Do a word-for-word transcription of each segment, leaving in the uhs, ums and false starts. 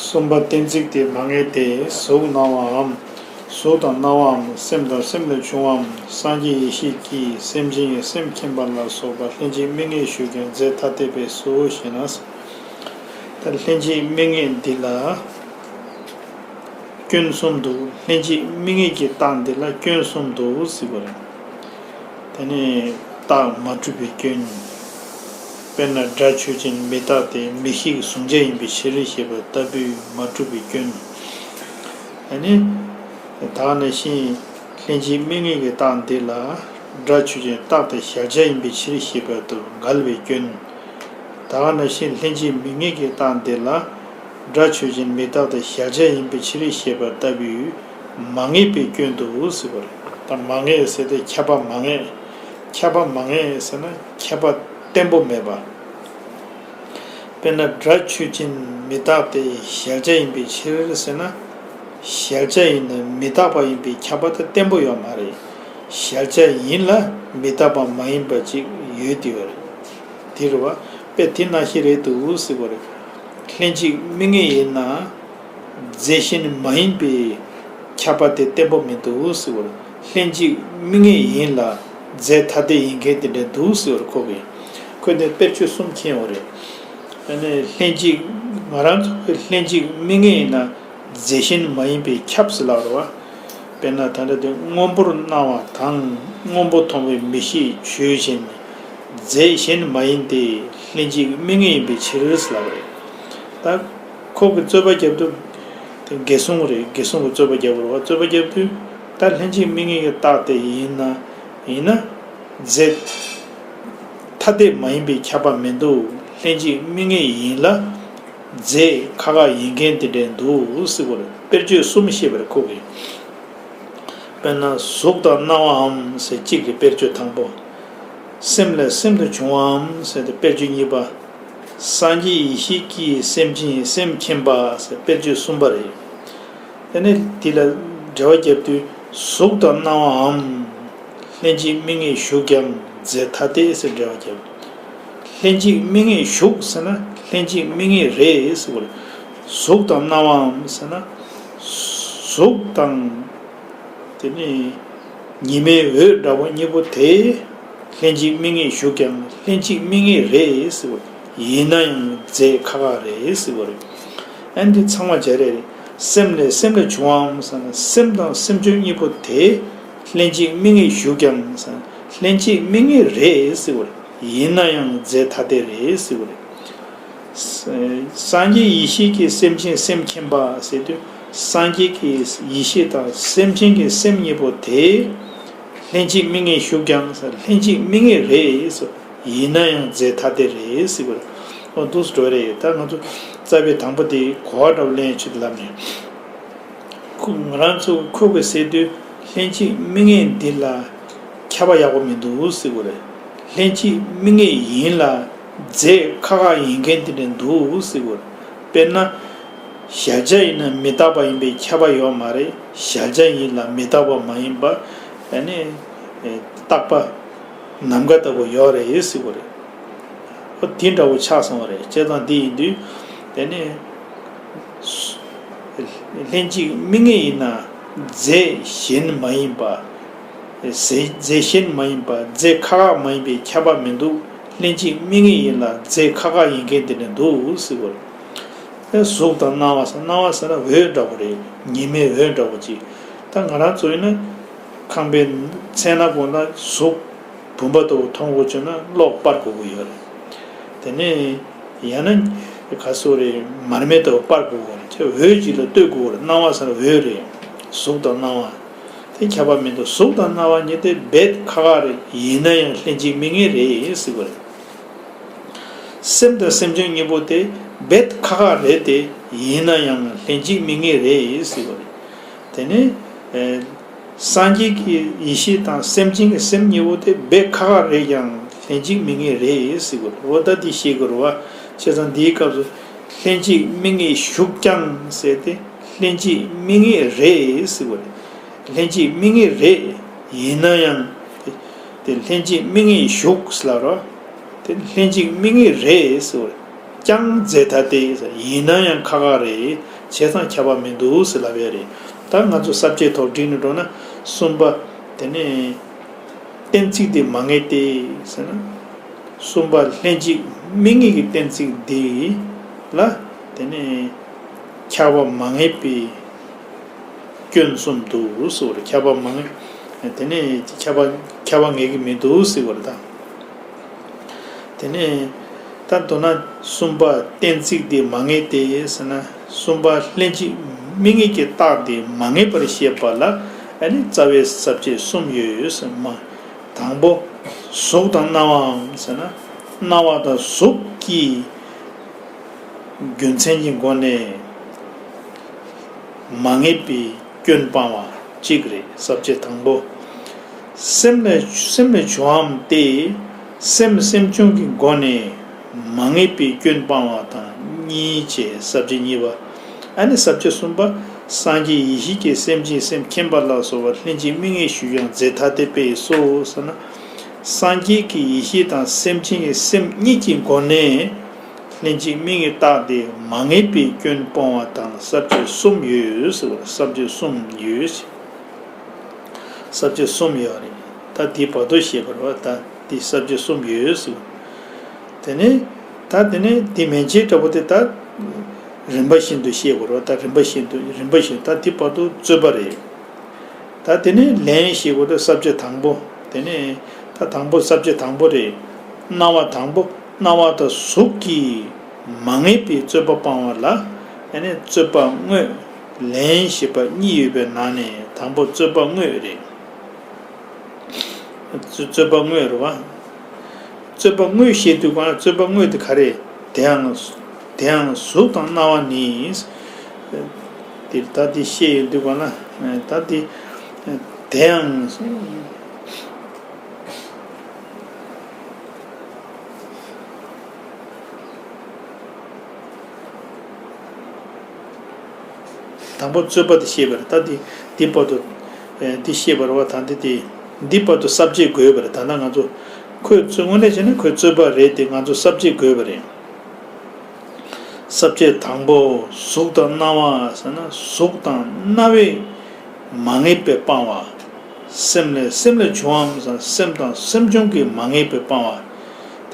གསུམ་པ་གཏན་ཚིགས་དེ་མ་ངེས་ཏེ། གཟུགས་སྣང་བའམ། གཟུགས་དང་སྣང་བའམ། སེམས་དང་སེམས་ལས་བྱུང་བའམ། སངས་རྒྱས་ཡེ་ཤེས་ཀྱིས་སེམས་ཅན་གྱི་སེམས་མཁྱེན་པ་ལ་སོགས་པ་ལྷན་ཅིག་དམིགས་ངེས་ཞུགས་ཀྱང་རྫས་ཐ་དད་པས་སོ་ཞེ་ན། ད་ལྷན་ཅིག་དམིགས་ངེས་འདི་ལ་སྐྱོན་གསུམ་འདུག་ལྷན་ཅིག་དམིགས་ངེས་ཀྱི་རྟགས་འདི་ལ་སྐྱོན་གསུམ་འདུག་ཟེར་བ་རེད། དེ་ནས་རྟགས་མ་གྲུབ་པའི་སྐྱོན། དཔེར་ན་སྒྲ་ཆོས་ཅན་མི་རྟག་སྟེ་མིག་ཤེས་ཀྱི་གཟུང་བྱ་ཡིན་པའི་ཕྱིར་ཞེས་པ་ལྟ་བུའི་མ་གྲུབ་པའི་སྐྱོན། ཨ་ནི། ད་ག་ནང་བཞིན་ལྷན་ཅིག་དམིགས་ངེས་ཀྱི་རྟགས་འདི་ལ་སྒྲ་ཆོས་ཅན་རྟག་སྟེ་གཞལ་བྱ་ཡིན་པའི་ཕྱིར་ཞེས་པ་དང་འགལ་བའི་སྐྱོན། ད་ག་ནང་བཞིན་ལྷན་ཅིག་དམིགས་ངེས་ཀྱི་རྟགས་འདི་ལ་སྒྲ་ཆོས་ཅན་མི་རྟག་སྟེ་གཞལ་བྱ་ཡིན་པའི་ཕྱིར་ཞེས་པ་ལྟ་བུའི་མ་ངེས་པའི་སྐྱོན་དུ་ཟེར་བ་རེད། ད་མ་ངེས་ཟེར་ཏེ་ཁྱབ་པ་མ་ངེས། ཁྱབ་པ་མ་ངེས་ཟེར་ན་ཁྱབ་པ་བརྟན་པོ་མེད་པ། དཔེར་ན་སྒྲ་ཆོས་ཅན་མི་རྟག་སྟེ་གཞལ་བྱ་ཡིན་པའི་ཕྱིར་ཟེར་ན། གཞལ་བྱ་ཡིན་ན་མི་རྟག་པ་ཡིན་པའི་ཁྱབ་པ་དེ་བརྟན་པོ་ཡོད་མ་རེད། གཞལ་བྱ་ཡིན་ལ་མི་རྟག་པ་མ་ཡིན་པ་ཅིག་ཡོད་དེ་བ་རེད། དེ་རེད་བ། དཔེ་དེ་ནང་བཞིན་རེད་འདུག་ཟེར་བ་རེད། ལྷན་ཅིག་དམིགས་ངེས་ཡིན་ན། རྫས་གཞན་མ་ཡིན་པའི་ཁྱབ་པ་དེ་བརྟན་པོ་མི་འདུག་ཟེར་བ་རེད། ལྷན་ཅིག་དམིགས་ངེས་ཡིན་ལ་རྫས་ཐ་དད་ཡིན་མཁན་དེ་འདྲ་འདུག་ཟེར་བ་རེད་ཁོ་གིས། ཁོས་ནི་དཔེར་བརྗོད་གསུམ་མཁྱེན་ཡོད་རེད། ཨ་ནི་ལྷན་ཅིག་ང་རང་ཚོ་གི་ལྷན་ཅིག་དམིགས་ངེས་ཡིན་ན་རྫས་གཞན་མ་ཡིན་པའི་ཁྱབ་ཟེར་ལབ་རེད་བ། དཔེར་ན་ད་ལྟ་དེ་སྔོན་པོར་སྣང་བ་དང་སྔོན་པོ་མཐོང་བའི་མིག་ཤེས་ཆོས་ཅན། རྫས་གཞན་མ་ཡིན་ཏེ་ལྷན་ཅིག་དམིགས་ངེས་ཡིན་པའི་ཕྱིར་ཟེར་ལབ་རེད། ད་ཁོ་གི་རྩོད་པ་རྒྱབ་དུས། དེ་འགལ་གསུང་རེད། འགལ་གསུང་གི་རྩོད་པ་རྒྱབ་རེད་བ། རྩོད་པ་རྒྱབ་དུས་ད་ལྷན་ཅིག་དམིགས་ངེས་ཀྱི་རྟགས་དེ་ཡིན་ན་ཡིན་ན་རྫས་ཐ་དད་མ་ཡིན་པའི་ཁྱབ་པ་མི་འདུག་ལྷན་ཅིག་དམིགས་ངེས་ཡིན་ལ་རྫས་ཁ་ཁ་ཡིན་མཁན་དེ་འདྲ་འདུག་ཟེར་བ་རེད། དཔེར་བརྗོད་གསུམ་བཤད་པ་རེད་ཁོ་གིས། དཔེར་ན་གཟུགས་དང་སྣང་བའམ་ཟེར་གཅིག་རེད། དཔེར་བརྗོད་དང་པོ། སེམས་ལས་སེམས་དུ་བྱུང་བའམ་ཟེར་ཏེ་དཔེར་བརྗོད་གཉིས་པ། སངས་རྒྱས་ཡེ་ཤེས་ཀྱིས་སེམས་ཅན་སེམས་མཁྱེན་པ་ཟེར་དཔེར་བརྗོད་གསུམ་པ་རེད། དེ་ནས་འདི་ལ་འགྲེལ་བ་བརྒྱབ་དུས་གཟུགས་དང་སྣང་བའམ། ལྷན་ཅིག་དམིགས་ངེས་ཞུགས་ཀྱང་རྫས་ཐ་དད་ཟེར་འགྲེལ་བ་བརྒྱབ། ལྷན་ཅིག་དམིགས་ངེས་ཞུགས་ཟེར་ན་ལྷན་ཅིག་དམིགས་ངེས་རེད་ཟེར་བ་རེད། གཟུགས་དང་སྣང་བའམ་ཟེར་ན། གཟུགས་དང་། དེ་ནི་ཉི་མའི་འོད་འདྲ་བོ་གཉིས་པོ་དེ་ལྷན་ཅིག་དམིགས་ངེས་ཞུགས་ཀྱང་ལྷན་ཅིག་དམིགས་ངེས་རེད་ཟེར་བ་རེད། ཡིན་ན་ཡང་རྫས་ཁ་ཁ་རེད་ཟེར་བ་རེད། ཨ་འདི་ཚང་མ་བྱས་རེད། སེམས་ལས་སེམས་ལས་བྱུང་བའམ་ཟེར་ན་སེམས་དང་སེམས་བྱུང་གཉིས་པོ་དེ་ལྷན་ཅིག་དམིགས་ངེས་ཞུགས་ཀྱང་ཟེར་ན་ལྷན་ཅིག་དམིགས་ངེས་རེད་ཟེར་བ་རེད། ཡིན་ན་ཡང་རྫས་ཐ་དད་རེད་ཟེར་བ་རེད། སངས་རྒྱས་ཡེ་ཤེས་ཀྱིས་སེམས་ཅན་སེམས་མཁྱེན་པ་ཟེར་དུས་སངས་རྒྱས་ཀྱི་ཡེ་ཤེས་དང་སེམས་ཅན་གྱི་སེམས་གཉིས་པོ་དེ་ལྷན་ཅིག་དམིགས་ངེས་ཞུགས་ཀྱང་ལྷན་ཅིག་དམིགས་ངེས་རེད་ཟེར། ཡིན་ན་ཡང་རྫས་ཐ་དད་རེད་ཟེར་བ་རེད། འོ་འདུག་སེ་འགྲོ་རེད། ད་ང་ཚོ་རྩ་བའི་དང་པོ་དེ་གོ་བ་འདྲ་བོ་ལེན་ཆེད་དུ་ལབ་ནས། ཁོ་ང་རང་ཚོ་ཁོ་གི་ཟེར་དུས་ལྷན་ཅིག་དམིགས་ངེས་འདི་ལ་ཁྱབ་པ་ཡག་པོ་མི་འདུག་ཟེར་གོ་རེད། ལྷན་ཅིག་དམིགས་ངེས་ཡིན་ལ་རྫས་ཁ་ཁ་ཡིན་མཁན་དེ་འདྲ་འདུག་ཟེར་གོ་རེད། དཔེར་ན། གཞལ་བྱ་ཡིན་ན་མི་རྟག་པ་ཡིན་པའི་ཁྱབ་པ་ཡོད་མ་རེད། གཞལ་བྱ་ཡིན་ལ་མི་རྟག་པ་མ་ཡིན་པ། ཨ་ནི། རྟག་པ། ནམ་མཁའ་ལྟ་བུ་ཡོད་རེད་ཟེར་གོ་རེད། ཨོ་དེ་འདྲ་བོ་ཆགས་སོང་བ་རེད། བྱས་ཙང་འདི་ཡིན་དུས། དེ་ནས། ལྷན་ཅིག་དམིགས་ངེས་ཡིན་ན་རྫས་གཞན་མ་ཡིན་པ། རྫས་རྫས་གཞན་མ་ཡིན་པ་རྫས་ཁ་ཁ་མ་ཡིན་པའི་ཁྱབ་པ་མི་འདུག་ལྷན་ཅིག་དམིགས་ངེས་ཡིན་ལ་རྫས་ཁ་ཁ་ཡིན་མཁན་དེ་འདྲ་འདུག་ཟེར་གོ་རེད། གཟུགས་དང་སྣང་བ་ཟེར་སྣང་བ་ཟེར་ན་འོད་འདྲ་བོ་རེད། ཉི་མའི་འོད་འདྲ་བོ་ཅིག་ད་ང་རང་ཚོ་ཡིན་ན་ཁང་པའི་མཚན་ལ་དགོངས་ན་གཟུགས་བུམ་པ་ལྟ་བུ་མཐོང་དགོས་བྱུང་ན་གློག་སྤར་དགོས་ཀྱི་ཡོད་རེད། དེ་ནས་ཡང་ན་ག་སོ་རེད། མར་མེ་ལྟ་བུ་སྤར་དགོས་ཀྱི་ཡོད་རེད། འོད་ཅིག་ལ་ལྟོས་དགོས་ཀྱི་ཡོད་རེད། སྣང་བ་ཟེར་ན་འོད་རེད། གཟུགས་དང་སྣང་བ་དེ་ཁྱབ་པ་མི་འདུག་གཟུགས་དང་སྣང་བ་གཉིས་དེ་རྦད་ཁ་ཁ་རེད། ཡིན་ན་ཡང་ལྷན་ཅིག་དམིགས་ངེས་རེད་ཟེར་གོ་རེད། སེམས་དང་སེམས་བྱུང་གཉིས་པོ་དེ་རྦད་ཁ་ཁ་རེད་དེ། ཡིན་ན་ཡང་ལྷན་ཅིག་དམིགས་ངེས་རེད་ཟེར་བ་རེད། དེ་ནས། ཨེ། སངས་རྒྱས་ཀྱི་ཡེ་ཤེས་དང་སེམས་ཅན་གྱི་སེམས་གཉིས་པོ་དེ་རྦད་ཁ་ཁ་རེད་ཀྱང་ལྷན་ཅིག་དམིགས་ངེས་རེད་ཟེར་བ་རེད། འོ་ད་འདི་ཤེས་དགོས་རེད་བ། བྱས་ཙང་འདིའི་སྐབས་སུ་ལྷན་ཅིག་དམིགས་ངེས་ཞུགས་ཀྱང་ཟེར་ཏེ་ལྷན་ཅིག་དམིགས་ངེས་རེད་ཟེར་བ་རེད། ལྷན་ཅིག་དམིགས་ངེས་རེད། ཡིན་ན་ཡང་། དེ་ལྷན་ཅིག་དམིགས་ངེས་ཞུགས་ལབ་རོ། དེ་ལྷན་ཅིག་དམིགས་ངེས་རེད་ཟེར་བ་རེད། ཀྱང་རྫས་ཐ་དད་ཟེར། ཡིན་ན་ཡང་ཁ་ཁ་རེད། བྱས་ཙང་ཁྱབ་པ་མི་འདུག་ཟེར་ལབ་ཡ་རེད། ད་ང་ཚོ་ས་བཅད་ཐོག་བསྒྲིགས་ནས་འགྲོ་ན། གསུམ་པ། དེ་ནས་གཏན་ཚིགས་དེ་མ་ངེས་ཏེ་ཟེར་ན། གསུམ་པ་ལྷན་ཅིག་དམིགས་ངེས་ཀྱི་གཏན་ཚིགས་འདི་ལ། དེ་ནས་ཁྱབ་པ་མ་ངེས་པའི་སྐྱོན་གསུམ་འདུག་ཟེར་བ་རེད། ཁྱབ་པ་མ་ངེས། དེ་ནས་ཁྱབ་པ་ཁྱབ་པ་ངེས་ཀྱི་མི་འདུག་ཟེར་བ་རེད་ད། དེ་ནས་ད་མདོར་ན་གསུམ་པ་གཏན་ཚིགས་དེ་མ་ངེས་ཏེ་ཟེར་ན། གསུམ་པ་ལྷན་ཅིག་དམིགས་ངེས་ཀྱི་རྟགས་དེ་མ་ངེས་པར་བཤད་པ་ལ། ཨ་ནི་རྩ་བའི་ས་བཅད་གསུམ་ཡོད་ཟེར་མ། དང་པོ། གཟུགས་དང་སྣང་བའམ་ཟེར་ན། སྣང་བ་དང་གཟུགས་ཀྱི་རྒྱུ་མཚན་གྱི་སྒོ་ནས་མ་ངེས་པའི་སྐྱོན་སྤང་བ་གཅིག་རེད། ས་བཅད་དང་པོ། སེམས་ལས་སེམས་ལས་བྱུངམ་སྟེ། སེམས་སེམས་བྱུང་གི་སྒོ་ནས་མ་ངེས་པའི་སྐྱོན་སྤང་བ་དང་གཉིས་བྱས། ས་བཅད་གཉིས་པ། ཨ་ནི་ས་བཅད་གསུམ་པ། སངས་རྒྱས་ཡེ་ཤེས་ཀྱིས་སེམས་ཅན་སེམས་མཁྱེན་པ་ལ་སོགས་པ་ལྷན་ཅིག་དམིགས་ངེས་ཞུགས་ཀྱང་རྫས་ཐ་དད་པས་སོ་ཟེར་ན། སངས་རྒྱས་ཀྱི་ཡེ་ཤེས་དང་སེམས་ཅན་གྱི་སེམས་གཉིས་ཀྱི་སྒོ་ནས། ལྷན་ཅིག་དམིགས་ངེས་རྟགས་དེ་མ་ངེས་པའི་སྐྱོན་སྤོང་བ་དང་ས་བཅད་གསུམ་ཡོད་ཟེར་བ། ས་བཅད་གསུམ་ཡོད། ས་བཅད་གསུམ་ཡོད་རེད། ད་དེ་བར་དུ་བཤད་པ་རེད་བ། ད་དེ་ས་བཅད་གསུམ་ཡོད་ཟེར་བ། དེ་ནས་ད་དེ་ནས་དེ་མན་ཆད་འདྲ་པོ་དེ་ད་རིམ་པ་བཞིན་དུ་བཤད་དགོས་རེད་བ། ད་རིམ་པ་བཞིན་དུ་རིམ་པ་བཞིན་ད་དེ་བར་དུ་རྩོད་པ་རེད། ད་དེ་ནས་ལན་བཤད་དགོས་རེད། ས་བཅད་དང་པོ། དེ་ནས་ད་དང་པོ་ས་བཅད་དང་པོ་རེད། སྣང་བ་དང་པོ། སྣང་བ་དང་གཟུགས་ཀྱི་མ་ངེས་པའི་རྩོད་པ་སྤང་བ་ལ། ཨ་ནི་རྩོད་པ་དངོས། ལན་ཞེས་པ་གཉིས་ཡོད་པའི་ནང་ནས་དང་པོ་རྩོད་པ་དངོས་རེད། རྩོད་རྩོད་པ་དངོས་རེད་བ། རྩོད་པ་དངོས་བཤད་དུས་གང་ལ་རྩོད་པ་དངོས་དེ་ག་རེ། དེའང་དེའང་གཟུགས་དང་སྣང་བ་ནི། དེ་ད་དེ་བཤད་ཡོང་དུས་གང་ལ་ད་དེ་དེའང་། དང་པོ་རྩོད་པ་དེ་བཤད་པ་རེད། ད་འདི་འདི་བར་དུ། ཨེ། འདི་བཤད་པ་རེད་བ། ད་འདི་དེ་འདི་བར་དུ་ས་བཅད་དགོས་པ་རེད། ད་ལྟ་ང་ཚོ་ཁོས་རྩོད་དངོས་གནས་བྱས་ན་ཁོས་རྩོད་པ་རེད་དེ། ང་ཚོ་ས་བཅད་དགོས་པ་རེད། ས་བཅད་དང་པོ། གཟུགས་དང་སྣང་བ་ཟེར་ན་གཟུགས་དང་སྣང་བས་མ་ངེས་པའི་སྤང་བ། སེམས་ལས་སེམས་ལས་བྱུང་བའམ་སེམས་དང་སེམས་བྱུང་གི་མ་ངེས་པའི་སྤང་བ།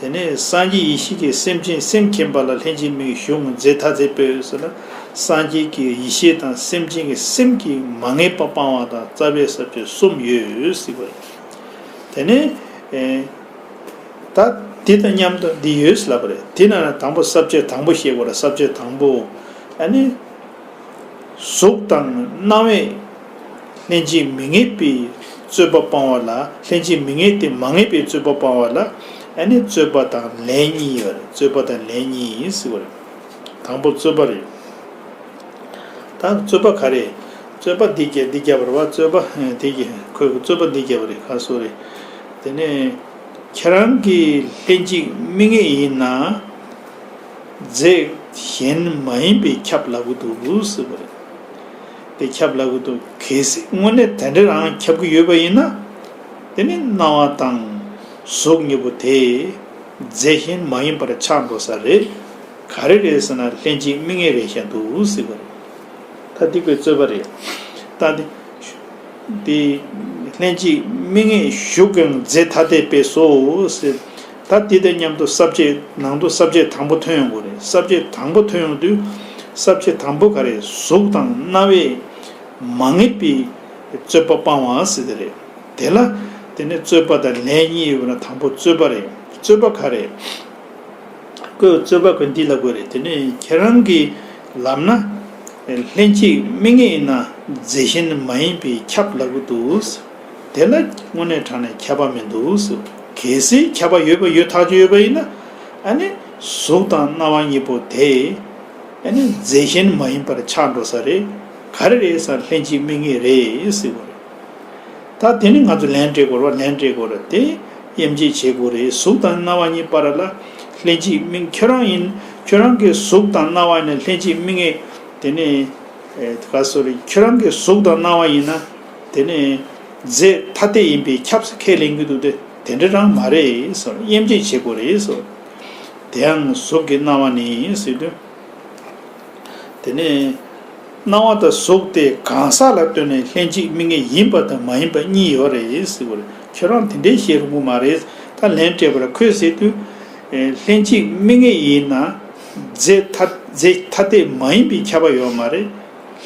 དེ་ནས་སངས་རྒྱས་ཡེ་ཤེས་ཀྱིས་སེམས་ཅན་སེམས་མཁྱེན་པ་ལ་ལྷན་ཅིག་དམིགས་ཞུགས་རྫས་ཐ་དད་པས་ཟེར་ན། སངས་རྒྱས་ཀྱི་ཡེ་ཤེས་དང་སེམས་ཅན་གྱི་སེམས་ཀྱི་མ་ངེས་པ་སྤང་བ་དང་རྩ་བའི་ས་བཅད་གསུམ་ཡོད་ཟེར་བ་རེད། དེ་ནས་ཨེ། ད་འདི་དང་མཉམ་དུ་འདི་ཡོད་ཟེར་ལབ་པ་རེད། དེ་ན་དང་པོ་ས་བཅད་དང་པོ་བཤད་དགོས་རེད། ས་བཅད་དང་པོ། ཨ་ནི། གཟུགས་དང་སྣང་བས་ལྷན་ཅིག་མི་ངེས་པའི་རྩོད་པ་སྤང་བ་ལ། ལྷན་ཅིག་མི་ངེས་ཏེ་མ་ངེས་པའི་རྩོད་པ་སྤང་བ་ལ། ཨ་ནི་རྩོད་པ་དང་ལན་གཉིས་ཡོད་རེད། རྩོད་པ་དང་ལན་གཉིས་ཟེར་བ་རེད། དང་པོ་རྩོད་པ་རེད། ད་རྩོད་པ་ག་རེ། རྩོད་པ་འདི་བརྒྱབ་འདི་བརྒྱབ་པ་རེད་བ། རྩོད་པ་འདི་གི་ཁོས་རྩོད་པ་འདི་བརྒྱབ་པ་རེད། ཁ་སོ་རེད། དེ་ནས་ཁྱེད་རང་གིས་ལྷན་ཅིག་དམིགས་ངེས་ཡིན་ན། རྫས་གཞན་མ་ཡིན་པས་ཁྱབ་ལབ་ཀྱི་འདུག་ཟེར་བ་རེད། དེ་ཁྱབ་ལབ་ཀྱི་འདུག་གལ་སྲིད་དངོས་གནས་དེ་འདྲ་རང་ཁྱབ་ཀྱི་ཡོད་པ་ཡིན་ན། དེ་ནི་སྣང་བ་དང་གཟུགས་གཉིས་པོ་དེ་རྫས་གཞན་མ་ཡིན་པར་ཆགས་འགྲོ་ས་རེད། ག་རེ་རེད་ཟེར་ན་ལྷན་ཅིག་དམིགས་ངེས་རེད་བཞག་འདུག་ཟེར་བ་རེད། ད་འདི་ཁོའི་རྩོད་པ་རེད། ད་འདི། དེ། ལྷན་ཅིག་དམིགས་ངེས་ཞུགས་ཀྱང་རྫས་ཐ་དད་པས་སོ་ཟེར། ད་དེ་དང་མཉམ་དུ་ས་བཅད་ནང་དུ་ས་བཅད་དང་པོ་ཐོན་ཡོང་དགོས་རེད། ས་བཅད་དང་པོ་ཐོན་ཡོང་དུས། ས་བཅད་དང་པོ་ག་རེ། གཟུགས་དང་སྣང་བས་མ་ངེས་པའི་རྩོད་པ་སྤང་བ་ཟེར་དེ་རེད། དེ་ལ། དེ་ནི་རྩོད་པ་དང་ལན་གཉིས་ཡོད་པ་ན་དང་པོ་རྩོད་པ་རེད། རྩོད་པ་ག་རེ། ཁོས་རྩོད་པ་ཁོས་འདི་ལབ་དགོས་རེད། དེ་ནས་ཁྱེད་རང་གིས་ལབ་ན། ལྷན་ཅིག་དམིགས་ངེས་ཡིན་ན་རྫས་གཞན་མ་ཡིན་པས་ཁྱབ་ལབ་ཀྱི་འདུག་དེ་ལ་དངོས་གནས་དྲང་གནས་ཁྱབ་པ་མི་འདུག་གལ་སྲིད་ཁྱབ་པ་ཡོད་པ་ཡོད་ཐག་ཆོད་ཡོད་པ་ཡིན་ན། ཨ་ནི་གཟུགས་དང་སྣང་བ་གཉིས་པོ་དེ། ཨ་ནི་རྫས་གཞན་མ་ཡིན་པར་ཆགས་འགྲོ་ས་རེད། ག་རེ་རེད་ཟེར་ན་ལྷན་ཅིག་དམིགས་ངེས་རེད་ཟེར་བ་རེད། ད་དེ་ནི་ང་ཚོ་ལན་སྤྲད་དགོས་རེད་བ། ལན་སྤྲད་དགོས་རེད། དེ་དབྱེ་འབྱེད་བྱེད་དགོས་རེད། གཟུགས་དང་སྣང་བ་གཉིས་བར་ལ་ལྷན་ཅིག་དམིགས། ཁྱོད་རང་ཡིན། ཁྱོད་རང་གི་གཟུགས་དང་སྣང་བ་ནི་ལྷན་ཅིག་དམིགས་ངེས། དེ་ནི། ཨེ། ག་སོ་རེད། ཁྱོད་རང་གི་གཟུགས་དང་སྣང་བ་ཡིན་ན། དེ་ནི་རྫས་ཐ་དད་ཡིན་པས་ཁྱབ་ཟེར་ཁས་ལེན་གྱི་འདུག་སྟེ། དེ་འདྲ་རང་མ་རེད་ཟེར། དབྱེ་འབྱེད་བྱེད་དགོས་རེད་ཟེར། དེའང་གཟུགས་ཀྱི་སྣང་བ་ནི་ཟེར་དུས། དེ་ནས་ སྣང་བ་དང་གཟུགས་དེ་གང་ཟག་ལ་ལྟོས་ནས་ལྷན་ཅིག་དམིགས་ངེས་ཡིན་པ་དང་མ་ཡིན་པ་གཉིས་ཡོད་རེད་ཟེར་བ་རེད། ཁྱོད་རང་དེ་འདྲའི་བཤད་རུང་བོ་མ་རེད། ད་ལན་སྤྲད་པར་ཁོས་ཟེར་དུས། ལྷན་ཅིག་དམིགས་ངེས་ཡིན་ན། རྫས་ཐ་རྫས་ཐ་དད་མ་ཡིན་པའི་ཁྱབ་པ་ཡོད་མ་རེད།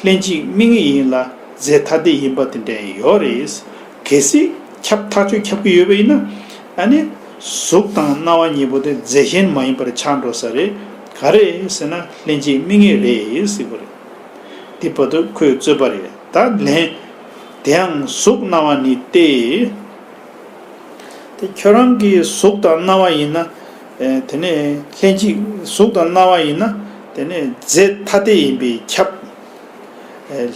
ལྷན་ཅིག་དམིགས་ངེས་ཡིན་ལ་རྫས་ཐ་དད་ཡིན་པ་དེ་འདྲ་ཡོད་རེད། གལ་སྲིད་ཁྱབ་ཐག་ཆོད་ཁྱབ་ཀྱི་ཡོད་པ་ཡིན་ན། ཨ་ནི། གཟུགས་དང་སྣང་བ་གཉིས་པོ་དེ་རྫས་གཞན་མ་ཡིན་པར་ཆགས་འགྲོ་ས་རེད། ག་རེ་ཟེར་ན་ལྷན་ཅིག་དམིགས་ངེས་རེད་ཟེར་བ་རེད། དེ་བར་དུ་ཁོས་རྩོད་པ་རེད། ད་ལན། དེའང་གཟུགས་སྣང་བ་ནི་སྟེ། དེ་ཁྱོད་རང་གི་གཟུགས་དང་སྣང་བ་ཡིན་ན། དེ་ནས་ལྷན་ཅིག་གཟུགས་དང་སྣང་བ་ཡིན་ན། དེ་ནས་རྫས་ཐ་དད་ཡིན་པས་ཁྱབ།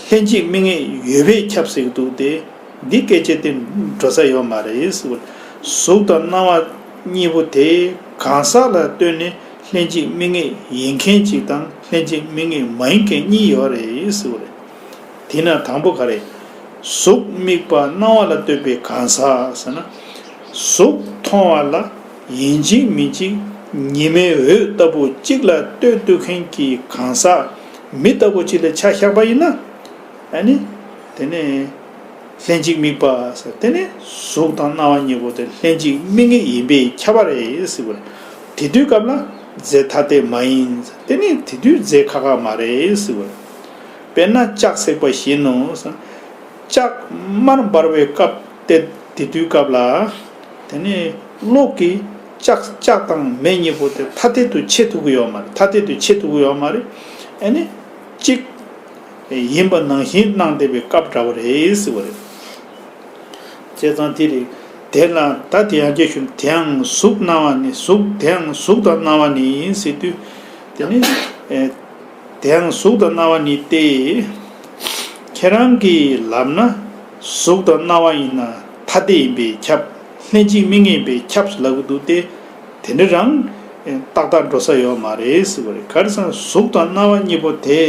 ལྷན་ཅིག་དམིགས་ངེས་ཡོད་པས་ཁྱབ་ཟེར་གྱི་འདུག་སྟེ། འདི་སྐད་ཆ་དེ་འགྲོ་ས་ཡོད་མ་རེད་ཟེར་བ། གཟུགས་དང་སྣང་བ་གཉིས་པོ་དེ་གང་ཟག་ལ་ལྟོས་ནས་ལྷན་ཅིག་དམིགས་ངེས་ཡིན་མཁན་གཅིག་དང་ལྷན་ཅིག་དམིགས་ངེས་མ་ཡིན་མཁན་གཉིས་ཡོད་རེད་ཟེར་བ་རེད། དེས་ན་དང་པོ་ག་རེ། གཟུགས་དམིགས་པ་སྣང་བ་ལ་ལྟོས་པའི་གང་ཟག་ཟེར་ན། གཟུགས་མཐོང་བ་ལ་ཡིན་གཅིག་མིན་གཅིག་ཉི་མའི་འོད་ལྟ་བུ་གཅིག་ལ་ལྟོས་ལྟོས་མཁན་གྱི་གང་ཟག་མི་ལྟ་བུ་གཅིག་ལ་ཆ་བཞག་པ་ཡིན་ན། ཨ་ནི། དེ་ནས་ལྷན་ཅིག་དམིགས་པ་ཟེར་དེ་ནི་གཟུགས་དང་སྣང་བ་གཉིས་པོ་དེ་ལྷན་ཅིག་དམིགས་ངེས་ཡིན་པས་ཁྱབ་པ་རེད་ཟེར་བ་རེད། དེ་དུས་སྐབས་ལ་རྫས་ཐ་དད་མ་ཡིན་ཟེར་དེ་ནི་དེ་དུས་རྫས་ཁག་ཁག་མ་རེད་ཟེར་བ་རེད། དཔེར་ན་ལྕགས་བསྲེགས་པ་བཞིན་ནོ། ལྕགས་དམར་འབར་བའི་སྐབས་དེ་དེ་དུས་སྐབས་ལ། དེ་ནས་གློག་གིས་ལྕགས་ལྕགས་དང་མེ་གཉིས་པོ་དེ་ཐ་དད་དུ་ཕྱེ་ཐུབ་ཀྱི་ཡོད་མ་རེད། ཐ་དད་དུ་ཕྱེ་ཐུབ་ཀྱི་ཡོད་མ་རེད། ཨ་ནི། གཅིག་ཡིན་པ་ནང་བཞིན་སྣང་བསྡད་པའི་སྐབས་འདྲ་བོ་རེད་ཟེར་བ་རེད། བྱས་ཙང་དེ་རེད། དེ་ལ་ད་དེ་ཡང་སྐྱེ་ཞུ་དེའང་གཟུགས་སྣང་བ་ནི་གཟུགས་དེའང་གཟུགས་དང་སྣང་བ་ནི་ཟེར་དུས། དེ་ནི། དེའང་གཟུགས་དང་སྣང་བ་ནི་སྟེ། ཁྱེད་རང་གིས་ལབ་ན། གཟུགས་དང་སྣང་བ་ཡིན་ན་ཐ་དད་ཡིན་པས་ཁྱབ། ལྷན་ཅིག་དམིགས་ངེས་ཡིན་པས་ཁྱབ་ཟེར་ལབ་ཀྱི་འདུག་སྟེ། དེ་འདྲ་རང་། ཏག་ཏག་འགྲོ་ས་ཡོད་མ་རེད་ཟེར་བ་རེད། ག་རེ་ཟེར་ན་གཟུགས་དང་སྣང་བ་གཉིས་པོ་དེ།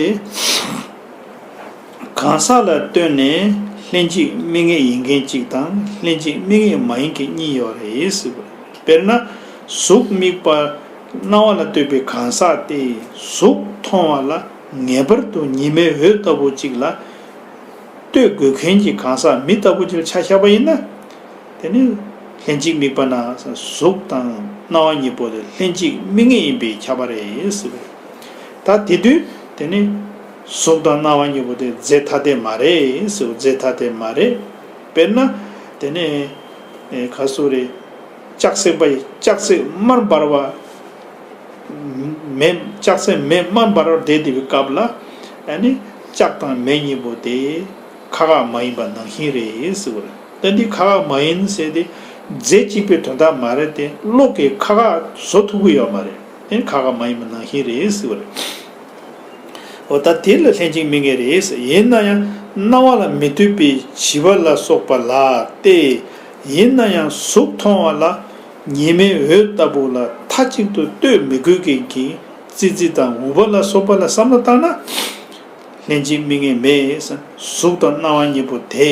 གང་ཟག་ལ་ལྟོས་ནས་ལྷན་ཅིག་དམིགས་ངེས་ཡིན་མཁན་གཅིག་དང་ལྷན་ཅིག་དམིགས་ངེས་མ་ཡིན་མཁན་གཉིས་ཡོད་རེད་ཟེར་བ་རེད། དཔེར་ན། གཟུགས་དམིགས་པ་སྣང་བ་ལ་ལྟོས་པའི་གང་ཟག་དེ་གཟུགས་མཐོང་བ་ལ་ངེས་པར་དུ་ཉི་མའི་འོད་ལྟ་བུ་གཅིག་ལ་ལྟོས་དགོས་མཁན་གྱི་གང་ཟག་མི་ལྟ་བུ་གཅིག་ལ་ཆ་བཞག་པ་ཡིན་ན། དེ་ནི་ལྷན་ཅིག་དམིགས་པ་ན་གཟུགས་དང་སྣང་བ་གཉིས་པོ་དེ་ལྷན་ཅིག་དམིགས་ངེས་ཡིན་པས་ཁྱབ་པ་རེད་ཟེར་བ་རེད། ད་དེ་དུས་དེ་ནི་གཟུགས་དང་སྣང་བ་གཉིས་པོ་དེ་རྫས་ཐ་དད་མ་རེད་ཟེར་བ། རྫས་ཐ་དད་མ་རེད། དཔེར་ན་དེ་ནི་ག་སུ་རེད། ལྕགས་བསྲེགས་པ་ཡི་ལྕགས་བསྲེགས་དམར་འབར་བ། མེ་ལྕགས་བསྲེགས་མེ་དམར་འབར་བར་བསྡད་བསྡད་པའི་སྐབས་ལ། ཨ་ནི་ལྕགས་དང་མེ་གཉིས་པོ་དེ་ཁག་ཁག་མ་ཡིན་པ་ནང་བཞིན་རེད་ཟེར་བ་རེད། ད་འདི་ཁག་ཁག་མ་ཡིན་ཟེར་དེ་རྫས་གཅིག་པའི་དོན་དག་མ་རེད་དེ། གློག་གིས་ཁག་ཁག་བཟོ་ཐུབ་ཀྱི་ཡོད་མ་རེད། དེ་ཁག་ཁག་མ་ཡིན་པ་ནང་བཞིན་རེད་ཟེར་བ་རེད། འོ་ད་དེ་ལ་ལྷན་ཅིག་དམིགས་ངེས་རེད་ཟེར། ཡིན་ན་ཡང་སྣང་བ་ལ་མི་ལྟོས་པའི་བྱིས་པ་ལ་སོགས་པ་ལ་སྟེ། ཡིན་ན་ཡང་གཟུགས་མཐོང་བ་ལ། ཉི་མའི་འོད་ལྟ་བུ་ལ་མཐའ་གཅིག་ཏུ་ལྟོས་མི་དགོས་མཁན་གྱི་ཙི་ཙི་དང་འུག་པ་ལ་སོགས་པ་ལ་བསམ་བློ་བཏང་ན། ལྷན་ཅིག་དམིགས་ངེས་མེད་ཟེར། གཟུགས་དང་སྣང་བ་གཉིས་པོ་དེ།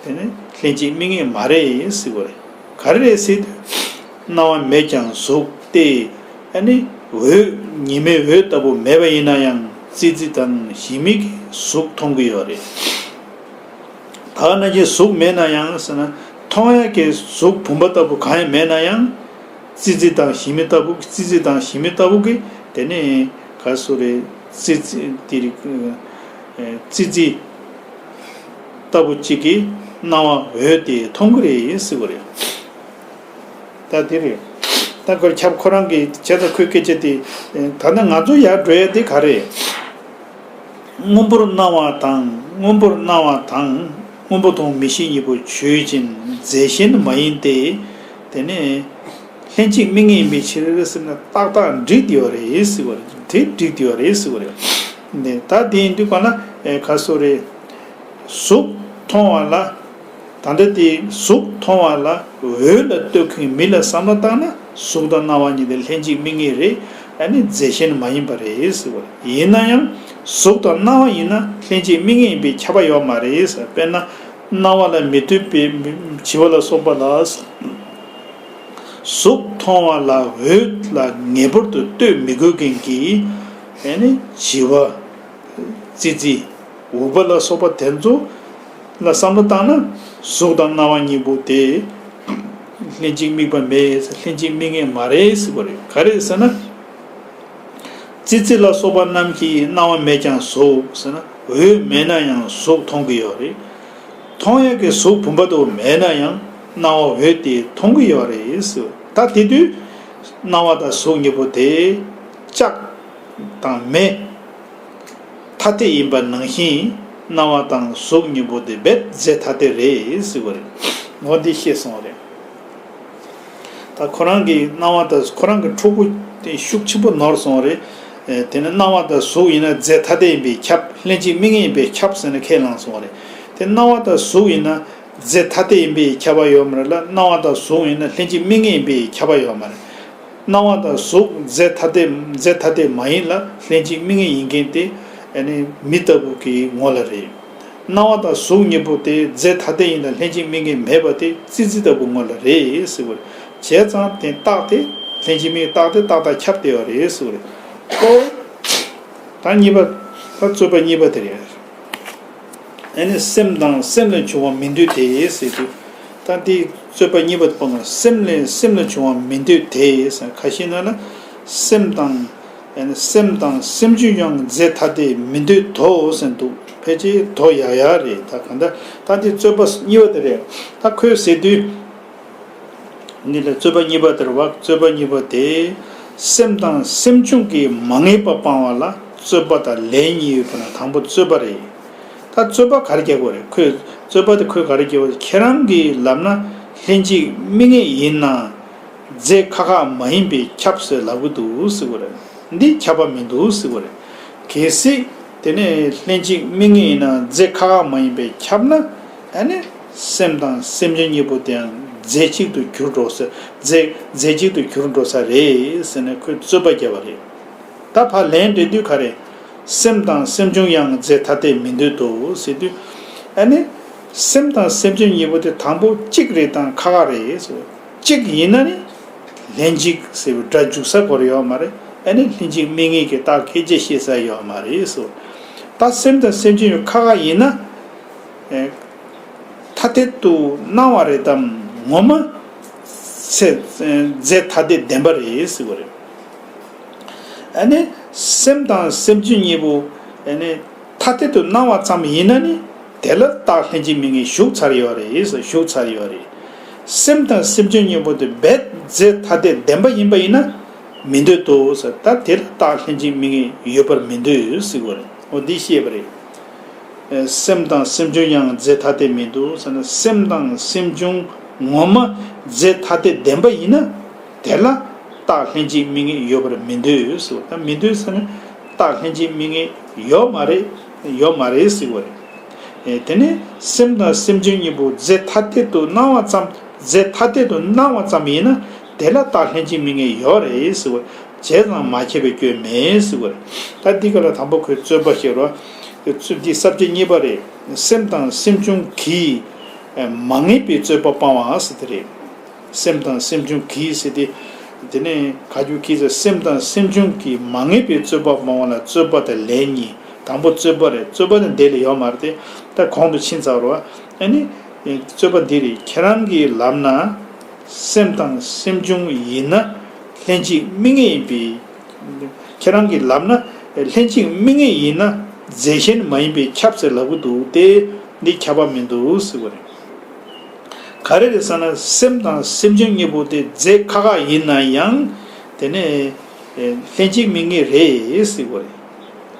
དེ་ནི་ལྷན་ཅིག་དམིགས་ངེས་མ་རེད་ཟེར་བ་རེད། ག་རེ་རེད་ཟེར་དུས། སྣང་བ་མེད་ཀྱང་གཟུགས་ཏེ། ཨ་ནི་འོད་ཉི་མའི་འོད་ལྟ་བུ་མེད་པ་ཡིན་ན་ཡང་ཙི་ཙི་དང་ཞི་མི་གིས་གཟུགས་མཐོང་གི་ཡོད་རེད། ད་ག་ནང་བཞིན་གཟུགས་མེད་ན་ཡང་ཟེར་ན། མཐོང་ཡག་གི་གཟུགས་བུམ་པ་ལྟ་བུ་གང་ཡང་མེད་ན་ཡང་། ཙི་ཙི་དང་ཞི་མི་ལྟ་བུ། ཙི་ཙི་དང་ཞི་མི་ལྟ་བུ་གི་དེ་ནི་ག་སུ་རེད། ཙི་ཙི་དེ་རིགས་ཙི་ཙི་ལྟ་བུ་གཅིག་གིས་སྣང་བ་འོད་དེ་མཐོང་གི་རེད་ཟེར་བ་རེད། ད་དེ་རེད། ད་ཁོར་ཁྱབ་ཁོ་རང་གི་བྱས་ཙང་ཁོའི་སྐད་ཆ་དེ། ད་ནི་ང་ཚོ་ཡར་འགྲོ་ཡ་དེ་ག་རེད། སྔོན་པོར་སྣང་བ་དང་། སྔོན་པོར་སྣང་བ་དང་། སྔོན་པོ་མཐོང་མི་ཤེས་གཉིས་པོ་ཆོས་ཅན། རྫས་གཞན་མ་ཡིན་ཏེ། དེ་ནས་ལྷན་ཅིག་དམིགས་ངེས་ཡིན་པའི་ཕྱིར་ཟེར་ན་ཏག་ཏག་འགྲིག་བསྡད་ཡོད་རེད་ཟེར་བ་རེད། དེ་འགྲིག་བསྡད་ཡོད་རེད་ཟེར་བ་རེད། ད་དེ་ཡིན་དུས་ག་ན་ག་སོ་རེད། གཟུགས་མཐོང་བ་ལ། ད་ལྟ་དེ་གཟུགས་མཐོང་བ་ལ་འོད་ལ་ལྟོས་མཁན་མི་ལ་བསམ་བློ་བཏང་ན་གཟུགས་དང་སྣང་བ་གཉིས་དེ་ལྷན་ཅིག་དམིགས་ངེས་རེད། ཨ་ནི་རྫས་གཞན་མ་ཡིན་པ་རེད་ཟེར་བ་རེད། ཡིན་ན་ཡང་གཟུགས་དང་སྣང་བ་ཡིན་ན་ལྷན་ཅིག་དམིགས་ངེས་ཡིན་པའི་ཁྱབ་པ་ཡོད་མ་རེད་ཟེར། དཔེར་ན་སྣང་བ་ལ་མི་ལྟོས་པའི་བྱིས་པ་ལ་སོགས་པ་ལ། གཟུགས་མཐོང་བ་ལ་འོད་ལ་ངེས་པར་དུ་ལྟོས་མི་དགོས་མཁན་གྱི་ཨ་ནི་བྱིས་པ། ཙི་ཙི། འུག་པ་ལ་སོགས་པ་དེ་ཚོ་ལ་བསམ་བློ་བཏང་ན། གཟུགས་དང་སྣང་བ་གཉིས་པོ་དེ་ལྷན་ཅིག་དམིགས་པ་མེད། ལྷན་ཅིག་དམིགས་ངེས་མ་རེད་ཟེར་བ་རེད། ག་རེ་ཟེར་ན། ཙི་ཙི་ལ་སོགས་པ་རྣམས་ཀྱིས་སྣང་བ་མེད་ཀྱང་གཟུགས་ཟེར་ན། འོད་མེད་ན་ཡང་གཟུགས་མཐོང་གི་ཡོད་རེད། མཐོང་ཡག་གི་གཟུགས་བུམ་པ་དུ་མེད་ན་ཡང་སྣང་བ་འོད་དེ་མཐོང་གི་ཡོད་རེད་ཟེར། ད་དེ་དུས་སྣང་བ་དང་གཟུགས་གཉིས་པོ་དེ་ལྕགས་དང་མེ་ཐ་དད་ཡིན་པ་ནང་བཞིན། སྣང་བ་དང་གཟུགས་གཉིས་པོ་དེ་རྦད་རྫས་ཐ་དད་རེད་ཟེར་བ་རེད། འོ་འདི་ཤེས་སོང་བ་རེད། ད་ཁོ་རང་གི་སྣང་བ་དང་ཁོ་རང་གི་ཕྲུ་གུ་དེ་ཤུགས་ཆེན་པོ་ནོར་སོང་བ་རེད། ཨེ། དེ་ནི་སྣང་བ་དང་གཟུགས་ཡིན་ན་རྫས་ཐ་དད་ཡིན་པས་ཁྱབ། ལྷན་ཅིག་དམིགས་ངེས་ཡིན་པས་ཁྱབ་ཟེར་ནས་ཁས་བླངས་སོང་བ་རེད། དེ་སྣང་བ་དང་གཟུགས་ཡིན་ན་རྫས་ཐ་དད་ཡིན་པས་ཁྱབ་པ་ཡོད་མ་རེད་ལ། སྣང་བ་དང་གཟུགས་ཡིན་ན་ལྷན་ཅིག་དམིགས་ངེས་ཡིན་པས་ཁྱབ་པ་ཡོད་མ་རེད། སྣང་བ་དང་གཟུགས་རྫས་ཐ་དད་རྫས་ཐ་དད་མ་ཡིན་ལ། ལྷན་ཅིག་དམིགས་ངེས་ཡིན་མཁན་དེ་ཨ་ནི་མི་ལྟ་བུ་གི་ངོ་ལ་རེད། སྣང་བ་དང་གཟུགས་གཉིས་པོ་དེ་རྫས་ཐ་དད་ཡིན་ལ། ལྷན་ཅིག་དམིགས་ངེས་མེད་པ་དེ་ཙི་ཙི་ལྟ་བུ་ངོ་ལ་རེད་ཟེར་བ་རེད། བྱས་ཙང་དེ་རྟགས་དེ་ལྷན་ཅིག་དམིགས་རྟགས་དེ་ཏག་ཏག་ཁྱབ་བསྡད་པ་རེད་ཟེར་བ་རེད། ཨོ། ད་གཉིས་པ། ད་རྩོད་པ་གཉིས་པ་དེ་རེད། ཨ་ནི་སེམས་དང་སེམས་ལས་བྱུང་བ་མི་འདོད་དེ་ཟེར་དུས། ད་འདི་རྩོད་པ་གཉིས་པ་དེ་སྤོང་བ། སེམས་ལས་སེམས་ལས་བྱུང་བ་མི་འདོད་དེ་ཟེར། ཁ་ཤས་ན་ལ། སེམས་དང་ཨ་ནི་སེམས་དང་སེམས་བྱུང་ཡང་རྫས་ཐ་དད་མི་འདོད་དོ་ཟེར་འདུག་ཕལ་ཆེར་དོ་ཡག་ཡག་རེད། ད་གང་ལྟར་ད་འདི་རྩོད་པ་གཉིས་པ་དེ་རེད། ད་ཁོས་ཟེར་དུས། འདི་ལ་རྩོད་པ་གཉིས་པ་དེ་རེད་བ། རྩོད་པ་གཉིས་པ་དེ། སེམས་དང་སེམས་བྱུང་གི་མ་ངེས་པ་སྤང་བ་ལ་རྩོད་པ་དང་ལན་གཉིས་ཡོད་པ་ན་དང་པོ་རྩོད་པ་རེད། ད་རྩོད་པ་ག་རེ་རྒྱག་དགོས་རེད། ཁོས་རྩོད་པ་དེ་ཁོས་ག་རེ་རྒྱག་དགོས་རེད། ཁྱེད་རང་གིས་ལབ་ན་ལྷན་ཅིག་དམིགས་ངེས་ཡིན་ན་རྫས་ཁ་ཁ་མ་ཡིན་པས་ཁྱབ་ཟེར་ལབ་གི་འདུག་ཟེར་དགོས་རེད། འདི་ཁྱབ་པ་མི་འདུག་ཟེར་དགོས་རེད། གལ་སྲིད་དེ་ནས་ལྷན་ཅིག་དམིགས་ངེས་ཡིན་ན་རྫས་ཁ་ཁ་མ་ཡིན་པས་ཁྱབ་ན། ཨ་ནི་སེམས་དང་སེམས་བྱུང་གཉིས་པོ་དེའང་རྫས་གཅིག་ཏུ་གྱུར་འགྲོ་ས། རྫས་རྫས་གཅིག་ཏུ་གྱུར་འགྲོ་ས་རེད་ཟེར་ནས་ཁོས་རྩོད་པ་བརྒྱབ་པ་རེད། ད་ཕར་ལན་འགྲེལ་དུས་ག་རེ། སེམས་དང་སེམས་བྱུང་ཡང་རྫས་ཐ་དད་མི་འདོད་དོ་ཟེར་དུས། ཨ་ནི་སེམས་དང་སེམས་བྱུང་གཉིས་པོ་དེ་དང་པོ་གཅིག་རེད་དང་ཁ་ཁ་རེད་ཟེར། གཅིག་ཡིན་ན་ནི་ལྷན་ཅིག་ཟེར་བའི་སྒྲ་འཇུག་ས་སྐོར་ཡོད་མ་རེད། ཨ་ནི་ལྷན་ཅིག་དམིགས་ངེས་ཀྱི་རྟགས་སྐད་ཅིག་བཤད་ས་ཡོད་མ་རེད་ཟེར། ད་སེམས་དང་སེམས་བྱུང་ཁ་ཁ་ཡིན་ན། ཨེ། ཐ་དད་དུ་སྣང་བ་རེད་དམ། ངོ་མ་ཚེ་རྫས་ཐ་དད་བདེན་པ་རེད་ཟེར་བ་རེད། ཨ་ནི་སེམས་དང་སེམས་བྱུང་གཉིས་པོ་ཨ་ནི་ཐ་དད་དུ་སྣང་བ་ཙམ་ཡིན་ན་ནི་དེ་ལ་རྟགས་ལྷན་ཅིག་དམིགས་ངེས་ཞུགས་ཚར་ཡོད་རེད་ཟེར། ཞུགས་ཚར་ཡོད་རེད། སེམས་དང་སེམས་བྱུང་གཉིས་པོ་དེ་རྦད་རྫས་ཐ་དད་བདེན་པ་ཡིན་པ་ཡིན་ན་མི་འདོད་དོ་ཟེར། ད་དེ་ལ་རྟགས་ལྷན་ཅིག་དམིགས་ངེས་ཡོད་པར་མི་འདོད་ཟེར་བ་རེད། འོ་འདི་བཤད་པ་རེད། སེམས་དང་སེམས་བྱུང་ཡང་རྫས་ཐ་དད་མི་འདུག་ཟེར་ན། སེམས་དང་སེམས་བྱུང་ངོ་མ་རྫས་ཐ་དད་བདེན་པ་ཡིན་ན་དེ་ལ་རྟགས་ལྷན་ཅིག་དམིགས་ངེས་ཡོད་པར་མི་འདོད་ཟེར་བ། ད་མི་འདོད་ཟེར་ན་རྟགས་ལྷན་ཅིག་དམིགས་ངེས་ཡོད་མ་རེད། ཡོད་མ་རེད་ཟེར་བ་རེད། དེ་ནས་སེམས་དང་སེམས་བྱུང་གཉིས་པོ་རྫས་ཐ་དད་དུ་སྣང་བ་ཙམ། རྫས་ཐ་དད་དུ་སྣང་བ་ཙམ་ཡིན་ན་དེ་ལ་རྟགས་ལྷན་ཅིག་དམིགས་ངེས་ཡོད་རེད་ཟེར་བ། བྱས་ཙང་མ་ཁྱབ་པའི་སྐྱོན་མེད་ཟེར་བ་རེད། ད་འདི་ག་ལ་དང་པོ་ཁོས་རྩོད་པ་བཤད་རོགས། འདི་ས་བཅད་གཉིས་པ་རེད། སེམས་དང་སེམས་བྱུང་གིས་མ་ངེས་པའི་རྩོད་པ་སྤང་བ་ཟེར་དེ་རེད། སེམས་དང་སེམས་བྱུང་གིས་ཟེར་ཏེ། དེ་ནས་ག་རྒྱུ་གིས་ཟེར། སེམས་དང་སེམས་བྱུང་གིས་མ་ངེས་པའི་རྩོད་པ་སྤང་བ་ལ་རྩོད་པ་དང་ལན་གཉིས། དང་པོ་རྩོད་པ་རེད། རྩོད་པ་དེ་འདི་ལ་ཡོད་མ་རེད་དེ། ད་གོང་དུ་ཕྱིན་ཚར་རོགས། ཨ་ནི་རྩོད་པ་འདི་རེད། ཁྱེད་རང་གིས་ལབ་ན། སེམས་དང་སེམས་བྱུང་ཡིན་ན་ལྷན་ཅིག་དམིགས་ངེས་ཡིན་པས། ཁྱེད་རང་གིས་ལབ་ན་ལྷན་ཅིག་དམིགས་ངེས་ཡིན་ན་རྫས་གཞན་མ་ཡིན་པས་ཁྱབ་ཟེར་ལབ་གི་འདུག་སྟེ། འདི་ཁྱབ་པ་མི་འདུག་ཟེར་བ་རེད། ག་རེ་རེད་ཟེར་ན། སེམས་དང་སེམས་བྱུང་གཉིས་པོ་དེ་རྫས་ཁ་ཁ་ཡིན་ན་ཡང་དེ་ནས་ལྷན་ཅིག་དམིགས་ངེས་རེད་ཟེར་བ་རེད།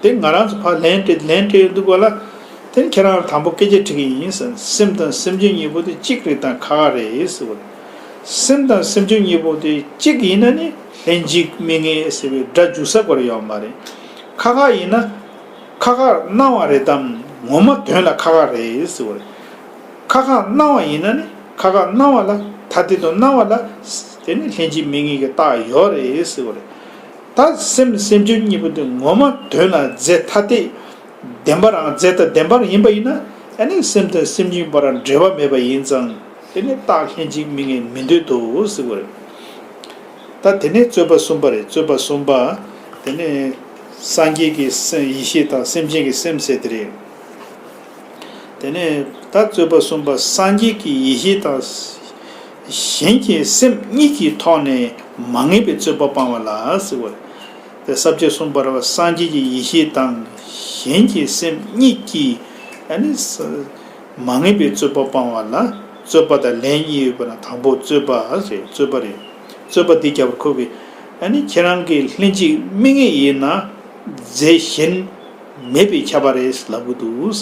དེ་ང་རང་ཚོ་ཕར་ལན་སྤྲད་ལན་སྤྲད་འདུག་ག་ལ། དེ་ནི་ཁྱེད་རང་ལ་དང་པོ་སྐད་ཆ་དྲི་གི་ཡིན་ཟེར། སེམས་དང་སེམས་བྱུང་གཉིས་པོ་དེ་གཅིག་རེད་དང་ཁ་ཁ་རེད་ཟེར་བ་རེད། སེམས་དང་སེམས་བྱུང་གཉིས་པོ་དེ་གཅིག་ཡིན་ན་ནི་ལྷན་ཅིག་དམིགས་ངེས་ཟེར་བའི་སྒྲ་འཇུག་ས་སྐོར་ཡོད་མ་རེད། ཁ་ཁ་ཡིན་ན་ཁ་ཁ་སྣང་བ་རེད་དམ། ངོ་མ་དོན་ལ་ཁ་ཁ་རེད་ཟེར་བ་རེད། ཁ་ཁ་སྣང་བ་ཡིན་ན་ནི་ཁ་ཁ་སྣང་བ་ལ་ཐ་དད་དུ་སྣང་བ་ལ་དེ་ནི་ལྷན་ཅིག་དམིགས་ངེས་ཀྱི་རྟགས་ཡོད་རེད་ཟེར་བ་རེད། ད་སེམས་སེམས་བྱུང་གཉིས་པོ་དེ་ངོ་མ་དོན་ལ་རྫས་ཐ་དད་བདེན་པ་རང་རྫས་ཐ་དད་བདེན་པ་ཡིན་པ་ཡིན་ན། ཨ་ནི་སེམས་དང་སེམས་བྱུང་བར་འབྲེལ་བ་མེད་པ་ཡིན་ཙང་དེ་ནི་རྟགས་ལྷན་ཅིག་དམིགས་ངེས་མི་འདོད་དོ་ཟེར་བ་རེད། ད་དེ་ནས་རྩོད་པ་གསུམ་པ་རེད། རྩོད་པ་གསུམ་པ། དེ་ནས་སངས་རྒྱས་ཀྱི་སེམས་ཡེ་ཤེས་དང་སེམས་ཅན་གྱི་སེམས་ཟེར་དེ་རེད། དེ་ནས་ད་རྩོད་པ་གསུམ་པ། སངས་རྒྱས་ཀྱི་ཡེ་ཤེས་དང་གཞན་གྱི་སེམས་གཉིས་ཀྱི་ཐོག་ནས་མ་ངེས་པའི་རྩོད་པ་སྤང་བ་ལ་ཟེར་བ་རེད། དེ་ས་བཅད་གསུམ་པར་སངས་རྒྱས་ཀྱི་ཡེ་ཤེས་དང་གཞན་གྱི་སེམས་གཉིས་ཀྱི་ཨ་ནི་ས་མ་ངེས་པའི་རྩོད་པ་སྤང་བ་ལ། རྩོད་པ་དང་ལན་གཉིས་ཡོད་པ་ན། དང་པོ་རྩོད་པ་རེད། རྩོད་པ་རེད། རྩོད་པ་འདི་རྒྱབ་པར་ཁོ་གིས་ཨ་ནི་ཁྱེད་རང་གིས་ལྷན་ཅིག་དམིགས་ངེས་ཡིན་ན་རྫས་གཞན་མེད་པས་ཁྱབ་པ་རེད་ལབ་ཀྱི་འདུག།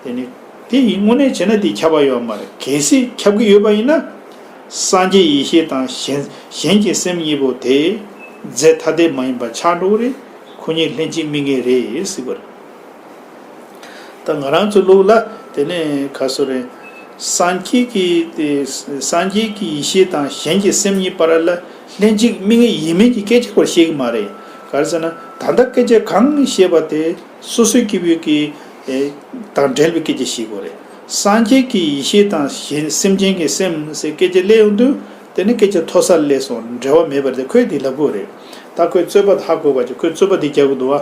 དེ་ནི་དེ་ཡིན་དངོས་གནས་བྱས་ན་དེ་ཁྱབ་པ་ཡོད་མ་རེད། གལ་སྲིད་ཁྱབ་ཀྱི་ཡོད་པ་ཡིན་ན། སངས་རྒྱས་ཡེ་ཤེས་དང་གཞན་གཞན་གྱི་སེམས་གཉིས་པོ་དེ་རྫས་ཐ་དད་མ་ཡིན་པ་ཆགས་འགྲོ་གི་རེད། ཁོ་གཉིས་ལྷན་ཅིག་དམིགས་ངེས་རེད་ཟེར་བ་རེད། ད་ང་རང་ཚོའི་ལུགས་ལ་དེ་ནས་ག་སོ་རེད། སངས་རྒྱས་ཀྱི་དེ་སངས་རྒྱས་ཀྱི་ཡེ་ཤེས་དང་གཞན་གྱི་སེམས་གཉིས་བར་ལ་ལྷན་ཅིག་དམིགས་ངེས་ཡིན་མིན་གྱི་སྐད་ཆ་སྐོར་བཤད་ཀྱི་མ་རེད། ག་རེ་ཟེར་ན། ད་ལྟ་སྐད་ཆ་གང་བཤད་པ་དེ་སོ་སོའི་སྐྱེ་བོའི་གི་ཨེ་དང་འབྲེལ་བའི་སྐད་ཆ་བཤད་དགོས་རེད། སངས་རྒྱས་ཀྱི་ཡེ་ཤེས་དང་གཞན་སེམས་ཅན་གྱི་སེམས་ཟེར་སྐད་ཆ་སླེབས་ཡོང་དུས། དེ་ནི་སྐད་ཆ་མཐོ་སར་སླེབས་སོང་། འབྲེལ་བ་མེད་པ་རེད། ཁོས་འདི་ལབ་དགོས་རེད། ད་ཁོས་རྩོད་པ་ཧ་གོ་བ་ཅིག་ཁོས་རྩོད་པ་འདི་རྒྱག་གི་འདུག་བ།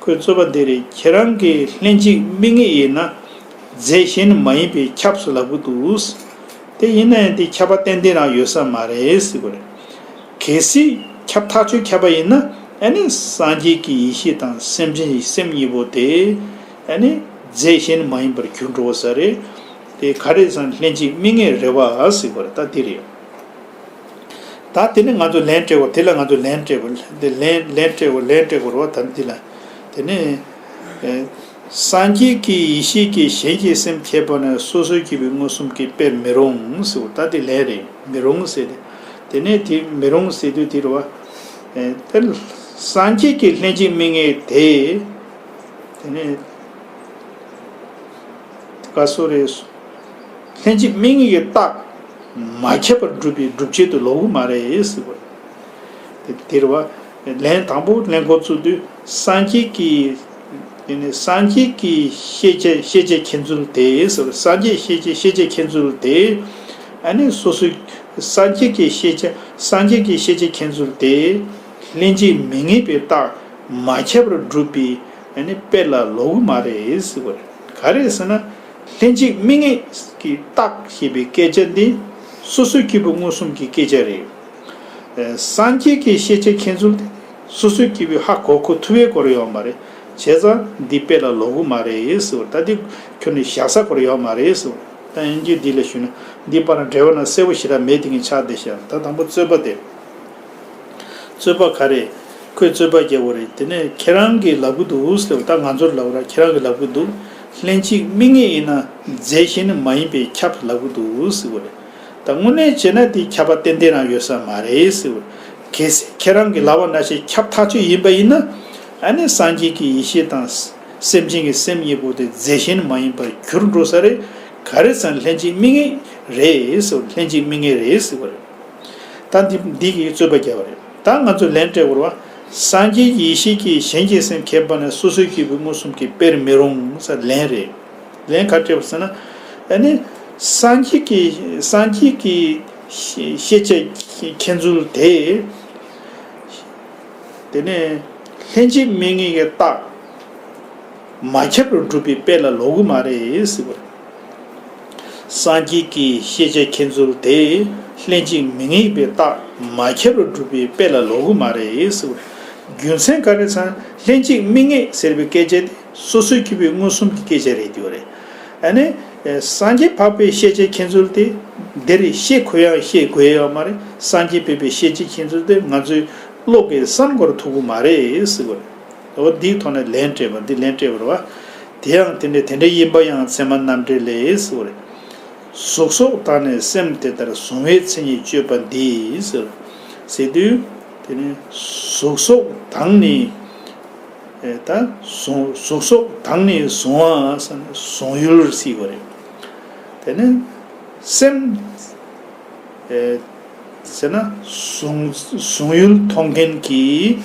ཁོས་རྩོད་པ་འདི་རེད། ཁྱེད་རང་གིས་ལྷན་ཅིག་དམིགས་ངེས་ཡིན་ན་རྫས་གཞན་མ་ཡིན་པས་ཁྱབ་སོ་ལབ་ཀྱི་འདུག། དེ་ཡིན་ན་ཡང་དེ་ཁྱབ་པ་ཏན་ཏན་རང་ཡོད་ས་མ་རེད་ཟེར་བ་རེད། གལ་སྲིད་ཁྱབ་ཐག་ཆོད་ཁྱབ་པ་ཡིན་ན། ཨ་ནི་སངས་རྒྱས་ཀྱི་ཡེ་ཤེས་དང་སེམས་ཅན་གྱི་སེམས་གཉིས་པོ་དེ་ཨ་ནི་རྫས་གཞན་མ་ཡིན་པར་གྱུར་འགྲོ་ས་རེད། དེ་ག་རེ་ཟེར་ན་ལྷན་ཅིག་དམིགས་ངེས་རེད་བ་ཟེར་བ་རེད། ད་དེ་རེད། ད་དེ་ནི་ང་ཚོ་ལན་སྤྲད་དགོས། དེ་ལ་ང་ཚོ་ལན་སྤྲད་དགོས། དེ་ལན་ལན་སྤྲད་དགོས། ལན་སྤྲད་དགོས་རེད་བ། ད་འདི་ལ་དེ་ནི་ཨེ། སངས་རྒྱས་ཀྱི་ཡེ་ཤེས་ཀྱིས་གཞན་གྱི་སེམས་ཁྱེད་པ་ན་སོ་སོའི་སྐྱེ་བོའི་མངོན་སུམ་གྱིས་དཔེར་མི་རུང་ཟེར་བ། ད་དེ་ལན་རེད། མི་རུང་ཟེར་ཏེ། དེ་ནས་དེ་མི་རུང་ཟེར་དུས་དེ་རེད་བ། ཨེ། དེ་སངས་རྒྱས་ཀྱི་ལྷན་ཅིག་དམིགས་ངེས་དེ། དེ་ནས་ག་སོ་རེད། ལྷན་ཅིག་དམིགས་ངེས་ཀྱི་རྟགས་མ་ཁྱབ་པར་སྒྲུབ་པའི་སྒྲུབ་བྱེད་དུ་ལོག་གི་མ་རེད་ཟེར་བ། དེ་དེ་རེད་བ། ལན་དང་པོ་ལན་འགོ་བཙུགས་དུས་སངས་རྒྱས་ཀྱི། དེ་ནི་སངས་རྒྱས་ཀྱི་ཤེས་བྱ་ཤེས་བྱ་མཁྱེན་ཚུལ་དེ་ཟེར། སངས་རྒྱས་ཤེས་བྱ་ཤེས་བྱ་མཁྱེན་ཚུལ་དེ། ཨ་ནི་སོ་སོའི་སངས་རྒྱས་ཀྱི་ཤེས་བྱ་སངས་རྒྱས་ཀྱི་ཤེས་བྱ་མཁྱེན་ཚུལ་དེ་ལྷན་ཅིག་དམིགས་ངེས་པའི་རྟགས་མ་ཁྱབ་པར་སྒྲུབ་པའི་ཨ་ནི་དཔེ་ལ་ལོག་གི་མ་རེད་ཟེར་བ་རེད། ག་རེ་ཟེར་ན། ལྷན་ཅིག་དམིགས་ངེས་ཀྱི་རྟགས་ཞེས་པའི་སྐད་ཆ་འདི་སོ་སོའི་སྐྱེ་བོ་མངོན་སུམ་གྱི་སྐད་ཆ་རེད། ཨེ། སངས་རྒྱས་ཀྱི་ཤེས་བྱ་མཁྱེན་ཚུལ་དེ་སོ་སོའི་སྐྱེ་བོས་ཧ་གོ་གོ་ཐུབ་པའི་སྐོར་ཡོད་མ་རེད། བྱས་ཙང་འདི་དཔེ་ལ་ལོག་གི་མ་རེད་ཟེར་བ། ད་འདི་ཁྱོན་ནས་བཞག་ས་སྐོར་ཡོད་མ་རེད་ཟེར་བ། ད་ཡིན་གྱི་འདི་ལ་ཞུས་ན་འདི་བར་འབྲེལ་བ་ན་གསལ་པོ་ཞེ་དྲག་མེད་དེ་ངས་ཆགས་བསྡད་ཤག་ད་དང་པོ་རྩོད་པ་དེ། རྩོད་པ་ག་རེ། ཁོས་རྩོད་པ་རྒྱག་པ་རེད། དེ་ནས་ཁྱེད་རང་གིས་ལབ་ཀྱི་འདུག་ཟེར་བ། ད་ང་ཚོར་ལབ་ར་ཁྱེད་རང་གིས་ལབ་ཀྱི་འདུག་ལྷན་ཅིག་དམིགས་ངེས་ཡིན་ན་རྫས་གཞན་ནི་མ་ཡིན་པས་ཁྱབ་ལབ་ཀྱི་འདུག་ཟེར་བ་རེད། ད་དངོས་གནས་བྱས་ན་དེ་ཁྱབ་པ་ཏན་ཏན་རང་ཡོད་ས་མ་རེད་ཟེར་བ་རེད། གལ་སྲིད་ཁྱེད་རང་གིས་ལབ་པ་ནང་བཞིན་ཁྱབ་ཐག་ཆོད་ཡིན་པ་ཡིན་ན། ཨ་ནི་སངས་རྒྱས་ཀྱི་ཡེ་ཤེས་དང་སེམས་ཅན་གྱི་སེམས་གཉིས་པོ་དེ་རྫས་གཞན་མ་ཡིན་པར་གྱུར་འགྲོ་ས་རེད། ག་རེ་ཟེར་ན་ལྷན་ཅིག་དམིགས་ངེས་རེད་ཟེར་བ་རེད། ལྷན་ཅིག་དམིགས་ངེས་རེད་ཟེར་བ་རེད། ད་འདི་འདི་གིས་རྩོད་པ་རྒྱག་པ་རེད། ད་ང་ཚོས་ལན་སྤྲད་དགོས་རེད་བ། སངས་རྒྱས་ཡེ་ཤེས་ཀྱིས་གཞན་གྱི་སེམས་ཁྱེད་པ་ན་སོ་སོའི་སྐྱེ་བོའི་མངོན་སུམ་གྱིས་དཔེར་མི་རུང་ཟེར་ལན་རེད། ལན་ག་སྤྲད་པ་ཟེར་ན། ཨ་ནི་སངས་རྒྱས་ཀྱི་སངས་རྒྱས་ཀྱི་ཤེས་བྱ་མཁྱེན་ཚུལ་དེ། དེ་ནས་ལྷན་ཅིག་དམིགས་ངེས་ཀྱི་རྟགས་མ་ཁྱབ་པར་སྒྲུབ་པའི་དཔེ་ལ་ལོག་གི་མ་རེད་ཟེར་བ་རེད། སངས་རྒྱས་ཀྱི་ཤེས་བྱ་མཁྱེན་ཚུལ་དེ་ལྷན་ཅིག་དམིགས་ངེས་པའི་རྟགས་མ་ཁྱབ་པར་སྒྲུབ་པའི་དཔེ་ལ་ལོག་གི་མ་རེད་ཟེར་བ་རེད། རྒྱུ་མཚན་ག་རེ་ཟེར་ན་ལྷན་ཅིག་དམིགས་ངེས་ཟེར་བའི་སྐད་ཆ་དེ་སོ་སོའི་སྐྱེ་བོའི་མངོན་སུམ་གྱི་སྐད་ཆ་རེད་དེ་བ་རེད། ཨ་ནི། སངས་རྒྱས་འཕགས་པའི་ཤེས་བྱ་མཁྱེན་ཚུལ་དེ་འདིར་ཤེས་དགོས་ཡང་ཤེས་དགོས་ཡོད་མ་རེད། སངས་རྒྱས་འཕགས་པའི་ཤེས་བྱ་མཁྱེན་ཚུལ་དེ་ང་ཚོའི་བློ་གིས་བསམ་བཀོད་ཐུབ་ཀྱི་མ་རེད་ཟེར་བ་རེད། འོ་འདིའི་ཐོག་ནས་ལན་སྤྲད་པ་འདི་ལན་སྤྲད་པ་རེད་བ། དེ་ཡང་དེ་འདྲ་དེ་འདྲ་ཡིན་པ་ཡང་ཚད་མ་རྣམ་འགྲེལ་ལས་ཟེར་བ་རེད། གཟུགས་སོགས་དང་ནི་སེམས་དེ་ལྟར་གཟུང་བའི་མཚན་ཉིད་དཔྱོད་པ་འདིས་ཟེར། ཟེར་དུས་དེ་ནི་གཟུགས་སོགས་དང་ནི། ཨེ་ད་གཟུང་གཟུགས་སོགས་དང་ནི་གཟུང་བ་ཟེར་ན་གཟུང་ཡུལ་ཟེར་བ་རེད། དེ་ནི་སེམས། ཨེ་ཟེར་ན་གཟུང་གཟུང་ཡུལ་མཐོང་མཁན་གྱི་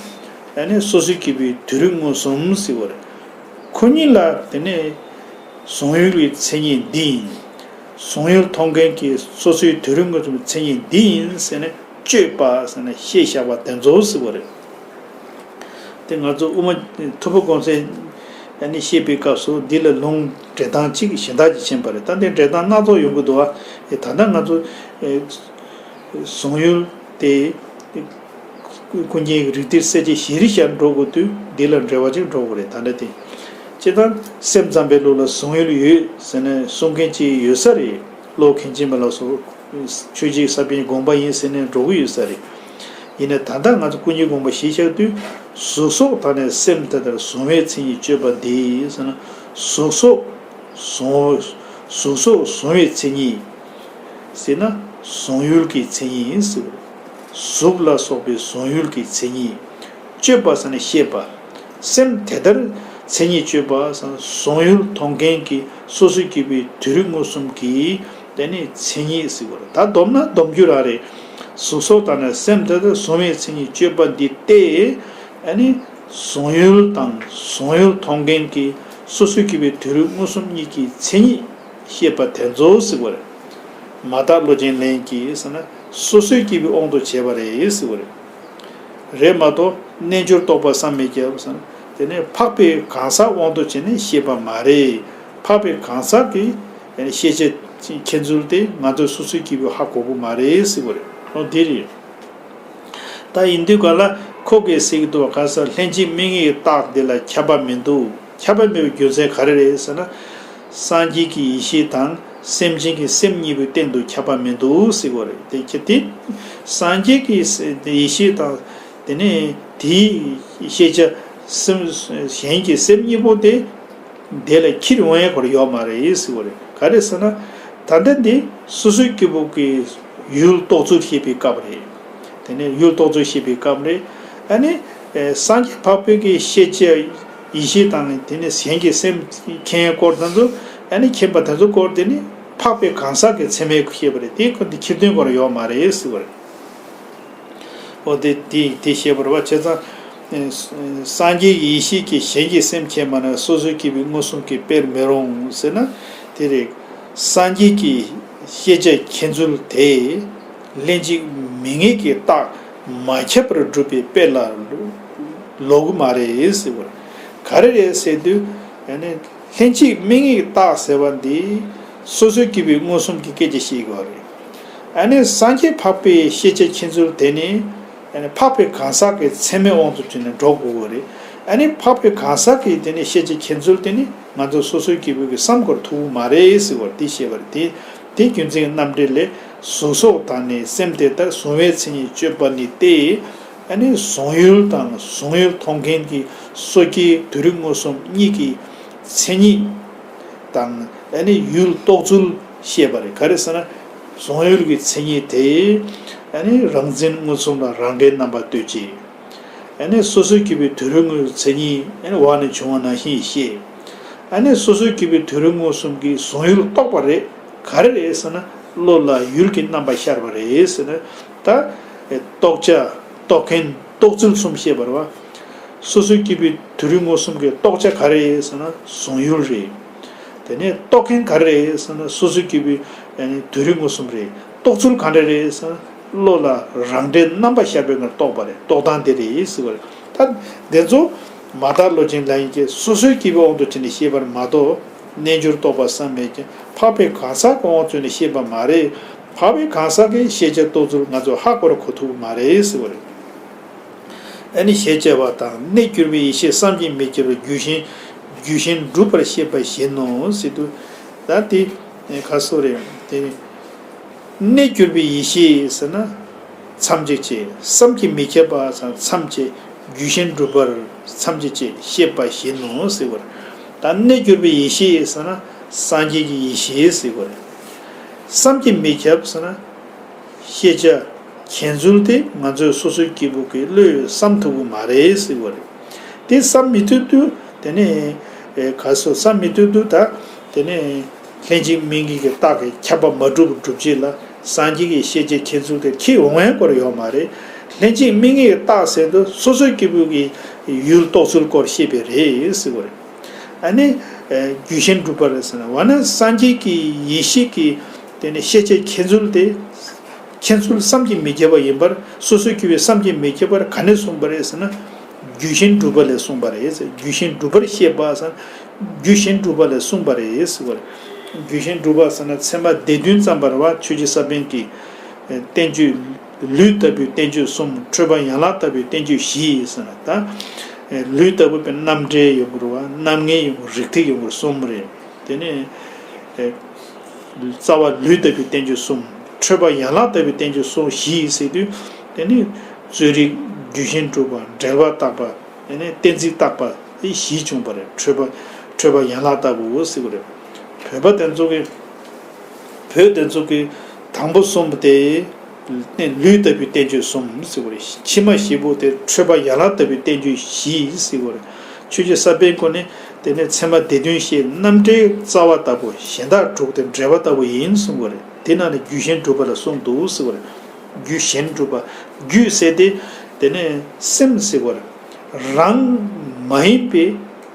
ཨ་ནི་སོ་སོའི་སྐྱེ་བོའི་དུས་རིགས་མངོན་སུམ་ཟེར་བ་རེད། ཁོ་གཉིས་ལ་དེ་ནི་གཟུང་ཡུལ་གྱི་མཚན་ཉིད་འདི་ཡིན། གཟུང་ཡུལ་མཐོང་མཁན་གྱི་སོ་སོའི་དུས་རིགས་མངོན་སུམ་མཚན་ཉིད་འདི་ཡིན་ཟེར་ནས་དཔྱོད་པ་ཟེར་ནས་ཤེས་བྱ་བ་དེ་ཚོ་ཟེར་བ་རེད། དེ་ང་ཚོ་དབུ་མ་ཐུབ་པ་དགོངས་གསལ་ ཨ་ནི་བཤད་པའི་སྐབས་སུ་འདི་ལ་ལུང་འགྲེལ་སྟངས་གཅིག་གཞན་དག་ཅིག་ཕྱིན་པ་རེད། ད་འདི་འགྲེལ་སྟངས་སྣ་ཚོགས་ཡོང་གི་འདུག་བ། ཨེ་ད་ལྟ་ང་ཚོ་ཨེ་གཟུང་ཡུལ་དེ་ཀུན་མཁྱེན་རིགས་གཏེར་གསལ་བྱེད་གཞན་རིགས་ཤར་འགྲོ་དགོས་དུས་འདི་ལ་འགྲེལ་བ་ཅིག་འགྲོ་དགོས་རེད། ད་འདྲ་དེ་སྤྱིར་བཏང་སེམས་ཙམ་པའི་ལུགས་ལ་གཟུང་ཡུལ་ཡོད་ཟེར་ནས་གསུང་མཁན་ཅིག་ཡོད་ས་རེད། ཀློག་མཁན་ཅིག་མ་ལགས་སོ། ཆོས་ཀྱི་ས་པཎ་དགོངས་པ་ཡིན་ཟེར་ནས་འགྲོ་གི་ཡོད་ས་རེད། ཡིན་ནའི་ད་ལྟ་ང་ཚོ་ཀུན་མཁྱེན་དགོངས་པ་གཞིར་བཞག་དུས་གཟུགས་སོགས་དག་ནི་སེམས་དེ་ལྟར་གཟུང་བའི་མཚན་ཉིད་དཔྱོད་པ་འདི་ཟེར་ན། གཟུགས་སོགས་གཟུང་གཟུགས་སོགས་གཟུང་བའི་མཚན་ཉིད་ཟེར་ན་གཟུང་ཡུལ་གྱི་མཚན་ཉིད་ཟེར། གཟུགས་ལ་སོགས་པའི་གཟུང་ཡུལ་གྱི་མཚན་ཉིད། དཔྱོད་པ་ཟེར་ན་ཤེས་པ། སེམས་དེ་ལྟར་མཚན་ཉིད་དཔྱོད་པ་ཟེར་ན་གཟུང་ཡུལ་མཐོང་མཁན་གྱི་སོ་སོར་གྱུར་པའི་དུས་རབས་མངོན་སུམ་གྱི་དེ་ནི་མཚན་ཉིད་ཟེར་བ་རེད། ད་སྡོམ་ན་སྡོམ་རྒྱུ་རང་རེད། གཟུགས་སོགས་དག་ནི་སེམས་དེ་ལྟར་གཟུང་བའི་མཚན་ཉིད་དཔྱོད་པ་འདི་སྟེ། ཨ་ནི་གཟུང་ཡུལ་དང་གཟུང་ཡུལ་མཐོང་མཁན་གྱི་སོ་སོར་གྱུར་པའི་དུས་རབས་མངོན་སུམ་གཉིས་ཀྱི་མཚན་ཉིད་ཤེས་པ་དེ་ཚོ་ཟེར་བ་རེད། མ་དག་བློ་ཅན་ལན་གྱིས་ཟེར་ན་སོ་སོར་གྱུར་པའི་དབང་དུ་བྱས་པ་རེད་ཟེར་བ་རེད། རེད་མ་གཏོགས་རྣལ་འབྱོར་རྟོགས་པ་བསམ་མི་ཁྱབ་ཟེར་ན་དེ་ནི་འཕགས་པའི་གང་ཟག་དབང་དུ་བྱས་ནས་བཤད་པ་མ་རེད། འཕགས་པའི་གང་ཟག་གི་ཤེས་བྱ་མཁྱེན་ཚུལ་དེ་ང་ཚོས་སོ་སོར་གྱུར་པའི་ཧ་གོ་གི་མ་རེད་ཟེར་བ་རེད། འོ་དེ་རེད། ད་ཡིན་དུས་ག་ལ་ཁོ་གིས་ཟེར་གྱི་འདུག་བ། ག་ས་ལྷན་ཅིག་དམིགས་ངེས་ཀྱི་རྟགས་འདི་ལ་ཁྱབ་པ་མི་འདུག་ཁྱབ་པ་མེད་པའི་རྒྱུ་མཚན་ག་རེ་རེད་ཟེར་ན། སངས་རྒྱས་ཀྱི་ཡེ་ཤེས་དང་སེམས་ཅན་གྱི་སེམས་གཉིས་པོའི་སྟེང་དུ་ཁྱབ་པ་མི་འདུག་ཟེར་བ་རེད། དེ་ཁྱེད་དེ་སངས་རྒྱས་ཀྱི་སེ་ཡེ་ཤེས་དང་དེ་ནས་དེའི་ཤེས་བྱ་སེམས་གཞན་གྱི་སེམས་གཉིས་པོ་དེ་དེ་ལ་འཁྱེར་འོང་ཡ་ཁོ་ར་ཡོད་མ་རེད་ཟེར་བ་རེད། ག་རེ་ཟེར་ན། ད་ལྟ་འདི་སོ་སོའི་སྐྱེ་བོ་གི་ཡུལ་རྟོགས་ཚུལ་བཤད་པའི་སྐབས་རེད། དེ་ནས་ཡུལ་རྟོགས་ཚུལ་བཤད་པའི་སྐབས་རེད། ཨ་ནི་ཨེ་སངས་རྒྱས་འཕགས་པའི་གི་ཤེས་བྱ་ཡེ་ཤེས་དང་དེ་ནས་གཞན་གྱི་སེམས་མཁྱེན་སྐོར་དེ་ཚོ། ཨ་ནི་མཁྱེན་པ་དེ་ཚོ་སྐོར་དེ་ནི་འཕགས་པའི་གང་ཟག་གི་ཚད་མས་བཤད་པ་རེད། དེ་ཁོ་འདི་ཁྱེར་དོན་སྐོར་ཡོད་མ་རེད་ཟེར་བ་རེད། འོ་དེ་དེ་དེ་བཤད་པ་རེད་བ། བྱས་ཙང་ཨེ་སངས་རྒྱས་ཀྱི་ཡེ་ཤེས་ཀྱིས་གཞན་གྱི་སེམས་མཁྱེན་པ་ན་སོ་སོའི་སྐྱེ་བོའི་མངོན་སུམ་གྱིས་དཔེར་མི་རུང་ཟེར་ན། དེ་རེད། སངས་རྒྱས་ཀྱི་ཤེས་བྱ་མཁྱེན་ཚུལ་དེ་ལྷན་ཅིག་དམིགས་ངེས་ཀྱི་རྟགས་མ་ཁྱབ་པར་སྒྲུབ་པའི་དཔེ་ལ་ལོག་གི་མ་རེད་ཟེར་བ་རེད། ག་རེ་རེད་ཟེར་དུས། ཨ་ནི་ལྷན་ཅིག་དམིགས་ངེས་ཀྱི་རྟགས་ཟེར་བ་འདི་སོ་སོའི་སྐྱེ་བོའི་མངོན་སུམ་གྱི་སྐད་ཆ་བཤད་དགོས་རེད། ཨ་ནི་སངས་རྒྱས་འཕགས་པའི་ཤེས་བྱ་མཁྱེན་ཚུལ་དེ་ནི་ཨ་ནི་འཕགས་པའི་གང་ཟག་གི་ཚད་མའི་དབང་དུ་བྱས་ནས་འགྲོ་དགོས་ཀྱི་རེད། ཨ་ནི་འཕགས་པའི་གང་ཟག་གི་དེ་ནི་ཤེས་བྱ་མཁྱེན་ཚུལ་དེ་ནི་ང་ཚོ་སོ་སོའི་སྐྱེ་བོ་གི་བསམ་སྐོར་ཐུབ་ཀྱི་མ་རེད་ཟེར་བ་འདི་བཤད་པ་རེད། དེ་དེ་རྒྱུ་མཚན་རྣམ་འགྲེལ་ལས། གཟུགས་སོགས་དག་ནི་སེམས་དེ་ལྟར་གཟུང་བའི་མཚན་ཉིད་དཔྱོད་པ་ནི་སྟེ། ཨ་ནི་གཟུང་ཡུལ་དང་གཟུང་ཡུལ་མཐོང་མཁན་གྱི་སོ་སྐྱེའི་དུས་རབས་མངོན་སུམ་གཉིས་ཀྱི་མཚན་ཉིད་དང་། ཨ་ནི་ཡུལ་རྟོགས་ཚུལ་བཤད་པ་རེད། ག་རེ་ཟེར་ན། གཟུང་ཡུལ་གྱི་མཚན་ཉིད་དེ་ཨ་ནི་རང་འཛིན་མངོན་སུམ་ལ་རང་འགལ་རྣམ་པ་གཏོད་ཅིང་། ཨ་ནི་སོ་སོའི་སྐྱེ་བོའི་དུས་རབས་དངོས་ཀྱི་མཚན་ཉིད་ཨ་ནི་འོག་ནས་བྱུང་བ་ནང་བཞིན་ཤེས། ཨ་ནི་སོ་སོའི་སྐྱེ་བོའི་དུས་རབས་མངོན་སུམ་གྱི་གཟུང་ཡུལ་རྟོགས་པ་རེད། ག་རེ་རེད་ཟེར་ན། བློ་ལ་ཡུལ་གྱི་རྣམ་པ་ཤར་བ་རེད་ཟེར་ན། ད་རྟོགས་བྱ་རྟོགས་མཁན་རྟོགས་ཚུལ་གསུམ་བཤད་པ་རེད་བ། སོ་སོའི་སྐྱེ་བོའི་དུས་རབས་མངོན་སུམ་གྱི་རྟོགས་བྱ་ག་རེ་རེད་ཟེར་ན་གཟུང་ཡུལ་རེད། དེ་ནས་རྟོགས་མཁན་ག་རེ་རེད་ཟེར་ན་སོ་སོའི་སྐྱེ་བོའི་དུས་རབས་མངོན་སུམ་རེད། རྟོགས་ཚུལ་ག་འདྲ་རེད་ཟེར་ན། བློ་ལ་རང་འགྲེལ་རྣམ་པ་ཤར་བའི་ངང་རྟོགས་པ་རེད། རྟོགས་སྟངས་དེ་རེད་ཟེར་བ་རེད། ད་དེ་ཚོ་མ་དག་བློ་ཅན་ལན་གྱིས་སོ་སོའི་སྐྱེ་བོའི་དབང་དུ་བྱས་ནས་བཤད་པར་མ་གཏོགས། རྣལ་འབྱོར་རྟོགས་པ་བསམ་མེད་ཀྱང་འཕགས་པའི་གང་ཟག་གི་དབང་དུ་བྱས་ནས་བཤད་པ་མ་རེད། འཕགས་པའི་གང་ཟག་གི་ཤེས་བྱ་རྟོགས་ཚུལ་ང་ཚོས་ཧ་གོ་ར་གོ་ཐུབ་ཀྱི་མ་རེད་ཟེར་བ་རེད། ཨ་ནི་ཞེས་བྱ་བ་དང་། གནས་གྱུར་པའི་ཡེ་ཤེས་བསམ་གྱིས་མི་ཁྱབ་པར་རྒྱུད་བཞིན་རྒྱུད་བཞིན་གྲུབ་པར་བཤད་པ་བཞིན་ནོ་ཟེར་དུས། ད་དེ་ག་སོ་རེད་དེ། གནས་གྱུར་པའི་ཡེ་ཤེས་ཟེར་ན་མཚམས་གཅིག་བྱེད། བསམ་གྱིས་མི་ཁྱབ་པ་ཟེར་ན་མཚམས་བཅད། རྒྱུད་བཞིན་གྲུབ་པར་མཚམས་གཅིག་བྱེད་བཤད་པ་བཞིན་ནོ་ཟེར་བ་རེད། ད་གནས་གྱུར་པའི་ཡེ་ཤེས་ཟེར་ན་སངས་རྒྱས་ཀྱི་ཡེ་ཤེས་ཟེར་བ་རེད། བསམ་གྱིས་མི་ཁྱབ་ཟེར་ན། ཤེས་བྱ་མཁྱེན་ཚུལ་དེ་ང་ཚོས་སོ་སོའི་སྐྱེ་བོ་གི་བློས་བསམ་ཐུབ་ཀྱི་མ་རེད་ཟེར་བ་རེད། དེ་བསམ་མི་ཐུབ་དུས་དེ་ནས་ག་སོ་བསམ་མི་ཐུབ་དུས་ད་དེ་ནས་ལྷན་ཅིག་དམིགས་ངེས་ཀྱི་རྟགས་ཀྱིས་ཁྱབ་པ་མ་གྲུབ་པར་སྒྲུབ་བྱེད་ལ་སངས་རྒྱས་ཀྱི་ཤེས་བྱ་མཁྱེན་ཚུལ་དེ་ཁྱེད་འོང་ཡང་སྐོར་ཡོད་མ་རེད། ལྷན་ཅིག་དམིགས་ངེས་ཀྱི་རྟགས་ཟེར་དུས་སོ་སོའི་སྐྱེ་བོ་གི་ཡུལ་རྟོགས་ཚུལ་སྐོར་བཤད་པ་རེད་ཟེར་བ་རེད། ཨ་ནི་རྒྱུད་བཞིན་གྲུབ་པར་ཟེར་ན་འོ་ན་སངས་རྒྱས་ཀྱི་ཡེ་ཤེས་ཀྱི་དེ་ནས་ཤེས་བྱ་མཁྱེན་ཚུལ་དེ། མཁྱེན་ཚུལ་བསམ་གྱིས་མི་ཁྱབ་པ་ཡིན་པར་སོ་སོའི་སྐྱེ་བོས་བསམ་གྱིས་མི་ཁྱབ་པར་ག་ནས་གསུངས་པ་རེད་ཟེར་ན། རྒྱུད་གཞན་སྒྲུབ་པ་ལས་གསུངས་པ་རེད། རྒྱུད་གཞན་སྒྲུབ་པར་བཤད་པ་ཟེར་ན། རྒྱུད་གཞན་སྒྲུབ་པ་ལས་གསུངས་པ་རེད་ཟེར་བ་རེད། རྒྱུད་གཞན་སྒྲུབ་པ་ཟེར་ན་ཚད་མ་སྡེ་བདུན་ཙམ་པ་རེད་བ། ཆོས་རྗེ་ས་པཎ་གྱིས། ཨེ། བསྟན་བཅོས། ལུས་ལྟ་བུའི་བསྟན་བཅོས་གསུམ། འཕྲོས་པ་ཡན་ལག་ལྟ་བུའི་བསྟན་བཅོས་བཞི་ཟེར་ན་ད། ཨེ། ལུས་ལྟ་བུ་དཔེར་ན་རྣམ་འགྲེལ་ཡོང་གི་རེད་བ། རྣམ་ངེས་ཡོང་གི། རིགས་ཐིགས་ཡོང་གི། གསུམ་རེད། དེ་ནས། ཨེ། རྩ་བ་ལུས་ལྟ་བུའི་བསྟན་བཅོས་གསུམ། འཕྲོས་པ་ཡན་ལག་ལྟ་བུའི་བསྟན་བཅོས་གསུམ། བཞི་ཟེར་དུས། དེ་ནི་རྩོད་རིགས། རྒྱུད་གཞན་སྒྲུབ་པ། འགྲེལ་པ་བརྟག་པ། དེ་ནས་གཏན་ཚིགས་བརྟག་པ། དེ་བཞི་བྱུང་བ་རེད། འཕྲོས་པ། འཕྲོས་པ་ཡན་ལག་ལྟ་བུ་ཟེར་བ་རེད། བོད་པ་དེ་ཚོ་གི། བོད་དེ་ཚོ་གི་དང་པོ་གསུམ་པོ་དེ། ནི་ལུས་ལྟ་བུའི་བསྟན་བཅོས་གསུམ་ཟེར་བ་རེད། ཕྱི་མ་བཞི་པོ་དེ་འཕྲོས་པ་ཡན་ལག་ལྟ་བུའི་བསྟན་བཅོས་བཞི་ཟེར་བ་རེད། ཆོས་རྗེ་ས་པཎ་ཁོ་ནས་དེ་ནས་ཚད་མ་སྡེ་བདུན་བཤད། རྣམ་འགྲེལ་རྩ་བ་ལྟ་བུ། གཞན་དག་དྲུག་དེ་འགྲེལ་པ་ལྟ་བུ་ཡིན་གསུངས་པ་རེད། དེ་ནང་ནས་རྒྱུད་གཞན་སྒྲུབ་པ་ལ་གསུངས་འདུག་ཟེར་བ་རེད། རྒྱུད་གཞན་སྒྲུབ་པ། རྒྱུད་ཟེར་དེ། དེ་ནས་སེམས་ཟེར་བ་རེད། རང་མ་ཡིན་པའི།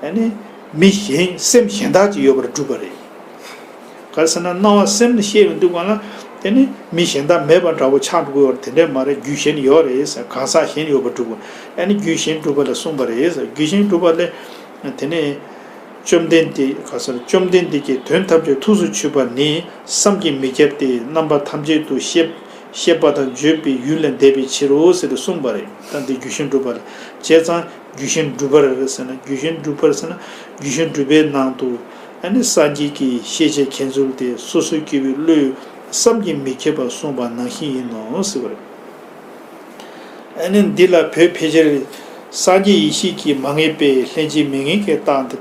ཨ་ནི། མི་གཞན། སེམས་གཞན་དག་ཅིག་ཡོད་པར་སྒྲུབ་པ་རེད། ག་རེ་ཟེར་ན་སྣང་བ་སེམས་ལ་བཤད་ཡོང་དུས་སྒང་ལ། དེ་ནི་མི་གཞན་དག་མེད་པ་འདྲ་བོ་ཆགས་འགྲོ་གི་ཡོད་རེད། དེ་འདྲས་མ་རེད། རྒྱུད་གཞན་ཡོད་རེད་ཟེར། གང་ཟག་གཞན་ཡོད་པར་སྒྲུབ་པ། ཨ་ནི་རྒྱུད་གཞན་སྒྲུབ་པ་ལ་གསུངས་པ་རེད་ཟེར། རྒྱུད་གཞན་སྒྲུབ་པ་ལས། དེ་ནས་བཅོམ་ལྡན་འདས། ག་རེ་ཟེར། བཅོམ་ལྡན་འདས་ཀྱིས་དོན་ཐམས་ཅད་ཐུགས་སུ་ཆུད་པ་ནི་བསམ་གྱིས་མི་ཁྱབ་སྟེ། རྣམ་པ་ཐམས་ཅད་དུ་ཤེས། ཤེས་པ་དང་བརྗོད་པའི་ཡུལ་ལས་འདས་པའི་ཕྱིར་རོ་ཟེར་ཏེ་གསུངས་པ་རེད། ད་འདི་རྒྱུད་གཞན་སྒྲུབ་པ་ལ། བྱས་ཙང་རྒྱུད་གཞན་སྒྲུབ་པར་ཟེར་ན། རྒྱུད་གཞན་སྒྲུབ་པར་ཟེར་ན། རྒྱུད་གཞན་སྒྲུབ་པའི་ནང་དུ། ཨ་ནི་སངས་རྒྱས་ཀྱི་ཤེས་བྱའི་མཁྱེན་ཚུལ་དེ་སོ་སོའི་སྐྱེ་བོའི་བློས་བསམ་གྱིས་མི་ཁྱབ་པ་གསུངས་པ་ནང་བཞིན་ཡིན་ནོ་ཟེར་བ་རེད། ཨ་ནི་འདི་ལ་བོད་ཕལ་ཆེར་སངས་རྒྱས་ཡེ་ཤེས་ཀྱིས་མ་ངེས་པས་ལྷན་ཅིག་མི་ངེས་ཀྱི་རྟགས་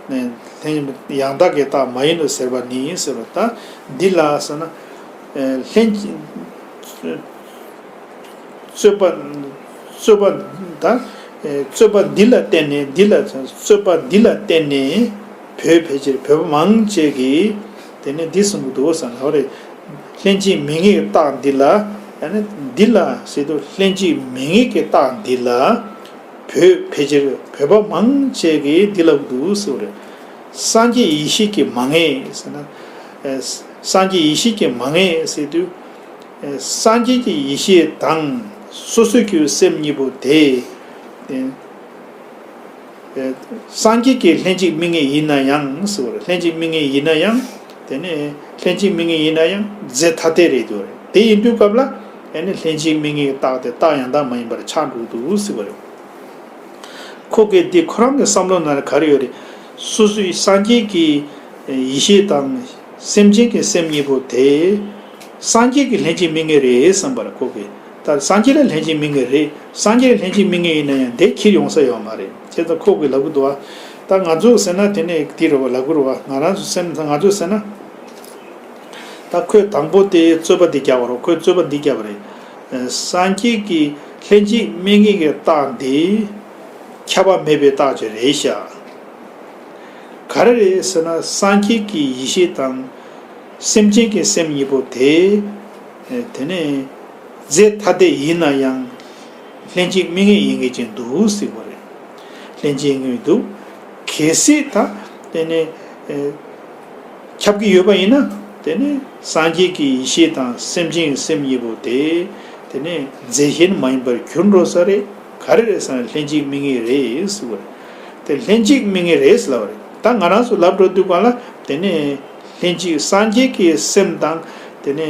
འདི། ལྷན། ཡང་དག་གི་རྟགས་མ་ཡིན་ནོ་ཟེར་བ་ནི་ཟེར་བ། ད་འདི་ལ་ཟེར་ན། ལྷན་ཅིག་རྩོད་པ། རྩོད་པ། ད་རྩོད་པ་འདི་ལ་བརྟེན་ནས། འདི་ལ། རྩོད་པ་འདི་ལ་བརྟེན་ནས་བོད་ཕལ་ཆེར་བོད་པ་མང་ཆེ་གིས་དེ་ནས་འདི་གསུང་གི་འདུག་ཟེར་ན། འོ་རེད། ལྷན་ཅིག་མི་ངེས་ཀྱི་རྟགས་འདི་ལ། ཨ་ནི་འདི་ལ་ཟེར་དུས། ལྷན་ཅིག་མི་ངེས་ཀྱི་རྟགས་འདི་ལ་བོད་ཕལ་ཆེར་བོད་པ་མང་ཆེ་གིས་འདི་ལབ་འདུག་ཟེར་བ་རེད། སངས་རྒྱས་ཡེ་ཤེས་ཀྱིས་མ་ངེས་ཟེར་ན། ཨ། སངས་རྒྱས་ཡེ་ཤེས་ཀྱིས་མ་ངེས་ཟེར་དུས། ཨ། སངས་རྒྱས་ཀྱི་ཡེ་ཤེས་དང་སོ་སོའི་སྐྱེ་བོའི་སེམས་གཉིས་པོ་དེ། ཨ། སངས་རྒྱས་ཀྱིས་ལྷན་ཅིག་དམིགས་ངེས་ཡིན་ན་ཡང་ཟེར་བ་རེད། ལྷན་ཅིག་དམིགས་ངེས་ཡིན་ན་ཡང་། དེ་ནས་ལྷན་ཅིག་དམིགས་ངེས་ཡིན་ན་ཡང་རྫས་ཐ་དད་རེད་འདུག་རེད། དེ་ཡིན་དུས་སྐབས་ལ། ཨ་ནི་ལྷན་ཅིག་དམིགས་ངེས་ཀྱི་རྟགས་དེ་རྟགས་ཡང་དག་མ་ཡིན་པར་ཆགས་འགྲོ་གི་འདུག་ཟེར་བ་རེད། ཁོ་གིས་འདི་ཁོ་རང་གི་བསམ་བློ་ནང་ལ་ག་རེ་ཡོད་རེད། སོ་སོའི་སངས་རྒྱས་ཀྱི་ཡེ་ཤེས་དང་སེམས་ཅན་གྱི་སེམས་གཉིས་པོ་དེ་སངས་རྒྱས་ཀྱི་ལྷན་ཅིག་དམིགས་ངེས་རེད་བསམ་པ་རེད་ཁོ་གིས། ད་སངས་རྒྱས་ལ་ལྷན་ཅིག་དམིགས་ངེས་རེད། སངས་རྒྱས་ལ་ལྷན་ཅིག་དམིགས་ངེས་ཡིན་ན་ཡང་དེ་འཁྱེར་ཡོང་ས་ཡོད་མ་རེད། བྱས་ཙང་ཁོ་གིས་ལབ་གི་འདུག་བ། ད་ང་ཚོ་ཟེར་ན་དེ་ནས་དེ་རེད་བ། ལབ་གི་རེད་བ། ང་རང་ཚོ་སེམས་ང་ཚོ་ཟེར་ན། ད་ཁོས་དང་པོ་དེ་རྩོད་པ་འདི་རྒྱག་པ་རེད། ཁོས་རྩོད་པ་འདི་བརྒྱབ་པ་རེད། ཨ། སངས་རྒྱས་ཀྱི་ལྷན་ཅིག་དམིགས་ངེས་ཀྱི་རྟགས་འདི་ཁྱབ་པ་མེད་པའི་རྟགས་ཅིག་རེད་ཤག་ག་རེ་རེད་ཟེར་ན། སངས་རྒྱས་ཀྱི་ཡེ་ཤེས་དང་སེམས་ཅན་གྱི་སེམས་གཉིས་པོ་དེ། ཨ། དེ་ནས་རྫས་ཐ་དད་ཡིན་ན་ཡང་ལྷན་ཅིག་དམིགས་ངེས་ཡིན་མཁན་ཅིག་འདུག་ཟེར་བ་རེད། ལྷན་ཅིག་དམིགས་ངེས་འདུག་གལ་སྲིད་ད་དེ་ནས། ཨ། ཁྱབ་ཀྱི་ཡོད་པ་ཡིན་ན། དེ་ནི་སངས་རྒྱས་ཀྱི་ཡེ་ཤེས་དང་སེམས་ཅན་གྱི་སེམས་གཉིས་པོ་དེ། དེ་ནི་རྫས་གཞན་མ་ཡིན་པར་གྱུར་འགྲོ་ས་རེད། ག་རེ་རེད་ཟེར་ན་ལྷན་ཅིག་དམིགས་ངེས་རེད་ཟེར་བ་རེད། དེ་ལྷན་ཅིག་དམིགས་ངེས་རེད་ཟེར་ལབ་པ་རེད། ད་ང་རང་ཚོ་ལབ་འགྲོ་དུས་སྒང་ལ། དེ་ནི་ལྷན་ཅིག་སངས་རྒྱས་ཀྱི་སེམས་དང་། དེ་ནི་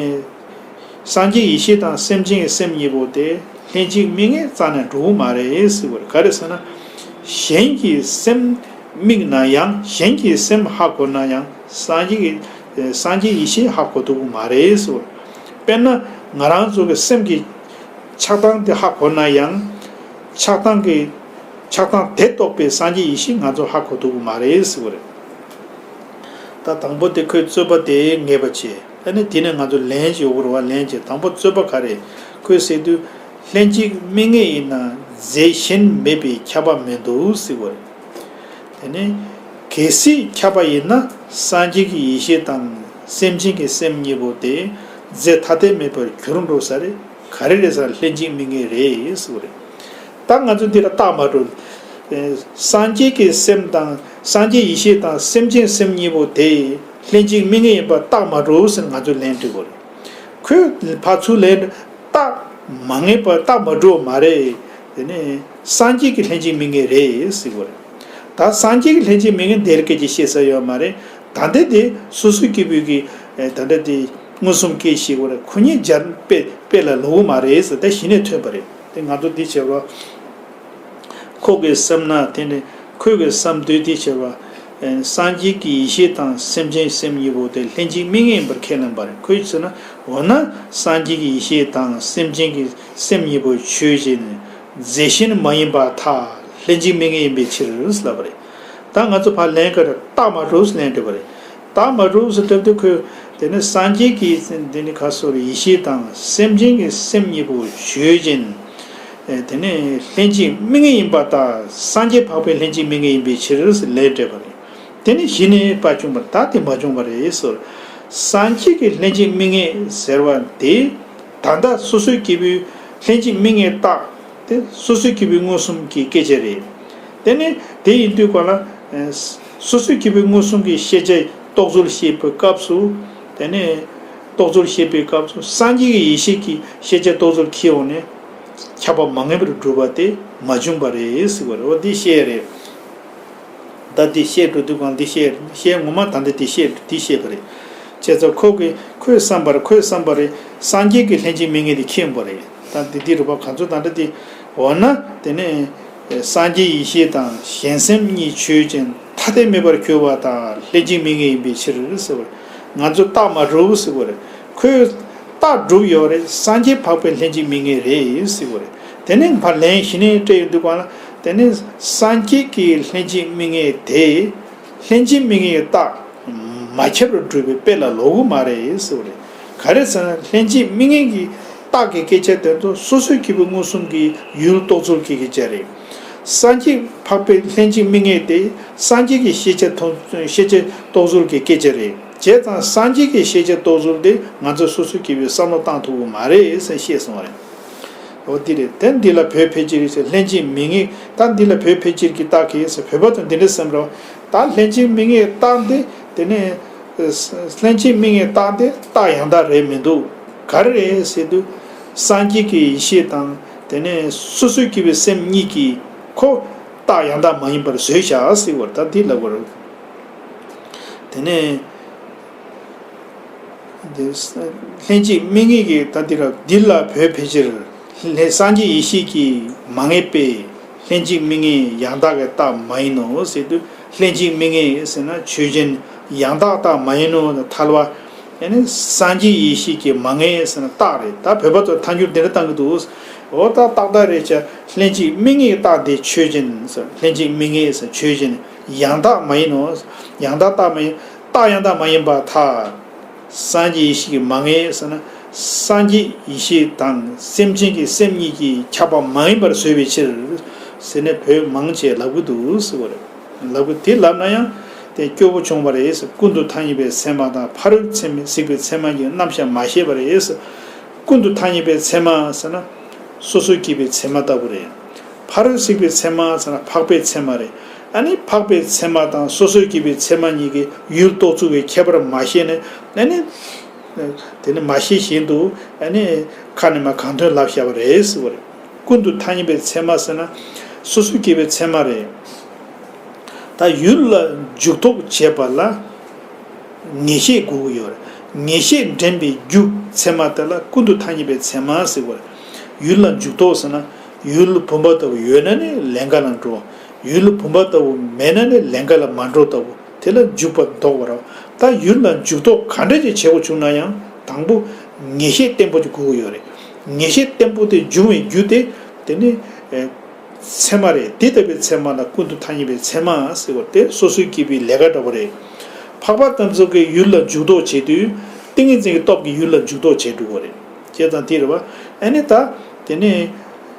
སངས་རྒྱས་ཡེ་ཤེས་དང་སེམས་ཅན་གྱི་སེམས་གཉིས་པོ་དེ་ལྷན་ཅིག་དམིགས་ངེས་རྩ་ནས་འགྲོ་གི་མ་རེད་ཟེར་བ་རེད། ག་རེ་ཟེར་ན། གཞན་གྱི་སེམས་དམིགས་ན་ཡང་། གཞན་གྱི་སེམས་ཧ་གོ་ན་ཡང་སངས་རྒྱས་ཀྱི། སངས་རྒྱས་ཡེ་ཤེས་ཧ་གོ་ཐུབ་ཀྱི་མ་རེད་ཟེར་བ། དཔེར་ན་ང་རང་ཚོ་གི་སེམས་ཀྱི་ཆགས་སྡང་དེ་ཧ་གོ་ན་ཡང་། ཆགས་སྡང་གི། ཆགས་སྡང་དེ་རྟོགས་པའི་སངས་རྒྱས་ཡེ་ཤེས་ང་ཚོ་ཧ་གོ་ཐུབ་ཀྱི་མ་རེད་ཟེར་བ་རེད། ད་དང་པོ་དེ་ཁོས་རྩོད་པ་དེ་ངེས་པ་བྱས། ཨ་ནི་དེ་ནས་ང་ཚོ་ལན་ཅིག་ཡོང་གི་རེད་བ། ལན་ཅིག་དང་པོ་རྩོད་པ་ག་རེ། ཁོས་ཟེར་དུས། ལྷན་ཅིག་དམིགས་ངེས་ཡིན་ན་རྫས་གཞན་མེད་པས་ཁྱབ་པ་མི་འདུག་ཟེར་བ་རེད། དེ་ནས་གལ་སྲིད་ཁྱབ་པ་ཡིན་ན་སངས་རྒྱས་ཀྱི་ཡེ་ཤེས་དང་སེམས་ཅན་གྱི་སེམས་གཉིས་པོ་དེ་རྫས་ཐ་དད་མེད་པར་གྱུར་འགྲོ་ས་རེད། ག་རེ་རེད་ཟེར་ན་ལྷན་ཅིག་དམིགས་ངེས་རེད་ཟེར་བ་རེད། ད་ང་ཚོ་འདི་ལ་རྟགས་མ་འགྲོ། ཨེ། སངས་རྒྱས་ཀྱི་སེམས་དང་། སངས་རྒྱས་ཡེ་ཤེས་དང་སེམས་ཅན་སེམས་གཉིས་པོ་དེ་ལྷན་ཅིག་དམིགས་ངེས་ཡིན་པ་རྟགས་མ་འགྲོ་ཟེར་ང་ཚོས་ལན་འདྲི་དགོས་རེད། ཁོས་ཕར་ཚུར་ལན་རྟགས་མ་ངེས་པ། རྟགས་མ་འགྲོ་བ་མ་རེད། དེ་ནས་སངས་རྒྱས་ཀྱི་ལྷན་ཅིག་དམིགས་ངེས་རེད་ཟེར་གྱི་ཡོད་རེད། ད་སངས་རྒྱས་ཀྱི་ལྷན་ཅིག་དམིགས་ངེས་དེ་རིང་སྐད་ཆ་བཤད་ས་ཡོད་མ་རེད། ད་ལྟ་དེ་སོ་སོའི་སྐྱེས་བུ་གི་ད་ལྟ་དེ་མངོན་སུམ་སྐྱེས་ཞེས་གོ་རེད། ཁོ་གཉིས་སྦྱར་དཔེ་དཔེ་ལ་ལོག་གི་མ་རེད་ཟེར། ད་གཞི་ནས་ཐོན་པ་རེད། དེ་ང་ཚོ་འདི་བྱེད་རོགས། ཁོ་གིས་བསམ་ན་དེ་ནི་ཁོས་གིས་བསམ་དུས་དེ་བྱེད་རོགས། སངས་རྒྱས་ཀྱི་ཡེ་ཤེས་དང་སེམས་ཅན་སེམས་གཉིས་པོ་དེ་ལྷན་ཅིག་དམིགས་ངེས་ཡིན་པར་ཁས་ལེན་པ་རེད། ཁོས་ཟེར་ན། འོ་ན་སངས་རྒྱས་ཀྱི་ཡེ་ཤེས་དང་སེམས་ཅན་གྱི་སེམས་གཉིས་པོ་ཆོས་ཅན། རྫས་གཞན་མ་ཡིན་པར་ཐལ། ལྷན་ཅིག་དམིགས་ངེས་ཡིན་པའི་ཕྱིར་ལབ་པ་རེད། ད་ང་ཚོ་ཕར་ལན་ག་རེ། རྟགས་མ་གྲུབ་ཟེར་ལན་འདེབས་པ་རེད། རྟགས་མ་གྲུབ་ཟེར་སྟབས་དེ་ཁོས་དེ་ནི་སངས་རྒྱས་ཀྱི་དེ་ནི་ཁ་སོར་ཡེ་ཤེས་དང་སེམས་ཅན་གྱི་སེམས་གཉིས་པོ་ཆོས་ཅན། དེ་ནི་ལྷན་ཅིག་དམིགས་ངེས་ཡིན་པར་ཐལ། སངས་རྒྱས་འཕགས་པའི་ལྷན་ཅིག་དམིགས་ངེས་ཡིན་པའི་ཕྱིར་ཟེར་ལན་སྤྲད་པ་རེད། དེ་ནི་གཞི་ནས་པ་བྱུང་བ་རེད། ད་དེ་མ་བྱུང་བ་རེད་ཟེར། སངས་རྒྱས་ཀྱི་ལྷན་ཅིག་དམིགས་ངེས་ཟེར་བ་དེ་ད་ལྟ་སོ་སོའི་སྐྱེས་བུའི་ལྷན་ཅིག་དམིགས་ངེས་རྟགས་དེ་སོ་སོའི་སྐྱེས་བུའི་མངོན་སུམ་གྱི་སྐད་ཆ་རེད། དེ་ནི་དེ་ཡིན་དུས་ག་ལ་སོ་སོའི་སྐྱེས་བུའི་མངོན་སུམ་གྱི་ཤེས་བྱའི་རྟོག་ཚུལ་བཤད་པའི་སྐབས་སུ། དེ་ནི་རྟོག་ཚུལ་བཤད་པའི་སྐབས་སུ་སངས་རྒྱས་ཀྱི་ཡེ་ཤེས་ཀྱི་ཤེས་བྱའི་རྟོག་ཚུལ་འཁྱེར་འོང་ནས་ཁྱབ་པ་མ་ངེས་པར་སྒྲུབ་པ་དེ་མ་བྱུང་བ་རེད་ཟེར་བ་རེད། འོ་འདི་བཤད་རེད། ད་འདི་བཤད་འགྲོ་དུས་གང་འདི་བཤད་བཤད་ངོ་མ་ད་ལྟ་འདི་བཤད་འདི་བཤད་པ་རེད། བྱས་ཙང་ཁོ་གིས་ཁོས་བསམ་པར་ཁོས་བསམ་པ་རེད། སངས་རྒྱས་ཀྱི་ལྷན་ཅིག་དམིགས་ངེས་དེ་མཁྱེན་པ་རེད། ད་འདི་འདི་རུ་བ་ག་ཚོད་ད་ལྟ་འདི། འོ་ན་དེ་ནས་སངས་རྒྱས་ཡེ་ཤེས་དང་གཞན་སེམས་གཉིས་ཆོས་ཅན། ཐ་དད་དམིགས་པར་གྱུར་པ་དང་ལྷན་ཅིག་དམིགས་ངེས་ཡིན་པའི་ཕྱིར་ཟེར་བ་རེད། ང་ཚོ་རྟགས་མ་གྲུབ་ཟེར་བ་རེད། ཁོས་རྟགས་གྲུབ་ཡོད་རེད། སངས་རྒྱས་འཕགས་པའི་ལྷན་ཅིག་དམིགས་ངེས་རེད་ཟེར་བ་རེད། དེ་ནས་ཕར་ལན་གཞི་ནས་སྤྲད་ཡོང་དུས་གང་ལ། དེ་ནས་སངས་རྒྱས་ཀྱི་ལྷན་ཅིག་དམིགས་ངེས་དེ་ལྷན་ཅིག་དམིགས་ངེས་རྟགས་མ་ཁྱབ་པར་སྒྲུབ་པའི་དཔེ་ལ་ལོག་གི་མ་རེད་ཟེར་བ་རེད། ག་རེ་ཟེར་ན་ལྷན་ཅིག་དམིགས་ངེས་ཀྱི་རྟགས་ཀྱི་སྐད་ཆ་དེ་ཚོ་སོ་སོའི་སྐྱེས་བུ་མངོན་སུམ་གྱི་ཡུལ་རྟོགས་ཚུལ་གྱི་སྐད་ཆ་རེད། སངས་རྒྱས་འཕགས་པའི་ལྷན་ཅིག་དམིགས་ངེས་དེ་སངས་རྒྱས་ཀྱི་ཤེས་བྱ་མཐོང་ཤེས་བྱ་རྟོགས་ཚུལ་གྱི་སྐད་ཆ་རེད། བྱས་ཙང་སངས་རྒྱས་ཀྱི་ཤེས་བྱ་རྟོགས་ཚུལ་དེ་ང་ཚོ་སོ་སོའི་སྐྱེས་བུས་བསམ་བློ་བཏང་ཐུབ་ཀྱི་མ་རེད་ཟེར་བཤད་སོང་བ་རེད། འོ་འདི་རེད། དེ་འདི་ལ་བོད་ཕལ་ཆེར་ཟེར་ལྷན་ཅིག་དམིགས་ངེས། ད་འདི་ལ་བོད་ཕལ་ཆེར་གྱི་རྟགས་ཀྱིས་ཟེར་བོད་པ་ཚོ་འདི་འདྲ་བསམ་རོགས། ད་ལྷན་ཅིག་དམིགས་ངེས་རྟགས་འདི་དེ་ནས་ལྷན་ཅིག་དམིགས་ངེས་རྟགས་འདི་རྟགས་ཡང་དག་རེད་མི་འདུག་ག་རེ་རེད་ཟེར་དུས། སངས་རྒྱས་ཀྱི་ཡེ་ཤེས་དང་དེ་ནས་སོ་སོའི་སྐྱེས་བུའི་སེམས་གཉིས་ཀྱིས་ཁོ་རྟགས་ཡང་དག་མ་ཡིན་པར་བཟོས་བཞག་ཟེར་བར་ད་འདི་ལབ་དགོས་རེད། དེ་ནས། འདི་ལྷན་ཅིག་དམིགས་ངེས་ཀྱི་ད་འདི་ར་འདི་ལ་བོད་ཕལ་ཆེར་ལྷན་སངས་རྒྱས་ཡེ་ཤེས་ཀྱིས་མ་ངེས་པས་ལྷན་ཅིག་དམིགས་ངེས་ཡང་དག་གི་རྟགས་མ་ཡིན་ནོ་ཟེར་དུས། ལྷན་ཅིག་དམིགས་ངེས་ཟེར་ན་ཆོས་ཅན། ཡང་དག་རྟགས་མ་ཡིན་ནོ་ཐལ་བ། ཨ་ནི་སངས་རྒྱས་ཡེ་ཤེས་ཀྱིས་མ་ངེས་ཟེར་ན་རྟགས་རེད། ད་བོད་པ་ཚོ་ཐལ་འགྱུར་འདི་འདྲ་བཏང་གི་འདུག་འོ་ད་རྟགས་རྟགས་རེད་ཅེ། ལྷན་ཅིག་དམིགས་ངེས་རྟགས་འདི་ཆོས་ཅན་ཟེར། ལྷན་ཅིག་དམིགས་ངེས་ཟེར་ཆོས་ཅན། ཡང་དག་མ་ཡིན་ནོ། ཡང་དག་རྟགས་མ་ཡིན། རྟགས་ཡང་དག་མ་ཡིན་པར་ཐལ། སངས་རྒྱས་ཡེ་ཤེས་ཀྱིས་མ་ངེས་ཟེར་ན། སངས་རྒྱས་ཡེ་ཤེས་དང་སེམས་ཅན་གྱི་སེམས་གཉིས་ཀྱིས་ཁྱབ་པ་མ་ཡིན་པར་བཟོས་པའི་ཕྱིར། ཟེར་ནས་བོད་མང་ཆེ་ལབ་ཀྱི་འདུག་ཟེར་བ་རེད། ལབ་ཀྱི་དེ་ལབ་ན་ཡང་དེ་སྐྱོ་པོ་བྱུང་བ་རེད། ཀུན་ཏུ་ཐ་སྙད་པའི་ཚད་མ་དང་ཕ་རོལ་ཚད་མའི་གཟིགས་པའི་ཚད་མ་གཉིས་རྣམ་གཞག་མ་ཤེས་པ་རེད། ཀུན་ཏུ་ཐ་སྙད་པའི་ཚད་མ་ཟེར་ན། སོ་སོའི་སྐྱེས་པའི་ཚད་མ་ལྟ་བུ་རེད། ཕ་རོལ་གཟིགས་པའི་ཚད་མ་ཟེར་ན་འཕགས་པའི་ཚད་མ་རེད། ཨ་ནི་འཕགས་པའི་ཚད་མ་དང་སོ་སོའི་སྐྱེས་པའི་ཚད་མ་གཉིས་ཀྱི་ཡུལ་རྟོགས་ཚུལ་གྱི་ཁྱད་པར་མ་ཤེས་ནས་ཨ་ནི། དེ་ནི་མ་ཤེས་བཞིན་དུ་ཨ་ནི་ཁ་ནས་མ་གང་ཐོན་ལབ་བཞག་པ་རེད་ཟེར་བ་རེད། ཀུན་ཏུ་ཐ་སྙད་པའི་ཚད་མ་ཟེར་ན་སོ་སོའི་སྐྱེས་པའི་ཚད་མ་རེད། ད་ཡུལ་ལ་འཇུག་ལྡོག་བྱེད་པ་ལ་ངེས་ཤེས་དགོས་ཀྱི་ཡོད་རེད། ངེས་ཤེས་འདྲེན་པའི་རྒྱུ་ཚད་མ་དེ་ལ་ཀུན་ཏུ་ཐ་སྙད་པའི་ཚད་མ་ཟེར་བ་རེད། ཡུལ་ལ་འཇུག་ལྡོག་ཟེར་ན་ཡུལ་བུམ་པ་ལྟ་བུ་ཡོད་ན་ནི་ལེན་ག་ལ་འགྲོ། ཡུལ་བུམ་པ་ལྟ་བུ་མེད་ན་ནི་ལེན་ག་ལ་མ་འགྲོ་ལྟ་བུ་དེ་ལ་འཇུག་པ་ལྡོག་པ་རེད། ད་ཡུལ་ལ་འཇུག་ལྡོག་ག་འདྲ་ཅིག་བྱེད་དགོས་བྱུང་ན་ཡང་དང་པོ་ངེས་ཤེས་བརྟན་པོ་ཅིག་དགོས་ཀྱི་ཡོད་རེད། ངེས་ཤེས་བརྟན་པོ་དེ་འབྱུང་བའི་རྒྱུ་དེ་དེ་ནི། ཚད་མ་རེད། དེ་ལྟ་བུའི་ཚད་མ་ལ་ཀུན་ཏུ་ཐ་སྙད་པའི་ཚད་མ་ཟེར་བ་དེ་སོ་སོའི་སྐྱེས་པའི་ལས་ཀ་འདྲ་བོ་རེད། འཕགས་པ་ཙམ་ཚོ་གི་ཡུལ་ལ་འཇུག་ལྡོག་བྱེད་དུས་ཏིང་ངེ་འཛིན་གྱི་སྟོབས་ཀྱིས་ཡུལ་ལ་འཇུག་ལྡོག་བྱེད་འགྲོ་གི་རེད། བྱས་ཙང་དེ་རེད་བ། ཨ་ནི་ད་དེ་ནས་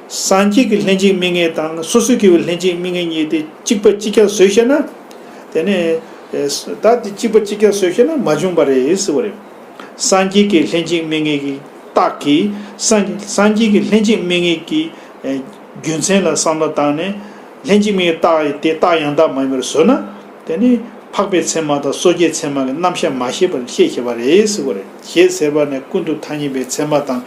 སངས་རྒྱས་ཀྱི་ལྷན་ཅིག་དམིགས་ངེས་དང་སོ་སོའི་སྐྱེས་བུའི་ལྷན་ཅིག་དམིགས་ངེས་གཉིས་དེ་གཅིག་པ་གཅིག་རྐྱང་བཟོས་བཞག་ན། དེ་ནས་ད་དེ་གཅིག་པ་གཅིག་རྐྱང་བཟོས་བཞག་ན་མ་བྱུང་བ་རེད་ཟེར་བ་རེད། སངས་རྒྱས་ཀྱི་ལྷན་ཅིག་དམིགས་ངེས་ཀྱི་རྟགས་ཀྱིས་སངས་སངས་རྒྱས་ཀྱི་ལྷན་ཅིག་དམིགས་ངེས་ཀྱི་རྒྱུ་མཚན་ལ་བསམ་བློ་བཏང་ནས་ལྷན་ཅིག་དམིགས་ངེས་རྟགས་དེ་རྟགས་ཡང་དག་མ་ཡིན་པར་བཟོས་ན། དེ་ནི་འཕགས་པའི་ཚད་མ་དང་སོ་སྐྱེའི་ཚད་མ་གི་རྣམ་གཞག་མ་ཤེས་པར་བཤད་བཞག་པ་རེད་ཟེར་བ་རེད། ཞེས་ཟེར་བ་ནས་ཀུན་ཏུ་ཐ་སྙད་པའི་ཚད་མ་དང་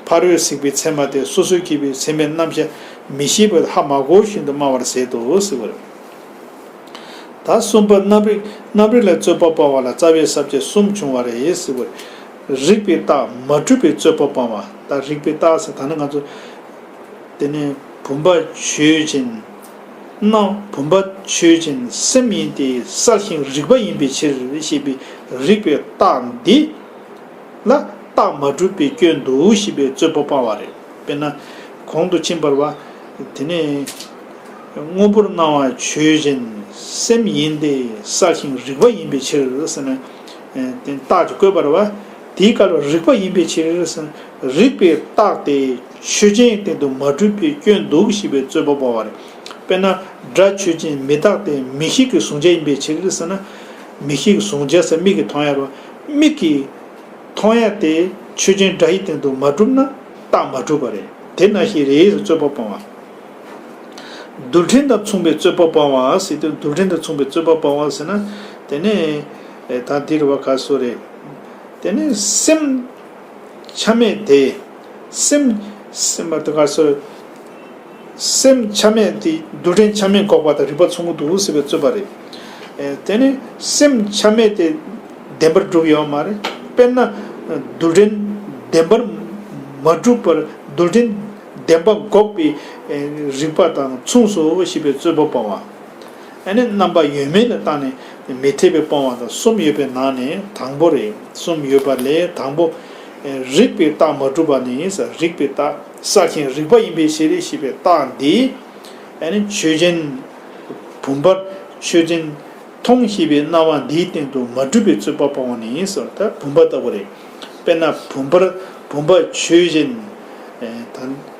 ཕ་རོལ་གཟིགས་པའི་ཚད་མ་དེ་སོ་སོའི་སྐྱེས་པའི་ཚད་མའི་རྣམ་གཞག་ མི་ཤེས་པས་ཧ་མ་གོ་བཞིན་དུ་སྨྲ་བར་ཟད་དོ་ཟེར་བ་རེད། ད་གསུམ་པ་རྣམ་རིག་རྣམ་རིག་ལ་རྩོད་པ་སྤང་བ་ལ་རྩ་བའི་ས་བཅད་གསུམ་བྱུང་བ་རེད་ཟེར་བ་རེད། རིགས་པའི་རྟགས་མ་གྲུབ་པའི་རྩོད་པ་སྤང་བ། ད་རིགས་པའི་རྟགས་ཟེར་ད་ནི་ང་ཚོ། དེ་ནས་བུམ་པ་ཆོས་ཅན། སྣང་བུམ་པ་ཆོས་ཅན་སེམས་ཡིན་ཏེ་གསལ་ཞིང་རིག་པ་ཡིན་པའི་ཕྱིར་ཞེས་པའི་རིགས་པའི་རྟགས་འདི་ལ་རྟགས་མ་གྲུབ་པའི་སྐྱོན་འདུག་ཞེས་པའི་རྩོད་པ་སྤང་བ་རེད། དཔེར་ན། གོང་དུ་ཕྱིན་པར་བ། དེ་ནས། དངོས་པོར་སྣང་བ་ཆོས་ཅན་སེམས་ཡིན་ཏེ་གསལ་ཞིང་རིག་པ་ཡིན་པའི་ཕྱིར་ཟེར་ནས། དེ་རྟགས་ཀྱི་བཀོད་པར་བ། དེའི་སྐབས་ལ་རིག་པ་ཡིན་པའི་ཕྱིར་ཟེར། རིགས་པའི་རྟགས་དེ་ཆོས་ཅན་སྟེང་དུ་མ་གྲུབ་པའི་སྐྱོན་འདུག་ཞེས་པའི་རྩོད་པ་སྤོང་བ་རེད། དཔེར་ན། སྒྲ་ཆོས་ཅན་མི་རྟག་སྟེ་མིག་ཤེས་ཀྱི་གཟུང་བྱ་ཡིན་པའི་ཕྱིར་ཟེར་ན། མིག་ཤེས་ཀྱི་གཟུང་བྱ་ཟེར་མིག་གིས་མཐོང་ཡ་རེད། མིག་གིས་མཐོང་ཡ་དེ་ཆོས་ཅན་སྒྲ་ཡི་སྟེང་དུ་མ་གྲུབ་ན་རྟགས་མ་གྲུབ་པ་རེད། དེ་ནང་བཞིན་རེད་ཟེར་རྩོད་པ་སྤོང་བ། རྡུལ་ཕྲན་དང་མཚུངས་པའི་རྩོད་པ་སྤོང་བ་ཟེར་དུས་རྡུལ་ཕྲན་དང་མཚུངས་པའི་རྩོད་པ་སྤོང་བ་ཟེར་ན། དེ་ནས་ད་འདིར་བ་ག་སོ་རེད། དེ་ནས་སེམས་ཆ་མེད་དེ། སེམས་སེམས་པ་དེ་ག་སོ། སེམས་ཆ་མེད་དེ་རྡུལ་ཕྲན་ཆ་མེད་འགོག་པ་དང་རིགས་པ་མཚུངས་ཀྱི་འདུག་ཟེར་བའི་རྩོད་པ་རེད། དེ་ནས་སེམས་ཆ་མེད་དེ་བདེན་པར་གྲུབ་ཡོད་མ་རེད། དཔེར་ན། རྡུལ་ཕྲན་བདེན་པར་མ་གྲུབ་པར་རྡུལ་ཕྲན་བདེན་པ་འགོག་པའི་རིགས་པ་དང་མཚུངས་སོ་ཞེས་པའི་རྩོད་པ་སྤོང་བ། ཨ་ནི་རྣམ་པ་ཡོད་མེད་ལ་བརྟེན་ནས་མི་འཐད་པའི་སྤོང་བ་དང་གསུམ་ཡོད་པའི་ནང་ནས་དང་པོ་རེད། གསུམ་ཡོད་པ་ལས་དང་པོ། རིགས་པའི་རྟགས་མ་གྲུབ་པ་ནི་རིགས་པའི་རྟགས་གསལ་ཞིང་རིག་པ་ཡིན་པའི་ཕྱིར་ཞེས་པའི་རྟགས་འདི། ཨ་ནི་ཆོས་ཅན། བུམ་པར་ཆོས་ཅན་མཐོང་ཞེས་པའི་སྣང་བ་འདིའི་སྟེང་དུ་མ་གྲུབ་པའི་རྩོད་པ་སྤོང་བ་ནི་ཟེར་ད་བུམ་པ་ལྟ་བུ་རེད། དཔེར་ན་བུམ་པར་བུམ་པ་ཆོས་ཅན། ད།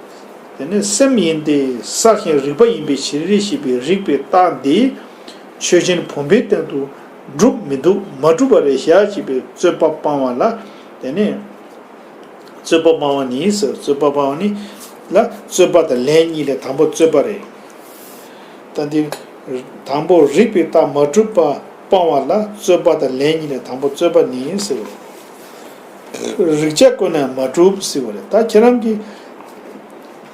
དེ་ནི་སེམས་ཡིན་ཏེ་གསལ་ཞིང་རིག་པ་ཡིན་པའི་ཕྱིར་ཞེས་པའི་རིགས་པའི་རྟགས་འདི། ཆོས་ཅན་བུམ་པའི་སྟེང་དུ་གྲུབ་མི་འདུག་མ་གྲུབ་པ་རེད་བཞག་ཅེས་པའི་རྩོད་པ་སྤང་བ་ལ། དེ་ནི། རྩོད་པ་སྤང་བ་ནི་ཟེར་རྩོད་པ་སྤང་བ་ནི། ལ་རྩོད་པ་དང་ལན་གཉིས་ལས་དང་པོ་རྩོད་པ་རེད། ད་འདི། དང་པོ་རིགས་པའི་རྟགས་མ་གྲུབ་པ་སྤང་བ་ལ་རྩོད་པ་དང་ལན་གཉིས་ལས་དང་པོ་རྩོད་པ་ནི་ཟེར་བ་རེད། རིགས་ཆ་བཀོད་ན་མ་གྲུབ་ཟེར་བ་རེད། ད་ཁྱེད་རང་གིས་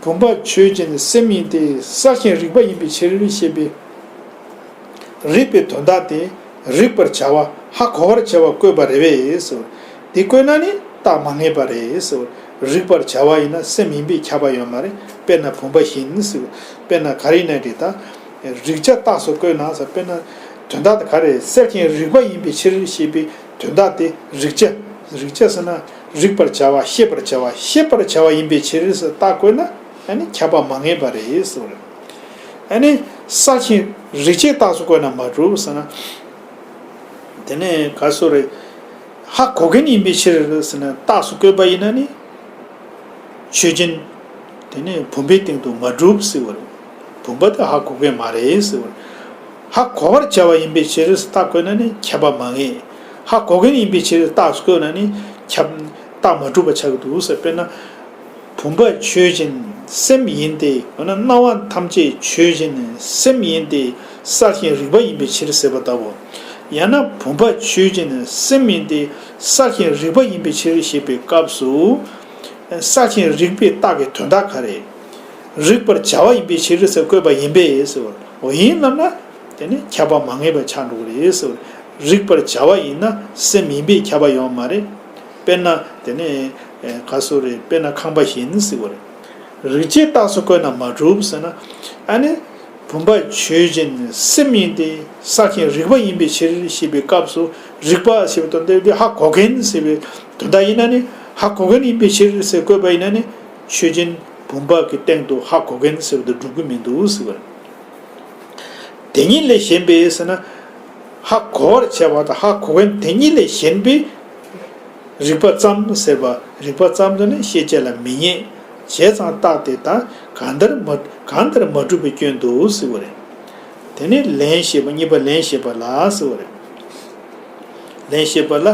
བུམ་པ་ཆོས་ཅན་སེམས་ཡིན་ཏེ་གསལ་ཞིང་རིག་པ་ཡིན་པའི་ཕྱིར་ཞེས་པའི་རིགས་པའི་དོན་དག་དེ་རིག་པར་བྱ་བ་ཧ་གོ་བར་བྱ་བ་བཀོད་པ་རེད་པས་ཟེར་བ་རེད། དེ་བཀོད་ན་ནི་རྟགས་མ་ངེས་པ་རེད་ཟེར་བ་རེད། རིག་པར་བྱ་བ་ཡིན་ན་སེམས་ཡིན་པས་ཁྱབ་པ་ཡོད་མ་རེད། དཔེར་ན་བུམ་པ་བཞིན་ཟེར་བ་དཔེར་ན་ག་རེ་ཡིན་ན་འགྲིག་ད། རིགས་ཆ་རྟགས་སུ་བཀོད་ན་ཟེར་དཔེར་ན། དོན་དག་དེ་ག་རེ་གསལ་ཞིང་རིག་པ་ཡིན་པའི་ཕྱིར་ཞེས་པའི་དོན་དག་དེ་རིགས་ཆ། རིགས་ཆ་ཟེར་ན་རིག་པར་བྱ་བ་ཤེས་པར་བྱ་བ་ཤེས་པར་བྱ་བ་ཡིན་པའི་ཕྱིར་ཟེར་རྟགས་བཀོད་ན་ཨ་ནི་ཁྱབ་པ་མ་ངེས་པ་རེད་ཟེར་བ་རེད། ཨ་ནི་གསལ་ཞིང་རིགས་ཆའི་རྟགས་སུ་བཀོད་ན་མ་གྲུབ་ཟེར་ན། དེ་ནས་ག་སོ་རེད། ཧ་གོ་མཁན་ཡིན་པའི་ཕྱིར་ཟེར་ན་རྟགས་སུ་བཀོད་པ་ཡིན་ན་ནི། ཆོས་ཅན། དེ་ནས་བུམ་པའི་སྟེང་དུ་མ་གྲུབ་ཟེར་བ་རེད། བུམ་པ་དེ་ཧ་གོ་མཁན་མ་རེད་ཟེར་བ་རེད། ཧ་གོ་བར་བྱ་བ་ཡིན་པའི་ཕྱིར་རྟགས་བཀོད་ན་ནི་ཁྱབ་པ་མ་ངེས། ཧ་གོ་མཁན་ཡིན་པའི་ཕྱིར་རྟགས་སུ་བཀོད་ན་ནི་ཁྱབ། རྟགས་མ་གྲུབ་པ་ཆགས་ཀྱི་འདུག་ཟེར་དཔེར་ན། བུམ་པ་ཆོས་ཅན་སེམས་ཡིན་ཏེ་འོ་ན་སྣང་བ་ཐམས་ཅད་ཆོས་ཅན་སེམས་ཡིན་ཏེ་གསལ་ཞིང་རིག་པ་ཡིན་པའི་ཕྱིར་ཟེར་བ་ལྟ་བུ། ཡང་ན་བུམ་པ་ཆོས་ཅན་སེམས་ཡིན་ཏེ་གསལ་ཞིང་རིག་པ་ཡིན་པའི་ཕྱིར་ཞེས་པའི་སྐབས་སུ། གསལ་ཞིང་རིག་པའི་རྟགས་ཀྱི་དོན་དག་ག་རེ། རིག་པར་བྱ་བ་ཡིན་པའི་ཕྱིར་ཟེར་བཀོད་པ་ཡིན་པས་ཟེར་བ། འོ་ཡིན་ལབ་ན། དེ་ནི་ཁྱབ་པ་མ་ངེས་པ་ཆགས་འགྲོ་གི་རེད་ཟེར་བ་རེད། རིག་པར་བྱ་བ་ཡིན་ན་སེམས་ཡིན་པས་ཁྱབ་པ་ཡོད་མ་རེད། དཔེར་ན་དེ་ནི་ག་སོ་རེད། དཔེར་ན་ཁང་པ་བཞིན་ཟེར་བ་རེད། རིགས་ཆའི་རྟགས་སུ་བཀོད་ན་མ་གྲུབ་ཟེར་ན། ཨ་ནི་བུམ་པ་ཆོས་ཅན་སེམས་ཡིན་ཏེ་གསལ་ཞིང་རིག་པ་ཡིན་པའི་ཕྱིར་ཞེས་པའི་སྐབས་སུ་རིག་པ་ཞེས་པའི་དོན་དེ་ཧ་གོ་མཁན་ཞེས་པའི་དོན་དག་ཡིན་ན་ནི་ཧ་གོ་མཁན་ཡིན་པའི་ཕྱིར་ཟེར་བཀོད་པ་ཡིན་ན་ནི་ཆོས་ཅན་བུམ་པ་གི་སྟེང་དུ་ཧ་གོ་མཁན་ཟེར་བ་དེ་འགྲུབ་ཀྱི་མི་འདུག་ཟེར་བ་རེད། དེ་ཉིད་ལས་གཞན་པའི་ཟེར་ན། ཧ་གོ་བར་བྱ་བ་དང་ཧ་གོ་མཁན་དེ་ཉིད་ལས་གཞན་པའི་རིགས་པ་ཙམ་ཟེར་བ་རིགས་པ་ཙམ་དུ་ནི་ཤེས་བྱ་ལ་མི་ངེས། བྱས་ཙང་རྟགས་དེ་དག་གང་ལྟར་མ་གང་ལྟར་མ་གྲུབ་པའི་སྐྱོན་འདུག་ཟེར་བ་རེད། དེ་ནི་ལན་ཞེས་པ་གཉིས་པ་ལན་ཞེས་པ་ལ་ཟེར་བ་རེད། ལན་ཞེས་པ་ལ།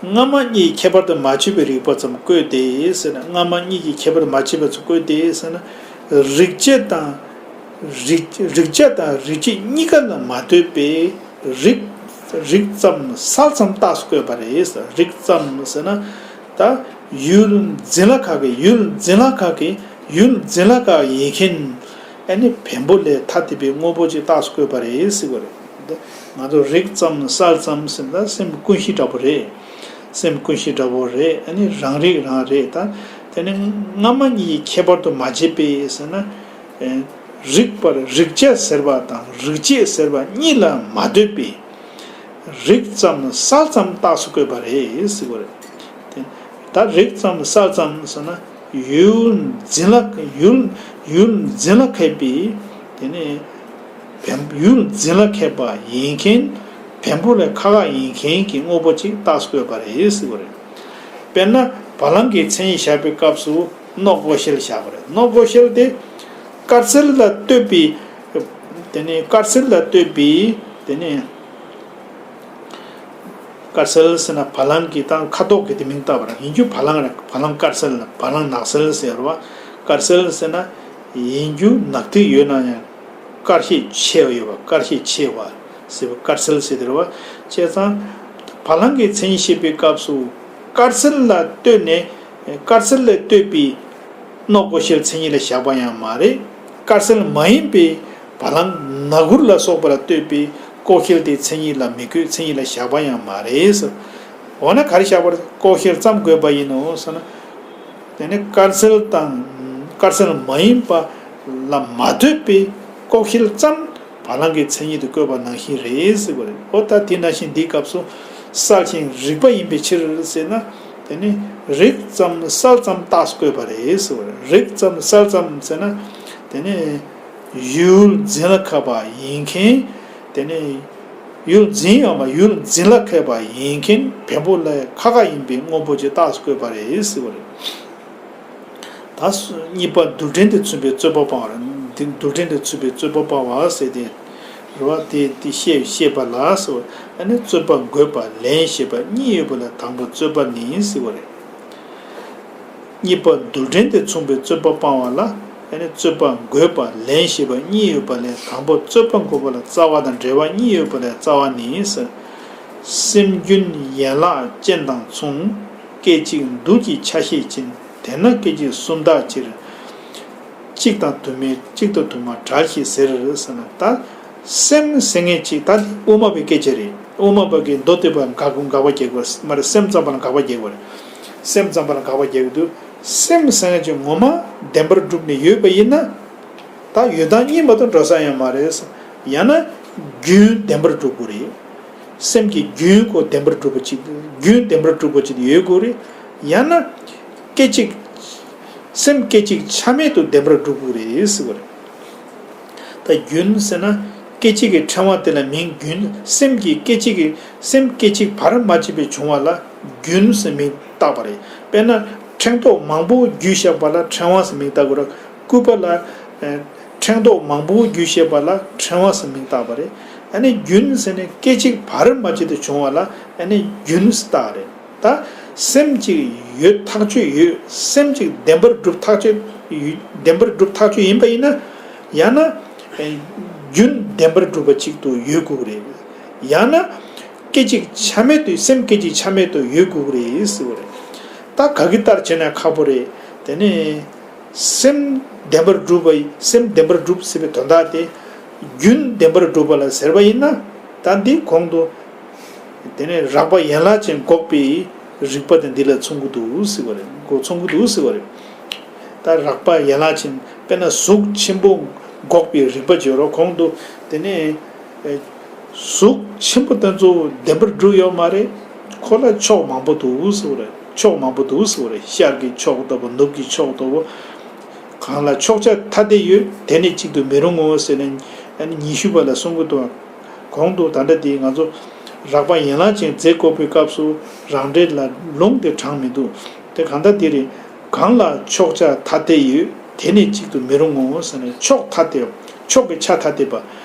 སྔ་མ་གཉིས་ཁྱད་པར་དུ་མ་ཕྱེ་བའི་རིགས་པ་ཙམ་བཀོད་དེ་ཟེར་ན་སྔ་མ་གཉིས་ཀྱི་ཁྱད་པར་མ་ཕྱེ་བ་ཙམ་བཀོད་དེ་ཟེར་ན། རིགས་ཆ་དང་། རིགས་རིགས་ཆ་དང་རིགས་ཆད་གཉིས་ཀ་ལ་མ་ལྟོས་པའི་རིགས་རིགས་ཙམ་ས་ཙམ་རྟགས་སུ་བཀོད་པ་རེད། རིགས་ཙམ་ཟེར་ན། ད་ཡུལ་འཛིན་ལྷ་ཁག་གི་ཡུལ་འཛིན་ལྷ་ཁག་གི་ཡུལ་འཛིན་ལྷ་ཁག་ཡིན་མཁན། ཨ་ནི་བེམ་པོ་ལས་ཐ་དད་པའི་དངོས་པོ་ཅིག་རྟགས་སུ་བཀོད་པ་རེད་ཟེར་བ་རེད། ང་ཚོ་རིག་ཙམ་གསལ་ཙམ་ཟེར་ན་སེམས་ཀུན་གཞི་འདྲ་པོ་རེད། སེམས་ཀུན་གཞི་འདྲ་པོ་རེད། ཨ་ནི་རང་རིག་རང་རེད་ད། དེ་ནི་སྔ་མ་གཉིས་ཁྱད་པར་དུ་མ་བྱས་པས་ཟེར་ན། ཨེ། རིག་པར་རིག་བྱ་ཟེར་བ་དང་རིག་བྱེད་ཟེར་བ་གཉིས་ལ་མ་ལྟོས་པའི་རིག་ཙམ་གསལ་ཙམ་རྟགས་སུ་བཀོད་པ་རེད་ཟེར་བ་རེད། དེ་ད་རིག་ཙམ་གསལ་ཙམ་ཟེར་ན་ཡུལ་འཛིན་ལ་ཡུལ་ཡུལ་འཛིན་ལ་མཁས་པའི་དེ་ནི་བེམ་ཡུལ་འཛིན་ལ་མཁས་པ་ཡིན་མཁན་བེམ་པོ་ལས་ཁ་ཁ་ཡིན་མཁན་གྱི་དངོས་པོ་གཅིག་རྟགས་སུ་བཀོད་པ་རེད་ཟེར་བ་རེད། དཔེར་ན་བ་ལང་གི་མཚན་ཉིད་བཞག་པའི་སྐབས་སུ་ནོག་ཀོ་ཤེལ་བཞག་པ་རེད། ནོག་ཀོ་ཤེལ་དེ་དཀར་གསལ་ལ་ལྟོས་པའི་དེ་ནི་དཀར་གསལ་ལ་ལྟོས་པའི་དེ་ནི་དཀར་གསལ་ཟེར་ན་བ་ལང་གི་དང་ཁ་དོག་གི་དེ་མིང་བཏགས་པ་རེད། ཡིན་རྒྱུ་བ་ལང་རེད། བ་ལང་དཀར་གསལ་ལ་བ་ལང་ནག་གསལ་ཟེར་བ། དཀར་གསལ་ཟེར་ན་ཡིན་རྒྱུ་ནག་ཐིག་ཡོད་ན་ཡང་དཀར་ཤས་ཆེ་བ་ཡོད་པ་དཀར་ཤས་ཆེ་བ་ཟེར་བ་དཀར་གསལ་ཟེར་དེ་རེད་བ། བྱས་ཙང་བ་ལང་གི་མཚན་ཉིད་བཤད་པའི་སྐབས་སུ་དཀར་གསལ་ལ་ལྟོས་ནས་དཀར་གསལ་ལ་ལྟོས་པའི་ནོག་ཀོ་ཤེལ་མཚན་ཉིད་ལ་བཞག་པ་ཡང་མ་རེད། དཀར་གསལ་མ་ཡིན་པའི་བ་ལང་ན་གུར་ལ་སོགས་པ་ལ་ལྟོས་པའི་ཀོ་ཤེལ་དེ་མཚན་ཉིད་ལ་མི་དགོས། མཚན་ཉིད་ལ་བཞག་པ་ཡང་མ་རེད། འོ་ན་ག་རེ་བཞག་པ་རེད། ཀོ་ཤེལ་ཙམ་དགོས་པ་ཡིན་ནོ་ཟེར་ན། དེ་ནི་དཀར་གསལ་དང་དཀར་གསལ་མ་ཡིན་པ་ལ་མ་ལྟོས་པའི་ཀོ་ཤེལ་ཙམ་བ་ལང་གི་མཚན་ཉིད་དུ་བཀོད་པ་ནང་བཞིན་རེད་ཟེར་བ་རེད། འོ་ད་དེ་ནང་བཞིན་འདིའི་སྐབས་སུ་གསལ་ཞིང་རིག་པ་ཡིན་པའི་ཕྱིར་ཟེར་ན། དེ་ནི་རིག་ཙམ་གསལ་ཙམ་རྟགས་སུ་བཀོད་པ་རེད་ཟེར་བ་རེད། རིག་ཙམ་གསལ་ཙམ་ཟེར་ན། དེ་ནི་ཡུལ་འཛིན་ལ་མཁས་པ་ཡིན་མཁན། དེ་ནི་ཡུལ་འཛིན་ཡོད་མ་ཡུལ་འཛིན་ལ་མཁས་པ་ཡིན་མཁན་བེམ་པོ་ལས་ཁ་ཁ་ཡིན་པའི་དངོས་པོ་ཅིག་རྟགས་སུ་བཀོད་པ་རེད་ཟེར་བ་རེད། ད་གཉིས་པ་རྡུལ་ཕྲན་དེ་མཚོན་པའི་རྩོད་པ་སྤང་བ་རེད། འདི་རྡུལ་ཕྲན་དེ་མཚོན་པའི་རྩོད་པ་སྤང་བ་ཟེར་ཏེ། རེད་བ། དེ་དེ་བཤད་བཤད་པ་ལ་ཟེར་བ། ཨ་ནི་རྩོད་པ་འགོད་པ་ལན་ཞེས་པ་གཉིས་ཡོད་པ་ལས་དང་པོ་རྩོད་པ་ནི་ཟེར་བ་རེད། གཉིས་པ་རྡུལ་ཕྲན་དེ་མཚོན་པའི་རྩོད་པ་སྤང་བ་ལ། ཨ་ནི་རྩོད་པ་འགོད་པ་ལན་ཞེས་པ་གཉིས་ཡོད་པ་ལས་དང་པོ་རྩོད་པ་འགོད་པ་ལ་རྩ་བ་དང་འབྲེལ་བ་གཉིས་ཡོད་པ་ལས་རྩ་བ་ནི་ཟེར། སེམས་རྒྱུན་ཡན་ལག་ཅན་དང་མཚུངས། སྐད་ཅིག་རྡུལ་གྱི་ཆ་ཤས་ཅན། དེས་ན་སྐད་ཅིག་གསུམ་དག་ཕྱིར། གཅིག་དང་དུ་མའི་གཅིག་ཏུ་དུ་མ་བྲལ་ཞེས་ཟེར་ཟེར་ན། ད་སེམས་ཟེར་མཁན་གཅིག་ད་དབུ་མ་པའི་སྐད་ཆ་རེད། དབུ་མ་པ་གིས་མདོ་སྡེ་པ་དགག་དགག་པ་རྒྱག་དགོས་མ་རེད། སེམས་ཙམ་པ་ལ་དགག་པ་རྒྱག་དགོས་རེད། སེམས་ཙམ་པ་ལ་དགག་པ་རྒྱག་གི་འདུག་སེམས་ཟེར་མཁན་གཅིག་ངོ་མ་བདེན་པར་གྲུབ་ནས་ཡོད་པ་ཡིན་ན། ད་ཡོད་སྟངས་གཉིས་མ་གཏོགས་འགྲོ་ས་ཡང་མ་རེད། ཡང་ན་རྒྱུན་བདེན་པར་གྲུབ་དགོས་རེད། སེམས་ཀྱི་རྒྱུན་ཁོ་བདེན་པར་གྲུབ་པ་ཅིག་རྒྱུན་བདེན་པར་གྲུབ་པ་ཅིག་ཡོད་དགོས་རེད། ཡང་ན་སྐད་ཅིག་སེམས་སྐད་ཅིག་ཆ་མེད་དུ་བདེན་པར་གྲུབ་དགོས་རེད་ཟེར་བ་རེད། ད་རྒྱུན་ཟེར་ན་སྐད་ཅིག་གི་ཕྲེང་བ་དེ་ལ་མིང་རྒྱུན། སེམས་ཀྱི་སྐད་ཅིག་གི་སེམས་སྐད་ཅིག་བར་མ་ཆད་པའི་བྱུང་བ་ལ་རྒྱུན་ཟེར་མིང་བཏགས་པ་རེད། དཔེར་ན་ཕྲེང་རྡོག་མང་པོ་རྒྱུས་བཤད་པ་ལ་ཕྲེང་བ་ཟེར་མིང་བཏགས་དགོས་རེད། སྐུད་པ་ལ་ཨ་ཕྲེང་རྡོག་མང་པོ་རྒྱུས་བཤད་པ་ལ་ཕྲེང་བ་ཟེར་མིང་བཏགས་པ་རེད། ཨ་ནི་རྒྱུན་ཟེར་ནས་སྐད་ཅིག་བར་མ་ཆད་དུ་བྱུང་བ་ལ་ཨ་ནི་རྒྱུན་ཟེར་བཏགས་རེད། ད་སེམས་ཅིག་ཡོད་ཐག་ཆོད་ཡོད། སེམས་ཅིག་བདེན་པར་གྲུབ་ཐག་ཆོད་ཡོད། བདེན་པར་གྲུབ་ཐག་ཆོད་ཡིན་པ་ཡིན་ན། ཡང་ན་ཨེ་རྒྱུན་བདེན་པར་གྲུབ་པ་ཅིག་ཏུ་ཡོད་དགོས་ཀྱི་རེད། ཡང་ན་སྐད་ཅིག་ཆ་མེད་དུ་སེམས་སྐད་ཅིག་ཆ་མེད་དུ་ཡོད་དགོས་ཀྱི་རེད་ཟེར་བ་རེད། ད་ག་གི་ལྟར་བྱས་ན་ཁག་པོ་རེད། དེ་ནས་སེམས་བདེན་པར་གྲུབ་པ་ཡི་སེམས་བདེན་པར་གྲུབ་ཟེར་བའི་དོན་དག་དེ་རྒྱུན་བདེན་པར་གྲུབ་པ་ལ་ཟེར་བ་ཡིན་ན། ད་འདི་གོང་དུ། དེ་ནས་རགས་པ་ཡན་ལག་ཅན་འགོག་པའི་རིགས་པ་དེ་འདི་ལ་མཚུངས་ཀྱི་འདུག་ཟེར་བ་རེད། འགོག་མཚུངས་ཀྱི་འདུག་ཟེར་བ་རེད། ད་རགས་པ་ཡན་ལག་ཅན་དཔེར་ན་གཟུགས་ཆེན་པོ་འགོག་པའི་རིགས་པ་བརྗོད་རོགས། གོང་དུ་དེ་ནས་ཨེ་གཟུགས་ཆེན་པོ་དེ་ཚོ་བདེན་པར་གྲུབ་ཡོད་མ་རེད། ཁོ་ལ་ཕྱོགས་མང་པོ་འདུག་ཟེར་བ་རེད། ཕྱོགས་མང་པོ་འདུག་ཟེར་བ་རེད། ཤར་གྱི་ཕྱོགས་ལྟ་བུ། ནུབ་ཀྱི་ཕྱོགས་ལྟ་བུ། གང་ལ་ཕྱོགས་ཆ་ཐ་དད་ཡོད། དེ་ནི་གཅིག་ཏུ་མི་རུང་ངོ་ཟེར་ནས་ཨ་ནི་ཉི་ཤུ་པ་ལ་གསུང་གི་འདུག་གོང་དུ་ད་ལྟ་དེ་ང་ཚོ་རགས་པ་ཡན་ལག་ཅན་རྫས་འགོག་པའི་སྐབས་སུ་རང་འགྲེལ་ལ་ལུང་དེ་དྲངས་མི་འདུག་དེ་གང་ལྟར་དེ་རེད། གང་ལ་ཕྱོགས་ཆ་ཐ་དད་ཡོད། དེ་ནི་གཅིག་ཏུ་མི་རུང་ངོ་ཟེར་ནས་ཕྱོགས་ཐ་དད། ཕྱོགས་ཀྱི་ཆ་ཐ་དད་པ།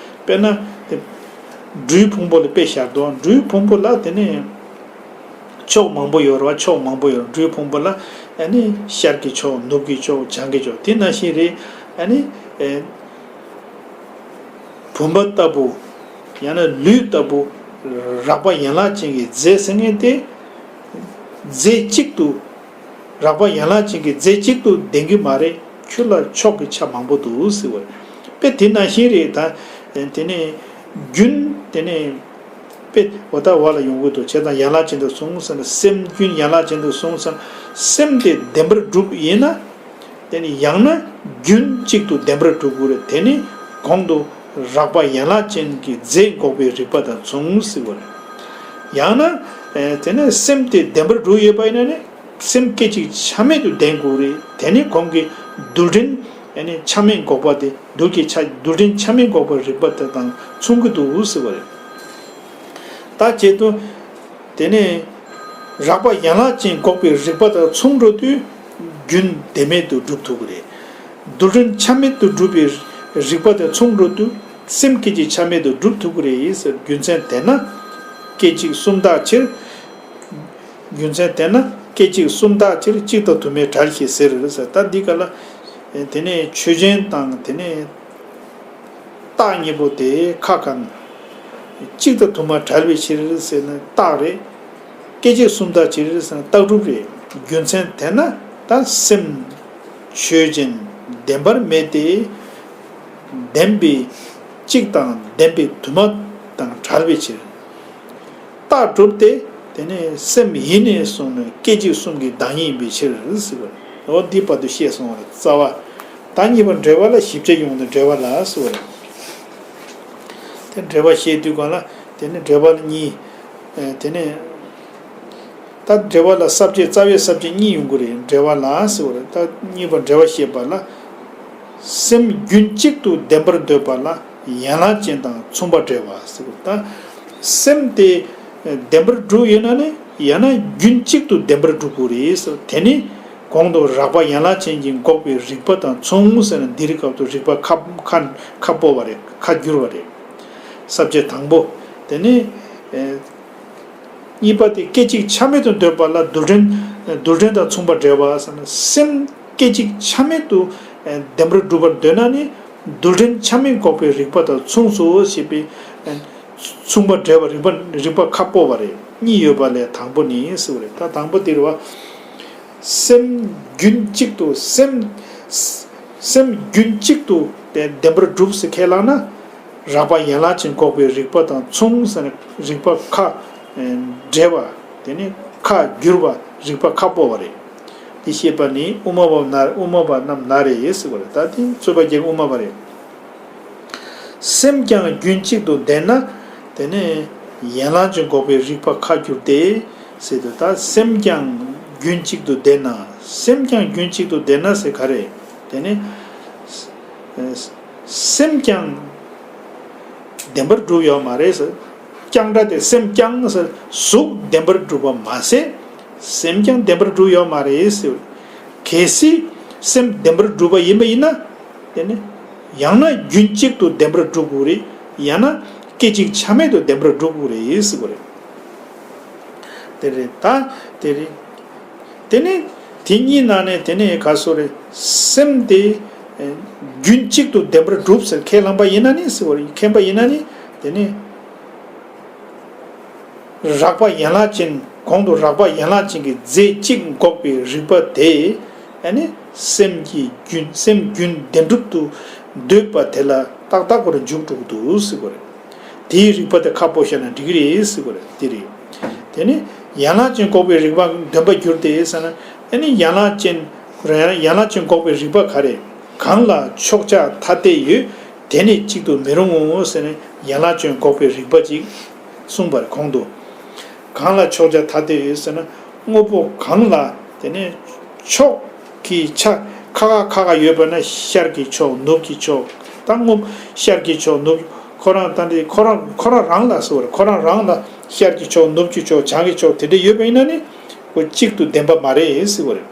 དཔེར་ན་དེ་སྦྲུལ་ཕུང་པོ་ལ་དཔེ་བཞག་འདུག་སྦྲུལ་ཕུང་པོ་ལ་དེ་ནི་ཕྱོགས་མང་པོ་ཡོད་རེད་བ། ཕྱོགས་མང་པོ་ཡོད་རེད། སྦྲུལ་ཕུང་པོ་ལ་ཨ་ནི་ཤར་གྱི་ཕྱོགས། ནུབ་ཀྱི་ཕྱོགས། བྱང་གི་ཕྱོགས། དེ་ནང་བཞིན་རེད། ཨ་ནི་ཨེ་བུམ་པ་ལྟ་བུ། ཡང་ན་ལུས་ལྟ་བུ། རགས་པ་ཡན་ལག་ཅན་གྱི་རྫས་ཟེར་མཁན་དེ་རྫས་གཅིག་ཏུ། རགས་པ་ཡན་ལག་ཅན་གྱི་རྫས་གཅིག་ཏུ་ལྡན་གྱི་མ་རེད། ཁྱོད་ལ་ཕྱོགས་ཀྱི་ཆ་མང་པོ་འདུག་ཟེར་བ་རེད། དཔེ་དེ་ནང་བཞིན་རེད་ད། དེ་ནས་རྒྱུན་དེ་ནས་དཔེ་འོ་ད་བ་ལ་ཡོང་གི་འདུག་བྱས་ཙང་ཡན་ལག་ཅན་དུ་སོང་ཟེར་ན། སེམས་རྒྱུན་ཡན་ལག་ཅན་དུ་སོང་ཟེར་ན། སེམས་དེ་བདེན་པར་གྲུབ་ཡིན་ན། དེ་ནི་ཡང་ན་རྒྱུན་གཅིག་ཏུ་བདེན་པར་གྲུབ་དགོས་རེད། དེ་ནི་གོང་དུ་རགས་པ་ཡན་ལག་ཅན་གྱི་རྫས་འགོག་པའི་རིགས་པ་དང་མཚུངས་ཟེར་བ་རེད། ཡང་ན་དེ་ནི་སེམས་དེ་བདེན་པར་གྲུབ་ཡོད་པ་ཡིན་ན་ནི། སེམས་སྐད་ཅིག་ཆ་མེད་དུ་ལྡན་དགོས་རེད། དེ་ནི་གོང་གི་རྡུལ་ཕྲན་ཨ་ནི་ཆ་མེད་འགོག་པ་དེ། རྡུལ་གྱི་ཆ་རྡུལ་ཕྲན་ཆ་མེད་འགོག་པའི་རིགས་པ་དེ་དང་མཚུངས་ཀྱི་འདུག་ཟེར་བ་རེད། ད་བྱེད་དུ། དེ་ནས་རགས་པ་ཡན་ལག་ཅན་འགོག་པའི་རིགས་པ་དང་མཚུངས་འགྲོ་དུས་རྒྱུན་བདེན་མེད་དུ་སྒྲུབ་ཐུབ་ཀྱི་རེད། རྡུལ་ཕྲན་ཆ་མེད་དུ་སྒྲུབ་པའི་རིགས་པ་དང་མཚུངས་འགྲོ་དུས་སེམས་སྐད་ཅིག་ཆ་མེད་དུ་སྒྲུབ་ཐུབ་ཀྱི་རེད་ཟེར། རྒྱུ་མཚན་དེས་ན་སྐད་ཅིག་གསུམ་དག་ཕྱིར། རྒྱུ་མཚན་དེས་ན་སྐད་ཅིག་གསུམ་དག་ཕྱིར། གཅིག་དང་དུ་མས་བྲལ་ཞེས་ཟེར་ཟེར། ད་འདི་ག་ལ་དེ་ནས་ཆོས་ཅན་དང་དེ་ནས་རྟགས་གཉིས་པོ་དེ་ཁ་གང་། གཅིག་དང་དུ་མ་བྲལ་བའི་ཕྱིར་ཟེར་ན་རྟགས་རེད། སྐད་ཅིག་གསུམ་དག་ཕྱིར་ཟེར་ན་རྟགས་གྲུབ་རེད། རྒྱུ་མཚན་དེས་ན་ད་སེམས་ཆོས་ཅན་བདེན་པར་མེད་དེ། བདེན་པའི་གཅིག་དང་བདེན་པའི་དུ་མ་དང་བྲལ་བའི་ཕྱིར། རྟགས་གྲུབ་སྟེ། དེ་ནས་སེམས་ཡིན་ནས་བཟུང་ནས་སྐད་ཅིག་གསུམ་གྱི་བདག་ཉིད་ཡིན་པའི་ཕྱིར་ཟེར་བ་རེད། འོ་འདི་བར་དུ་བཤད་སོང་བ་རེད། རྩ་བ། ད་གཉིས་པ་འགྲེལ་པ་ལ་ཞིབ་ཆ་ཡོང་ནས་འགྲེལ་པ་ལ་ཟེར་བ་རེད། དེ་འགྲེལ་པ་བཤད་དུས་གང་ལ་དེ་ནས་འགྲེལ་པ་ལ་གཉིས། ཨེ་དེ་ནས་ད་འགྲེལ་པ་ལ་ས་བཅད་རྩ་བའི་ས་བཅད་གཉིས་ཡོང་གི་རེད། འགྲེལ་པ་ལ་ཟེར་བ་རེད། ད་གཉིས་པ་འགྲེལ་པ་བཤད་པ་ལ། སེམས་རྒྱུན་གཅིག་ཏུ་བདེན་པར་འདོད་པ་ལ་ཡན་ལག་ཅན་དང་མཚུངས་པ་འགྲེལ་བ་ཟེར་བ། ད་སེམས་དེ་བདེན་པར་གྲུབ་ཡོད་ན་ནི་ཡང་ན་རྒྱུན་གཅིག་ཏུ་བདེན་པར་གྲུབ་དགོས་རེད་ཟེར། དེ་ནི་གོང་དུ་རགས་པ་ཡན་ལག་ཅན་གྱིས་འགོག་པའི་རིགས་པ་དང་མཚུངས་ཟེར་ན། འདིའི་སྐབས་སུ་རིགས་པ་ཁ་ཁ་ཁ་སྤོ་བ་རེད། ཁ་བསྒྱུར་བ་རེད། ས་བཅད་དང་པོ། དེ་ནི་ཨེ། གཉིས་པ་དེ་སྐད་ཅིག་ཆ་མེད་དུ་འདོད་པ་ལ་རྡུལ་ཕྲན། རྡུལ་ཕྲན་དང་མཚུངས་པ་འགྲེལ་བ་ཟེར་ན། སེམས་སྐད་ཅིག་ཆ་མེད་དུ་བདེན་པར་གྲུབ་པར་འདོད་ན་ནི་རྡུལ་ཕྲན་ཆ་མེད་འགོག་པའི་རིགས་པ་དང་མཚུངས་སོ་ཞེས་པའི་མཚུངས་པ་འགྲེལ་བ། རིགས་པ་རིགས་པ་ཁ་སྤོ་བ་རེད། གཉིས་ཡོད་པ་ལས་དང་པོ་ནི་ཟེར་བ་རེད། ད་དང་པོ་དེ་རེད་བ། སེམས་རྒྱུན་གཅིག་ཏུ་སེམས། སེམས་རྒྱུན་གཅིག་ཏུ་བདེན་པར་གྲུབ་ཟེར་ཁས་བླངས་ན། རགས་པ་ཡན་ལག་ཅན་འགོག་པའི་རིགས་པ་དང་མཚུངས་ཟེར་ནས་རིགས་པ་ཁ་འགྲེལ་བ། དེ་ནི་ཁ་བསྒྱུར་བ། རིགས་པ་ཁ་སྤོ་བ་རེད། འདི་བཤད་པ་ནི་དབུ་མ་པ་ན་དབུ་མ་པ་རྣམས་ན་རེ་ཟེར་བ་རེད། ད་དེ་རྩོད་པ་རྒྱག་དབུ་མ་པ་རེད། སེམས་ཀྱང་རྒྱུན་གཅིག་ཏུ་ལྡན་ན། དེ་ནི་ཡན་ལག་ཅན་འགོག་པའི་རིགས་པ་ཁ་བསྒྱུར་ཏེ་ཟེར་དུས། ད་སེམས་ཀྱང་རྒྱུན་གཅིག་ཏུ་ལྡན་ན། སེམས་ཀྱང་རྒྱུན་གཅིག་ཏུ་ལྡན་ན་ཟེར་ག་རེ། དེ་ནི་སེམས་ཀྱང་བདེན་པར་གྲུབ་ཡོད་མ་རེད་ཟེར། ཀྱང་སྒྲ་དེ་སེམས་ཀྱང་ཟེར། གཟུགས་བདེན་པར་གྲུབ་པ་མ་ཟད་སེམས་ཀྱང་བདེན་པར་གྲུབ་ཡོད་མ་རེད་ཟེར། གལ་སྲིད་སེམས་བདེན་པར་གྲུབ་པ་ཡིན་པ་ཡིན་ན། དེ་ནི་ཡང་ན་རྒྱུན་གཅིག་ཏུ་བདེན་པར་གྲུབ་དགོས་རེད། ཡང་ན་སྐད་ཅིག་ཆ་མེད་དུ་བདེན་པར་གྲུབ་དགོས་རེད་ཟེར་བ་རེད། དེ་རེད་ད། དེ་རེད། དེ་ནི་དེ་གཉིས་ནང་ནས་དེ་ནི་ག་སོ་རེད། སེམས་དེ་རྒྱུན་གཅིག་ཏུ་བདེན་པར་གྲུབ་ཟེར་ཁས་བླངས་པ་ཡིན་ན་ནི་ཟེར་བ་རེད། མཁྱེན་པ་ཡིན་ན་ནི་དེ་ནི། རགས་པ་ཡན་ལག་ཅན། གོང་དུ་རགས་པ་ཡན་ལག་ཅན་གྱི་རྫས་གཅིག་འགོག་པའི་རིགས་པ་དེ། ཨ་ནི་སེམས་ཀྱི་རྒྱུན། སེམས་རྒྱུན་བདེན་གྲུབ་ཏུ་འདོད་པ་དེ་ལ་ཏག་ཏག་པར་འཇུག་འགྲོ་གི་འདུག་ཟེར་བ་རེད། དེའི་རིགས་པ་དེ་ཁ་སྤོ་བཞག་ན་འགྲིག་གི་རེད་ཟེར་བ་རེད། དེ་རེད། དེ་ནི་ཡན་ལག་ཅན་འགོག་པའི་རིགས་པ་བདེན་པར་འགྱུར་ཏེ་ཟེར་ན། ཨ་ནི་ཡན་ལག་ཅན། ཡན་ལག་ཅན་འགོག་པའི་རིགས་པ་ག་རེ། གང་ལ་ཕྱོགས་ཆ་ཐ་དད་ཡོད། དེ་ནི་གཅིག་ཏུ་མི་རུང་ངོ་ཟེར་ནས་ཡན་ལག་ཅན་འགོག་པའི་རིགས་པ་ཅིག་གསུངས་པར་གོང་དུ། གང་ལ་ཕྱོགས་ཆ་ཐ་དད་ཡོད་ཟེར་ན། དངོས་པོ་གང་ལ་དེ་ནས་ཕྱོགས་ཀྱི་ཆ་ཁ་ཁ་ཁ་ཁ་ཡོད་པ་ན། ཤར་གྱི་ཕྱོགས། ནུབ་ཀྱི་ཕྱོགས། ད་དངོས་ཤར་གྱི་ཕྱོགས། ནུབ། ཁོ་རང་ད་འདི་ཁོ་རང་ཁོ་རང་རང་ལ་ཟེར་བ་རེད། ཁོ་རང་རང་ལ་ཤར་གྱི་ཕྱོགས། ནུབ་ཀྱི་ཕྱོགས། བྱང་གི་ཕྱོགས་དེ་འདྲ་ཡོད་པ་ཡིན་ན་ནི་ཁོ་གཅིག་ཏུ་ལྡན་པ་མ་རེད་ཟེར་བ་རེད།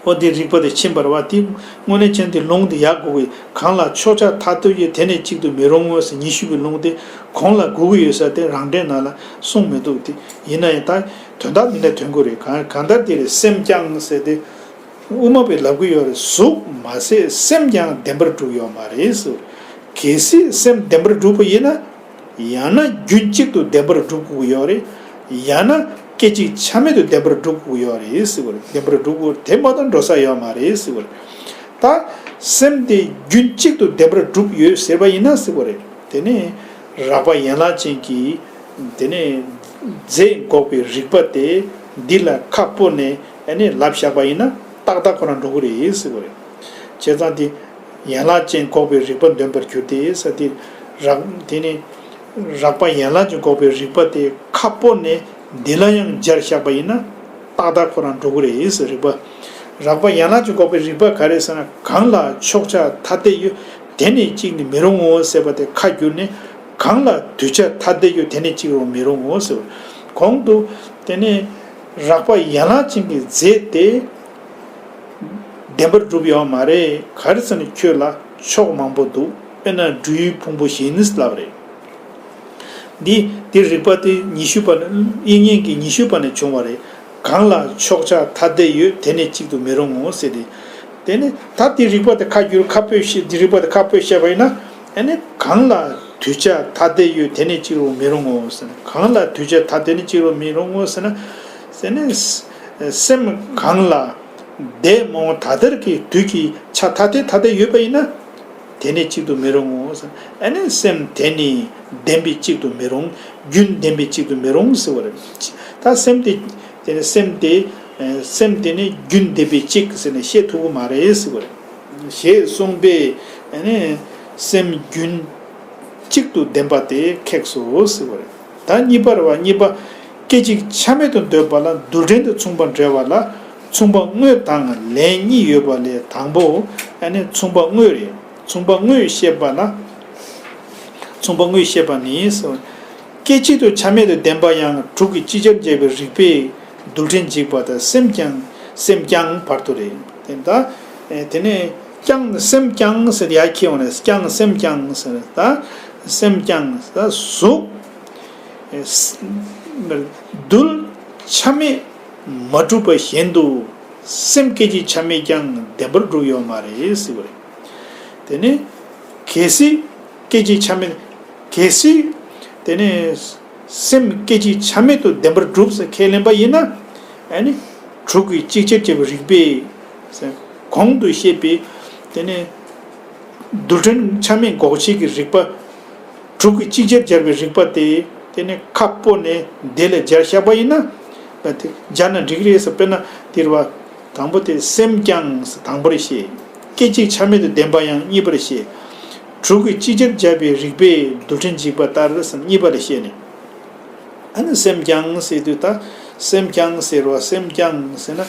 འོ་དེ་རིགས་པ་དེ་ཕྱིན་པ་རེད་བ། དེ་དངོས་གནས་ཅན་དེ་ལུང་དེ་ཡག་དགོས་ཀྱི། གང་ལ་ཕྱོགས་ཆ་ཐ་དད་ཡོད། དེ་ནི་གཅིག་ཏུ་མི་རུང་ངོ་ཟེར། ཉི་ཤུ་པའི་ལུང་དེ་གོང་ལ་དགོས་ཀྱི་ཡོད་ས་དེ་རང་འགྲེལ་ནང་ལ་གསུངས་མི་འདུག་དེ་ཡིན་ན་ཡང་ད་དོན་དག་འདི་འདྲ་ཐོན་གྱི་རེད། གང་གང་ལྟར་དེ་རེད། སེམས་ཀྱང་ཟེར་དེ་དབུ་མ་པས་ལབ་ཀྱི་ཡོད་རེད། གཟུགས་མ་ཟད་སེམས་ཀྱང་བདེན་པར་གྲུབ་ཡོད་མ་རེད་ཟེར། གལ་སྲིད་སེམས་བདེན་པར་གྲུབ་པ་ཡིན་ན། ཡང་ན་རྒྱུན་གཅིག་ཏུ་བདེན་པར་སྒྲུབ་དགོས་ཀྱི་ཡོད་རེད། ཡང་ན་སྐད་ཅིག་ཆ་མེད་དུ་བདེན་པར་སྒྲུབ་དགོས་ཀྱི་ཡོད་རེད་ཟེར་བ་རེད། བདེན་པར་སྒྲུབ་དགོས། དེ་མ་གཏོགས་འགྲོ་ས་ཡོད་མ་རེད་ཟེར་བ་རེད། ད་ སེམས་དེ་རྒྱུན་གཅིག་ཏུ་བདེན་པར་གྲུབ་ཡོད་ཟེར་བ་ཡིན་ན་ཟེར་བ་རེད། དེ་ནས་རགས་པ་ཡན་ལག་ཅན་གྱི་དེ་ནས་རྫས་འགོག་པའི་རིགས་པ་དེ་འདི་ལ་ཁ་སྤོ་ནས་ཨ་ནི་ལབ་བཞག་པ་ཡིན་ན་ཏག་ཏག་ཁོ་རང་འགྲོ་གི་རེད་ཟེར་བ་རེད། བྱས་ཙང་དེ་ཡན་ལག་ཅན་འགོག་པའི་རིགས་པ་འདོན་པར་འགྱུར་ཏེ་ཟེར་དེ་རགས་དེ་ནས་རགས་པ་ཡན་ལག་ཅན་འགོག་པའི་རིགས་པ་དེ་ཁ་སྤོ་ནས་འདི་ལ་ཡང་སྦྱར་བཞག་པ་ཡིན་ན། ཏག་ཏག་ཁོ་རང་འགྲོ་གི་རེད་ཟེར་རིགས་པ། རགས་པ་ཡན་ལག་ཅན་འགོག་པའི་རིགས་པ་ག་རེ་ཟེར་ན། གང་ལ་ཕྱོགས་ཆ་ཐ་དད་ཡོད་དེ་ནི་གཅིག་ནི་མི་རུང་ངོ་ཟེར་བ་དེ་ཁ་བསྒྱུར་ནས། གང་ལ་དུས་ཆ་ཐ་དད་ཡོད་དེ་ནི་གཅིག་རུང་མི་རུང་ངོ་ཟེར་བ། གོང་དུ་དེ་ནི་རགས་པ་ཡན་ལག་ཅན་གྱི་རྫས་དེ་བདེན་པར་གྲུབ་ཡོད་མ་རེད། ག་རེ་ཟེར་ན་ཁྱོད་ལ་ཕྱོགས་མང་པོ་འདུག་དཔེར་ན་འབྲུའི་ཕུང་པོ་བཞིན་ལབ་རེད། འདི་འདི་རིགས་པ་དེ་ཉི་ཤུ་པ་ནས་དབྱིག་གཉེན་གྱི་ཉི་ཤུ་པ་ནས་བྱུང་བ་རེད། གང་ལ་ཕྱོགས་ཆ་ཐ་དད་ཡོད་དེ་ནི་གཅིག་ཏུ་མི་རུང་ངོ་ཟེར་ཏེ། དེ་ནི་ད་དེ་རིགས་པ་དེ་ཁ་བསྒྱུར་ཁ་སྤོས་བཤད་དེ་རིགས་པ་དེ་ཁ་སྤོས་བཤད་པ་ཡིན་ན། ཨ་ནི་གང་ལ་དུས་ཆ་ཐ་དད་ཡོད་དེ་ནི་གཅིག་རུང་མི་རུང་ངོ་ཟེར་ན། གང་ལ་དུས་ཆ་ཐ་དད་ནི་གཅིག་རུང་མི་རུང་ངོ་ཟེར་ན། ཟེར་ནས་སེམས་གང་ལ་འདས་མ་འོངས་ད་ལྟར་གྱི་དུས་ཀྱི་ཆ་ཐ་དད་ཐ་དད་ཡོད་པ་ཡིན་ན། དེ་ནི་གཅིག་ཏུ་མི་རུང་ངོ་། ཨ་ནི་སེམས་དེ་ནི་བདེན་པའི་གཅིག་ཏུ་མི་རུང་། རྒྱུན་བདེན་པའི་གཅིག་ཏུ་མི་རུང་ཟེར་བ་རེད། ད་སེམས་དེ་དེ་ནི་སེམས་དེ་སེམས་དེ་ནི་རྒྱུན་བདེན་པའི་གཅིག་ཟེར་ནས་བཤད་ཐུབ་ཀྱི་མ་རེད་ཟེར་བ་རེད། ཞེས་གསུངས་པས་ཨ་ནི་སེམས་རྒྱུན་གཅིག་ཏུ་བདེན་པ་དེ་ཁེགས་སོ་ཟེར་བ་རེད། ད་གཉིས་པ་རེད་བ། གཉིས་པ། སྐད་ཅིག་ཆ་མེད་དུ་འདོད་པ་ལ་རྡུལ་ཕྲན་དུ་མཚུངས་པ་འབྲེལ་བ་ལ་མཚུངས་པ་དངོས་དང་ལན་གཉིས་ཡོད་པ་ལས་དང་པོ་ཨ་ནི་མཚུངས་པ་དངོས་རེད། མཚུངས་པ་དངོས་བཤད་པ་ལ། མཚུངས་པ་དངོས་བཤད་པ་ནི། སྐད་ཅིག་ཏུ་ཆ་མེད་དུ་བདེན་པ་ཡང་དྲུག་གིས་ཅིག་ཅར་འབྱེད་པའི་རིགས་པས་རྡུལ་ཕྲན་འཇིག་པ་དང་སེམས་ཀྱང་སེམས་ཀྱང་བར་དུ་རེད། དེ་ད་དེ་ནས་ཀྱང་སེམས་ཀྱང་ཟེར་ཡ་ཁྱེར་འོང་ནས་ཀྱང་སེམས་ཀྱང་ཟེར། ད་སེམས་ཀྱང་ད་གཟུགས་རྡུལ་ཆ་མེད་མ་གྲུབ་པ་བཞིན་དུ་སེམས་སྐད་ཅིག་ཆ་མེད་ཀྱང་བདེན་པར་གྲུབ་ཡོད་མ་རེད་ཟེར་བ་རེད། དེ་ནི་གལ་སྲིད་སྐད་ཅིག་ཆ་མེད། གལ་སྲིད་དེ་ནི་སེམས་སྐད་ཅིག་ཆ་མེད་དུ་བདེན་པར་གྲུབ་ཟེར་ཁས་ལེན་པ་ཡིན་ན། ཨ་ནི་དྲུག་གིས་ཅིག་ཅར་བྱས་པའི་རིགས་པས་ཟེར་གོང་དུ་བཤད་པའི་དེ་ནི་རྡུལ་ཕྲན་ཆ་མེད་འགོག་བྱེད་ཀྱི་རིགས་པ། དྲུག་གིས་ཅིག་ཅར་སྦྱར་བའི་རིགས་པ་དེ་དེ་ནི་ཁ་སྤོ་ནས་དེ་ལ་སྦྱར་བཞག་པ་ཡིན་ན། ད་དེ་སྦྱར་ན་འགྲིག་གི་རེད་ཟེར། དཔེར་ན་དེ་རེད་བ། དང་པོ་དེ་སེམས་ཀྱང་དང་པོར་བཤད། སྐད་ཅིག་ཆ་མེད་དུ་བདེན་པ་ཡང་གཉིས་པར་བཤད། དྲུག་གིས་ཅིག་ཅར་སྦྱར་བའི་རིགས་པས་རྡུལ་ཕྲན་འཇིག་པ་ལྟར་གཉིས་པ་ལ་བཤད་ནས། ཨ་ནི་སེམས་ཀྱང་ཟེར་དུས་ད་སེམས་ཀྱང་ཟེར་བ་སེམས་ཀྱང་ཟེར་ན།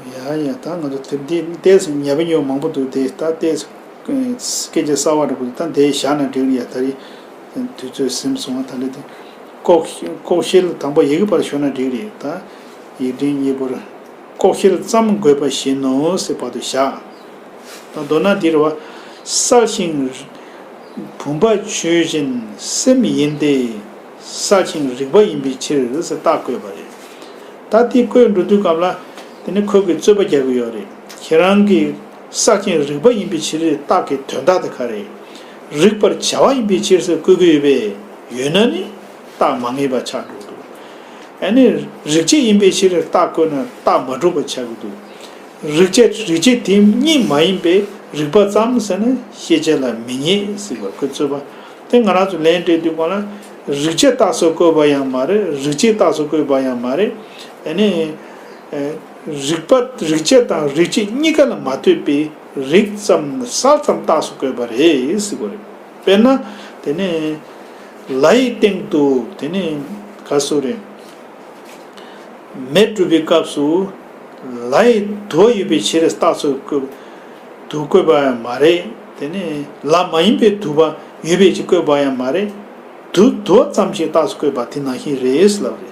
ཡ་ཡ་ད་ང་ཚོ་དེབ་འདི་ཏོག་ཙམ་ཉེས་པ་ཉེས་པ་མང་པོ་འདུག་དེ་ད་ཏོག་ཙམ་སྐད་ཆ་གསར་བ་འདྲ་པོ་འདུག་ད་འདི་བཞག་ན་འགྲིག་ཡ། ད་རེས་དུས་ཚོད་ཟིན་སོང་བ། ད་རེས་དེ་ལྐོག་ལྐོག་ཤལ་དང་པོ་ཡི་གེ་པར་ཤོར་ན་འགྲིག་རེད། ད་ཡིག་ཕྲེང་གཉིས་པོར་ལྐོག་ཤལ་ཙམ་དགོས་པ་བཞིན་ནོ་ཟེར་བར་དུ་བཞག་ད་མདོར་ན་འདི་རེད་བ། གསལ་ཞིང་བུམ་པ་ཆོས་ཅན་སེམས་ཡིན་ཏེ། གསལ་ཞིང་རིག་པ་ཡིན་པའི་ཕྱིར་ཟེར་རྟགས་བཀོད་པ་རེད། ད་དེ་བཀོད་འགྲོ་དུས་སྐབས་ལ་དེ་ནི་ཁོ་གིས་རྩོད་པ་རྒྱག་གི་ཡོད་རེད། ཁྱེད་རང་གིས་གསལ་ཞིང་རིག་པ་ཡིན་པའི་ཕྱིར་རྟགས་ཀྱི་དོན་དག་དེ་ག་རེད། རིག་པར་བྱ་བ་ཡིན་པའི་ཕྱིར་ཟེར་བཀོད་ཀྱི་ཡོད་པས། ཡོད་ན་ནི་རྟགས་མ་ངེས་པ་ཆགས་འགྲོ་འདུག་ཨ་ནི་རིག་བྱེད་ཡིན་པའི་ཕྱིར་རྟགས་བཀོད་ན་རྟགས་མ་གྲུབ་པ་ཆགས་ཀྱི་འདུག་རིག་བྱེད་རིག་བྱེད་དེ་གཉིས་མ་ཡིན་པའི་རིག་པ་ཙམ་ཟེར་ན་ཤེས་བྱ་ལ་མི་ངེས་ཟེར་བ་ཁོས་རྩོད་པ། དེ་ང་རང་ཚོ་ལན་སྤྲད་དུས་སྒང་ལ་རིག་བྱེད་རྟགས་སུ་བཀོད་པ་ཡང་མ་རེད། རིག་བྱེད་རྟགས་སུ་བཀོད་པ་ཡང་མ་རེད། ཨ་ནི་རིག་པ་རིག་བྱེད་དང་རིག་བྱེད་གཉིས་ཀ་ལ་མ་ལྟོས་པའི་རིག་ཙམ་གསལ་ཙམ་རྟགས་སུ་བཀོད་པ་རེད་ཟེར་བ་རེད། དཔེར་ན་དེ་ནི་ལ་ཡི་སྟེང་དུ་དེ་ནི་ག་སུ་རེད། མེ་སྒྲུབ་པའི་སྐབས་སུ་ལ་ཡི་དུ་བ་ཡོད་པའི་ཕྱིར་རྟགས་སུ་བཀོད། དུ་བཀོད་པ་ཡང་མ་རེད། དེ་ནི་ལ་མ་ཡིན་པའི་དུ་བ་ཡོད་པའི་ཕྱིར་བཀོད་པ་ཡང་མ་རེད། དུ་དུ་བ་ཙམ་ཞིག་རྟགས་སུ་བཀོད་པ་དེ་ནང་བཞིན་རེད་ལབ་རེད།